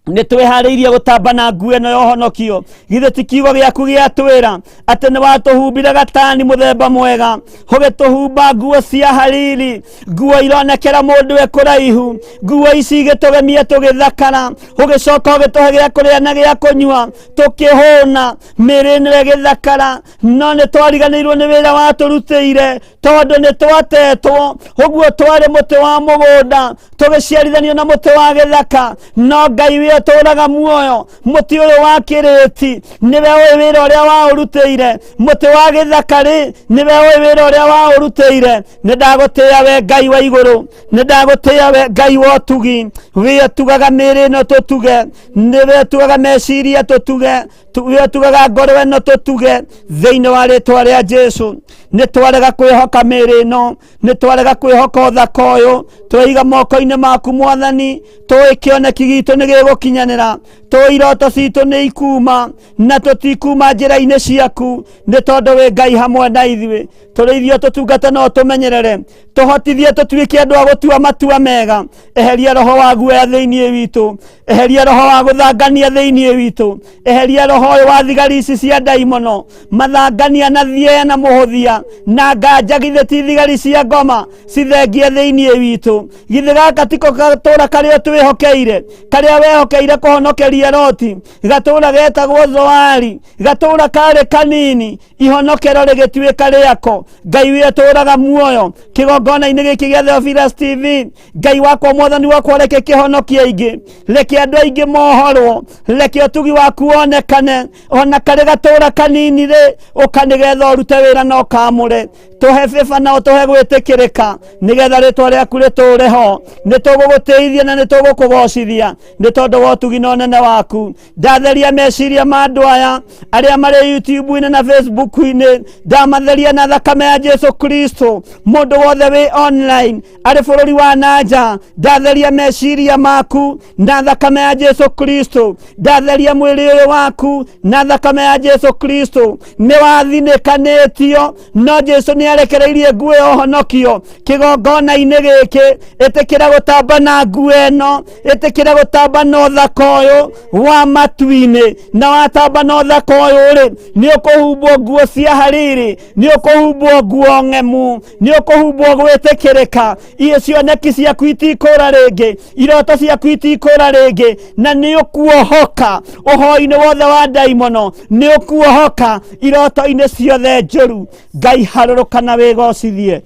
nĩ twĩharĩirie gũtamba na nguo ĩno ya ũhonokio. Githĩ ti kiugo gĩaku gĩatwĩra atĩ nĩ watũhumbire gatani mũthemba mwega, ũgĩtũhumba nguo cia hariri, nguo ironekera mũndũ e kũraihu, nguo ici igĩtũgemia tũgĩthakara, ũgĩcoka ũgĩtũhe gĩa kũrĩa na gĩa kũnyua tũkĩhũna, mĩĩrĩ ĩno ĩgĩthakara, no nĩ twariganĩirwo nĩ wĩra watũrutĩire, tondũ nĩ twatetwo ũguo twarĩ mũtĩ wa mũgũnda tũgĩciarithanio na mũtĩ wa gĩthaka. No Ngai wĩ Wĩ ũtũũraga muoyo, mũtĩ ũyũ wa kĩrĩti nĩwe ũĩ wĩra ũrĩa waũrutĩire, mũtĩ wa gĩthaka-rĩ nĩwe ũĩ wĩra ũrĩa waũrutĩire. Nĩ ndagũtĩĩa we Ngai wa igũrũ, nĩ ndagũtĩĩa we Ngai wa ũtugi, wĩ ũtugaga mĩĩrĩ ĩno tũtuge, nĩwe ũtugaga meciria tũtuge, wĩ ũtugaga ngoro ĩno tũtuge, thĩinĩ wa rĩtwa rĩa Jesu. Nĩ twarega kwĩhoka mĩĩrĩ ĩno, nĩ twarega kwĩhoka ũthaka ũyũ, tweiga moko-inĩ maku Mwathani, tũĩ kĩoneki gitũ nĩ gĩgũkinyanĩra, tũĩ iroto citũ nĩ ikuma, na tũtikuma njĩra-inĩ ciaku, nĩ tondũ wĩ Ngai hamwe na ithuĩ. Tũrĩithio tũtungate na ũtũmenyerere, tũhotithie tũtuĩke andũ a gũtua matua mega. Eheria roho wa guoya thĩinĩ witũ, eheria roho wa gũthangania thĩinĩ witũ, eheria roho ũyũ wa thigari ici cia ndaimono, mathangania na thieya na mũhũthia na nganja, githĩ ti thigari cia ngoma cithengie thĩinĩ witũ. Githĩ gaka tiko gatũra karĩa twĩhokeire, karĩa wehokeire kũhonokeria Loti, gatũra getagwo Zoari, gatũra karĩ kanini, ihonokero rĩgĩtuĩka rĩako. Ngai wĩ ũtũũraga muoyo, kĩgongona-inĩ gĩkĩ gĩa Theophilus TV, Ngai wakwa, Mwathani wakwa, reke kĩhonokie aingĩ, reke andũ aingĩ mohorwo, reke ũtugi waku wonekane ona karĩ gatũra kanini rĩ, ũka nĩgetha ũrute wĩra na ũkamũre. Tũhe bĩba na ũtũhe gwĩtĩkĩrĩka, nĩgetha rĩtwa rĩaku rĩtũũre ho. Nĩ tũgũgũtĩithia na nĩ tũgũkũgocithia nĩ tondũ wa ũtugi na ũnene waku. Ndatheria meciria ma andũ aya arĩa marĩ YouTube-inĩ na Facebook-inĩ, ndamatheria na thakame ya Jesu Kristo. Mũndũ wothe wĩ online arĩ bũrũri wa nanja, ndatheria meciria maku na thakame ya Jesu Kristo. Ndatheria mwĩrĩ ũyũ waku na thakame ya Jesu Kristo. Nĩ wathinĩkanĩtio, no Jesu nĩ arekereirie nguo ya ũhonokio kĩgongona-inĩ gĩkĩ. Ĩtĩkĩra gũtamba na nguo ĩno, ĩtĩkĩra gũtamba na ũthaka ũyũ wa matu-inĩ, na watamba na ũthaka ũyũ rĩ, nĩ ũkũhumbwo nguo cia hariri, nĩ ũkũhumbwo nguo ng'emu, nĩ ũkũhumbwo gwĩtĩkĩrĩka. Iĩ cioneki ciaku itikũra rĩngĩ, iroto ciaku itikũra rĩngĩ, na nĩ ũkuohoka ũhoi-inĩ wothe wa ndaimono, nĩ ũkuohoka iroto-inĩ ciothe njũru. Ngai harũrũka na wĩgocithie,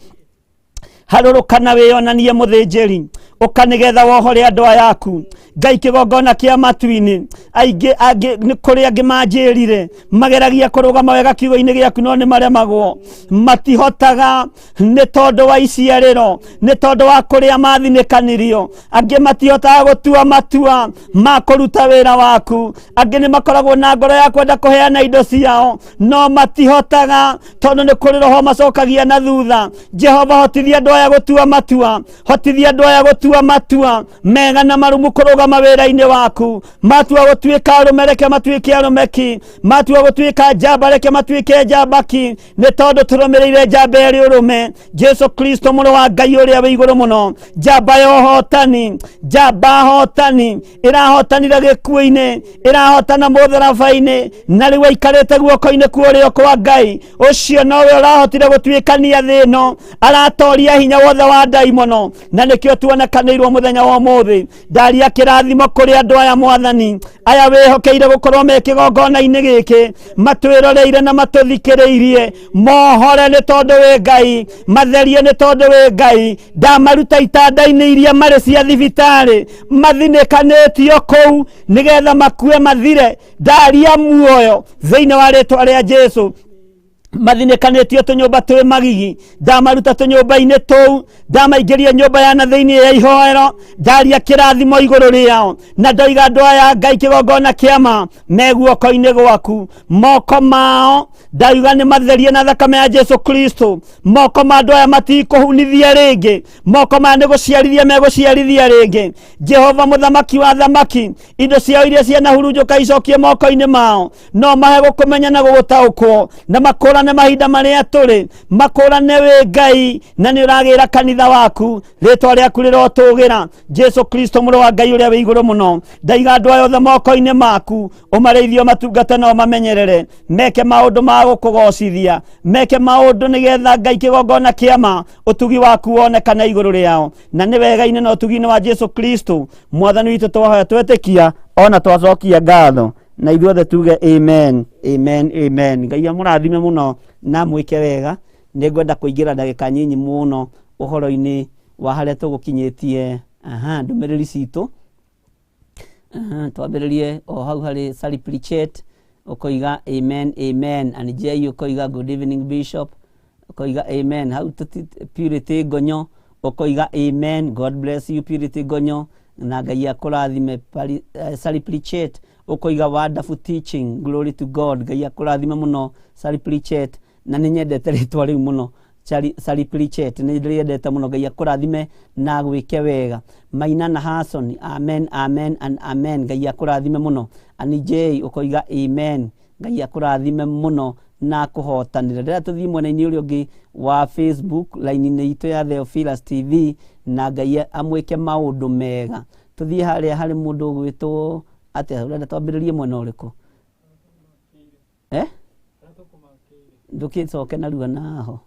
harũrũka na wĩonanie mũthĩnjĩri, ũka nĩgetha wohore andũ aya aku. Ngai kĩgongona kĩa matu-inĩ, aingĩ angĩ nĩ kũrĩ angĩ manjĩrire mageragia kũrũgama wega kiugo-inĩ gĩaku, no nĩ maremagwo, matihotaga nĩ tondũ wa iciarĩro, nĩ tondũ wa kũrĩa mathinĩkanirio. Angĩ matihotaga gũtua matua ma kũruta wĩra waku, angĩ nĩ makoragwo na ngoro ya kwenda kũheana indo ciao, no matihotaga tondũ nĩ kũrĩ roho macokagia na thutha. Jehova, hotithia andũ aya gũtua matua, hotithia andũ aya gũtua matua mega na marumu kũrũgama wĩra-inĩ waku. Matua gũtuĩka arũme, reke matuĩke arũme ki, matua gũtuĩka njamba, reke matuĩke njamba ki, nĩ tondũ tũrũmĩrĩire njamba ĩrĩ ũrũme, Jesu Kristo mũrũ wa Ngai ũrĩa wĩ igũrũ mũno, njamba ya ũhotani, njamba hotani, ĩrahotanire gĩkuũ-inĩ, ĩrahotana mũtharaba-inĩ, na rĩu aikarĩte guoko-inĩ kwa ũrĩo kwa Ngai. Ũcio nowe ũrahotire gũtuĩkania thĩ ĩno, aratoria hinya wothe wa ndaimono, na nĩkĩo tuonekanĩirwo mũthenya wa ũmũthĩ. Ndaria kĩrathimo kũrĩ andũ aya Mwathani, aya wĩhokeire gũkorwo me kĩgongona-inĩ gĩkĩ, matwĩroreire na matũthikĩrĩirie, mohore nĩ tondũ wĩ Ngai, matherie nĩ tondũ wĩ Ngai. Ndamaruta itanda-inĩ iria marĩ cia thibitarĩ, mathinĩkanĩtio kũu nĩgetha makue mathire. Ndaria muoyo thĩinĩ wa rĩtwa rĩa Jesu. Mathinĩkanĩtio tũnyũmba twĩ magigi, ndamaruta tũnyũmba-inĩ tũu, ndamaingĩria nyũmba ya na thĩinĩ ya ihoero, ndaria kĩrathimo igũrũ rĩao, na ndoiga andũ aya Ngai kĩgongona kĩama me guoko-inĩ gwaku, moko mao ndauga nĩ matherie na thakame ya Jesu Kristo. Moko ma andũ aya matikũhunithia rĩngĩ, moko maya nĩ gũciarithia megũciarithia rĩngĩ. Jehova mũthamaki wa thamaki, indo ciao iria cianahurunjũka icokie moko-inĩ mao, no mahe gũkũmenya na gũgũtaũkwo, na makũrane mahinda marĩa tũrĩ, makũrane wĩ Ngai na nĩ ũragĩra kanitha waku, rĩtwa rĩaku rĩrotũgĩra. Jesu Kristo mũrũ wa Ngai ũrĩa wĩ igũrũ mũno, ndaiga andũ aya othe moko-inĩ maku, ũmarĩithie, ũmatungate na ũmamenyerere, meke maũndũ ma gũkũgocithia, meke maũndũ nĩgetha Ngai kĩgongona kĩama ũtugi waku wonekane igũrũ rĩao, na nĩ wega-inĩ na ũtugi-inĩ wa Jesu Kristo mwathani witũ twahoya twetĩkia ona twacokia ngatho, na ithuothe tuge amen, amen, amen. Ngai amũrathime mũno na mwĩke wega. Nĩ ngwenda kũingĩra ndagĩka nyinyi mũno ũhoro-inĩ wa harĩa tũgũkinyĩtie ndũmĩrĩri citũ. Twambĩrĩrie o hau harĩ Sally Pritchett, ũkoiga amen amen. Anijei ũkoiga good evening bishop, ũkoiga amen. Hau Purity Ngonyo ũkoiga amen, God bless you Purity Ngonyo, na Ngai akũrathime. Sally Pritchett ũkoiga wonderful teaching, glory to God. Ngai akũrathime mũno Sally Pritchett, na nĩ nyendete rĩtwa rĩu mũno. Sally Pritchett, nĩ ndĩrĩendete mũno. Ngai akũrathime na agwĩke wega. Maina na Hason, amen amen and amen. Ngai akũrathime mũno. Ani J ũkoiga amen, Ngai akũrathime mũno na akũhotanĩre. Rĩrĩa tũthiĩ mwena-inĩ ũrĩa ũngĩ wa Facebook line-inĩ itũ ya Theophilus TV, na Ngai amwĩke maũndũ mega. Tũthiĩ harĩa harĩ mũndũ ũgwĩtwo atĩa, ũrenda twambĩrĩrie mwena ũrĩkũ? Ndũkĩcoke narua naho.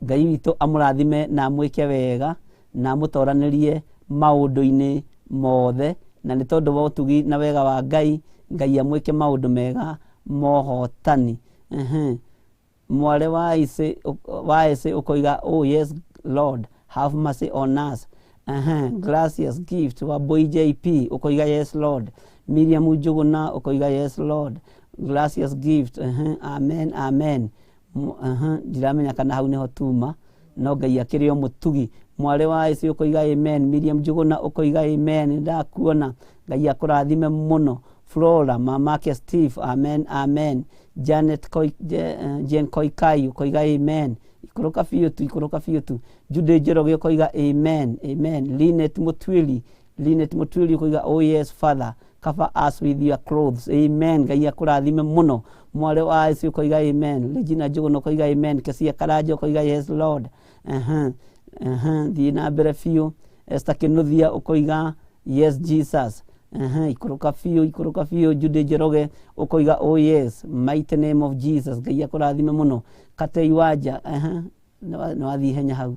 Ngai witũ amũrathime na amwĩke wega na amũtoranĩrie maũndũ-inĩ mothe, na nĩ tondũ wa ũtugi na wega wa Ngai, Ngai amwĩke maũndũ mega mohotani. Mwarĩ wa Isi wa Isi ũkoiga oh yes Lord, have mercy on us. Gracious gift wa Boy JP ũkoiga yes Lord. Miriam Njuguna ũkoiga yes Lord. Gracious gift, amen amen. Ndiramenya kana hau niho tuma, no Ngai akĩrĩ o mũtugi. Mwarĩ wa Isi ũkoiga amen. Miriam Njuguna ũkoiga amen, ndakuona. Ngai akũrathime mũno. Flora mamake Steve, amen amen. Janet Koi, Jane Koikai ũkoiga amen. Ikũrũka biũ tu, ikũrũka biũ tu. Jude Njoroge ũkoiga amen amen. Linet Mutwili, Linet Mutwili ũkoiga oh yes Father, cover us with your clothes, amen. Ngai akũrathime mũno. Mwarĩ wa Isi ũkoiga amen. Regina Njuguna ũkoiga amen. Kesia Karanja ũkoiga yes Lord. Thiĩ na mbere biũ. Esther Kinuthia ũkoiga yes Jesus. Ikũrũka biũ, ikũrũka biũ. Jude Njoroge ũkoiga oh yes, mighty name of Jesus. Ngai akũrathime mũno. Katei Wanja, nĩ wathiĩ ihenya hau.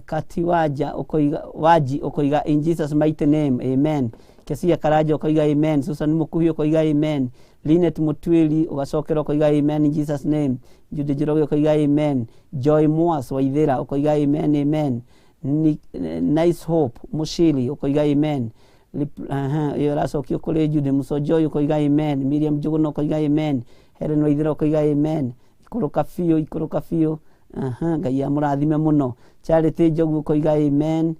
Kati Wanja ũkoiga, Waji ũkoiga in Jesus mighty name, amen. Kesia Karanja ũkoiga amen. Susan Mukuhi ũkoiga amen. Linet Mutwili ũgacokera ũkoiga amen in Jesus name. Jude Njoroge ũkoiga amen. Joy Mwas Waithera ũkoiga amen amen. Nice Hope Mushiri ũkoiga amen. Ĩyo ĩracokio kũrĩ Jude Muso Joy ũkoiga amen. Miriam Njuguna ũkoiga amen. Helen Waithera ũkoiga amen. Ikũrũka biũ, ikũrũka biũ. Ngai amũrathime mũno. Charity Njogu ũkoiga amen.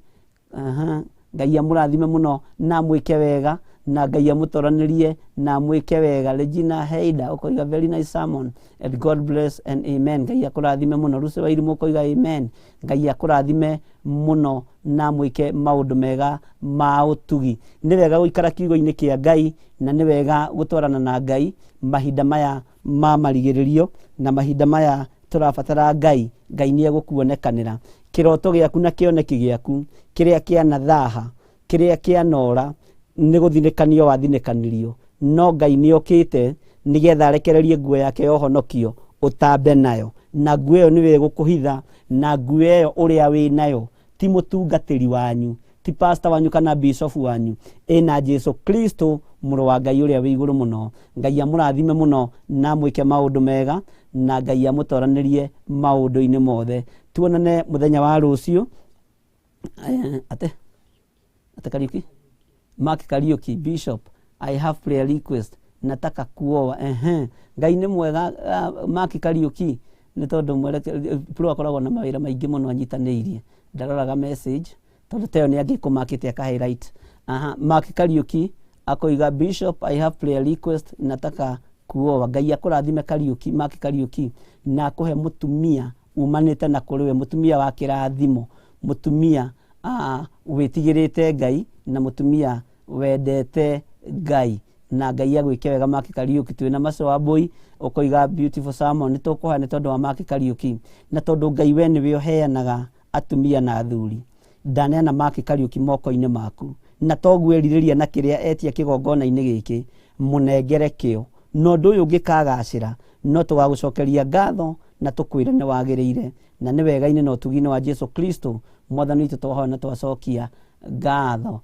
Ngai amũrathime mũno na amwĩke wega, na Ngai amũtoranĩrie na amwĩke wega. Regina Heida ũkoiga very nice sermon and God bless and amen. Ngai akũrathime mũno. Lucy Wairimu ũkoiga amen. Ngai akũrathime mũno na amwĩke maũndũ mega ma ũtugi. Nĩ wega gũikara kiugo-inĩ kĩa Ngai, na nĩ wega gũtwarana na Ngai mahinda maya ma marigĩrĩrio, na mahinda maya tũrabatara Ngai. Ngai nĩ egũkuonekanĩra. Kĩroto gĩaku na kĩoneki gĩaku kĩrĩa kĩanathaha, kĩrĩa kĩanora, nĩ gũthinĩkanio wathinĩkanirio, no Ngai nĩ okĩte nĩgetha arekererie nguo yake ya ũhonokio ũtambe nayo, na nguo ĩyo nĩyo ĩgũkũhitha, na nguo ĩyo ũrĩa wĩ nayo ti mũtungatĩri wanyu, ti pastor wanyu kana bishop wanyu, ĩna Jesu Kristo mũrũ wa Ngai ũrĩa wĩ igũrũ mũno. Ngai amũrathime mũno na amwĩke maũndũ mega, na Ngai amũtoranĩrie maũndũ-inĩ mothe. Tuonane mũthenya wa rũciũ. Ate ate Kariuki, Mark Kariuki, Bishop, I have prayer request, nataka kuoa. Ngai nĩ mwega. Mark Kariuki, nĩ tondũ mwereke pro akoragwo na mawĩra maingĩ mũno anyitanĩirie, ndaroraga message tondũ teyo nĩ angĩkũmakĩte aka highlight. Mark Kariuki akoiga Bishop, I have prayer request, nataka kuoa. Ngai akũrathime Kariuki, Mark Kariuki, na akũhe mũtumia umanĩte na kũrĩ we, mũtumia wa kĩrathimo, mũtumia wĩtigĩrĩte Ngai na mũtumia wendete Ngai, na Ngai agwĩke wega. Mark Kariuki, twĩna Maco wa Mbũi ũkoiga beautiful sermon. Nĩ tũkũhoya nĩ tondũ wa Mark Kariuki, na tondũ Ngai we nĩwe ũheanaga atumia na athuri, ndaneana Mark Kariuki moko-inĩ maku, na toguo erirĩria na kĩrĩa etia kĩgongona-inĩ gĩkĩ, mũnengere kĩo, na ũndũ ũyũ ũngĩkagacĩra no tũgagũcokeria ngatho na tũkwĩre nĩ wagĩrĩire, na nĩ wega-inĩ na ũtugi-inĩ wa Jesu Kristo mwathani witũ twahoya na twacokia ngatho,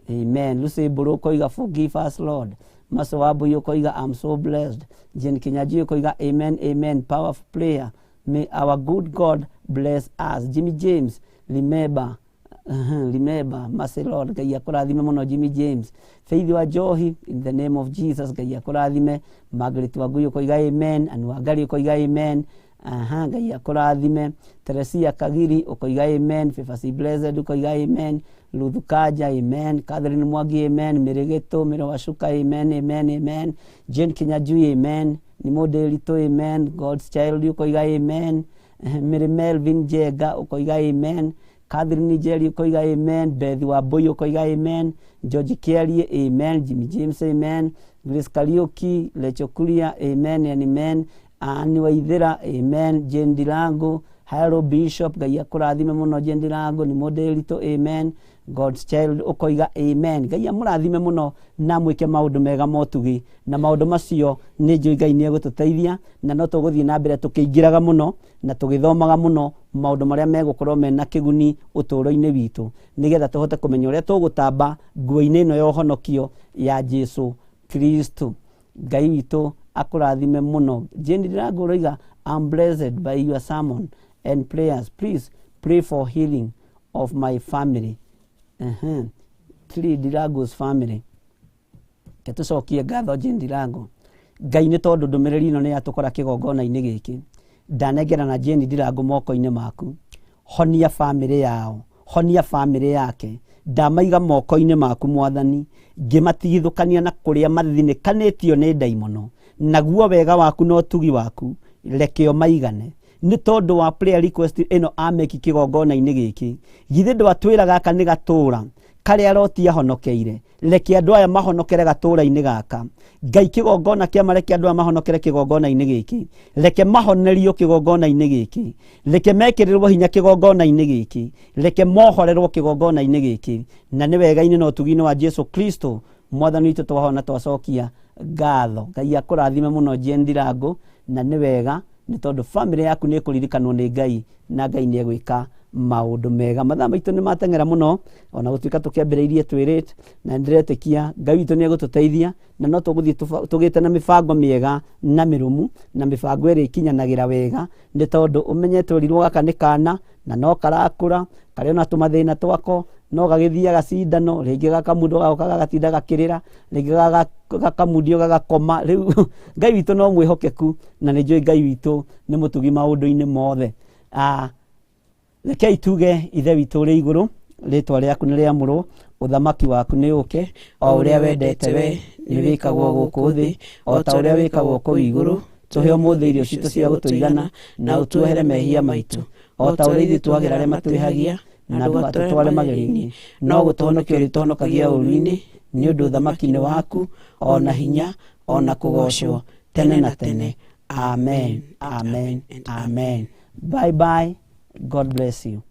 amen. Lucy Mbũrũ ũkoiga forgive us Lord. Maso wa Mbũi ũkoiga I'm so blessed. Jane Kinyanjui ũkoiga amen amen, powerful prayer, may our good God bless us. Jimmy James, remember. Remember, mercy Lord, Ngai akũrathime mũno. Jimmy James, Faith wa Njohi, in the name of Jesus, Ngai akũrathime. Margaret Wangui ũkoiga amen. Anu Wangari ũkoiga amen. Aha, Ngai akũrathime. Teresia Kagiri ũkoiga amen. Fefasi Blessed ũkoiga amen. Ruth Kaja, amen. Catherine Mwangi, amen. Mĩrĩgĩtũ Mĩro Wacuka, amen, amen, amen. Jane Kinyanjui, amen. Nimũndĩritũ, amen. God's Child ũkoiga amen. Mary Melvin Jenga ũkoiga amen. Catherine Njeri ũkoiga amen. Beth Wambui ũkoiga amen. George Kiarie, amen. Jimmy James, amen. Grace Kariuki, Lecho Kuria, amen and amen. Anne Waithera, amen. Jane Dirango, Hello Bishop, Ngai akũrathime mũno. Jane Dirango, Nimũndĩritũ, amen. God's Child ũkoiga amen. Ngai amũrathime mũno na mwĩke maũndũ mega motugi, na maũndũ macio nĩ njũĩ Ngai nĩ egũtũteithia, na no tũgũthiĩ na mbere tũkĩingĩraga mũno na tũgĩthomaga mũno maũndũ marĩa megũkorwo mena kĩguni ũtũũro-inĩ witũ, nĩgetha tũhote kũmenya ũrĩa tũgũtamba nguo-inĩ ĩno ya ũhonokio ya Jesu Kristo. Ngai witũ akũrathime mũno. Jane Ndirango ũroiga, "I'm blessed by your sermon and prayers. Please pray for healing of my family." Three Ndirango's family. Reke tũcokie ngatho Jane Ndirango Ngai nĩ tondũ ndũmĩrĩri ĩno nĩ yatũkora kĩgongona-inĩ gĩkĩ. Ndanengerana Jane Ndirango moko-inĩ maku. Honia bamĩrĩ yao, honia bamĩrĩ yake. Ndamaiga moko-inĩ maku, Mwathani, ngĩmatigithũkania na kũrĩa mathinĩkanĩtio nĩ ndaimono. Naguo wega waku na ũtugi waku reke ũmaigane nĩ tondũ wa prayer request ĩno ameki kĩgongona-inĩ gĩkĩ. Githĩ ndwatwĩra gaka nĩ gatũra karĩa Loti ahonokeire? Reke andũ aya mahonokere gatũra-inĩ gaka, Ngai. Kĩgongona kĩama, reke andũ aya mahonokere kĩgongona-inĩ gĩkĩ. Reke mahonerio kĩgongona-inĩ gĩkĩ. Reke mekĩrĩrwo hinya kĩgongona-inĩ gĩkĩ. Reke mohorerwo kĩgongona-inĩ gĩkĩ. Na nĩ wega-inĩ na ũtugi-inĩ wa Jesu Kristo Mwathani witũ twahona, twacokia ngatho. Ngai akũrathime mũno, Jane Ndirango, na nĩ wega nĩ tondũ bamĩrĩ yaku nĩ ĩkũririkanwo nĩ Ngai, na Ngai nĩ egwĩka maũndũ mega. Mathaa maitũ nĩ mateng'era mũno, ona gũtuĩka tũkĩambĩrĩirie twĩ late, na nĩndĩretĩkia Ngai witũ nĩ egũtũteithia, na no tũgũthiĩ tũgĩte na mĩbango mĩega na mĩrũmu, na mĩbango ĩrĩa ĩkinyanagĩra wega, nĩ tondũ ũmenye twerirwo gaka nĩ kana na no karakũra, karĩ ona tũmathĩna twako, no gagĩthiaga cindano rĩngĩ, gakamundwo gagoka gagatinda gakĩrĩra rĩngĩ, gakamundio gagakoma. Rĩu Ngai witũ no mwĩhokeku, na nĩ njũĩ Ngai witũ nĩ mũtugi maũndũ-inĩ mothe. Rekei tuge: Ithe witũ ũrĩ igũrũ, rĩtwa rĩaku nĩ rĩamũrwo, ũthamaki waku nĩ ũke, o ũrĩa wendete we nĩ wĩkagwo gũkũ thĩ o ta ũrĩa wĩkagwo kũu igũrũ. Tũhe ũmũthĩ irio citũ cia gũtũigana, na ũtuohere mehia maitũ o ta ũrĩa ithuĩ tuohagĩra arĩa matwĩhagia, na ndũgatũtware magerio-inĩ, no gũtũhonokia ũrĩtũhonokagia ũũru-inĩ, nĩ ũndũ ũthamaki nĩ waku, o na hinya, o na kũgoocwo tene na tene. Amen, amen, amen. Bye bye, God bless you.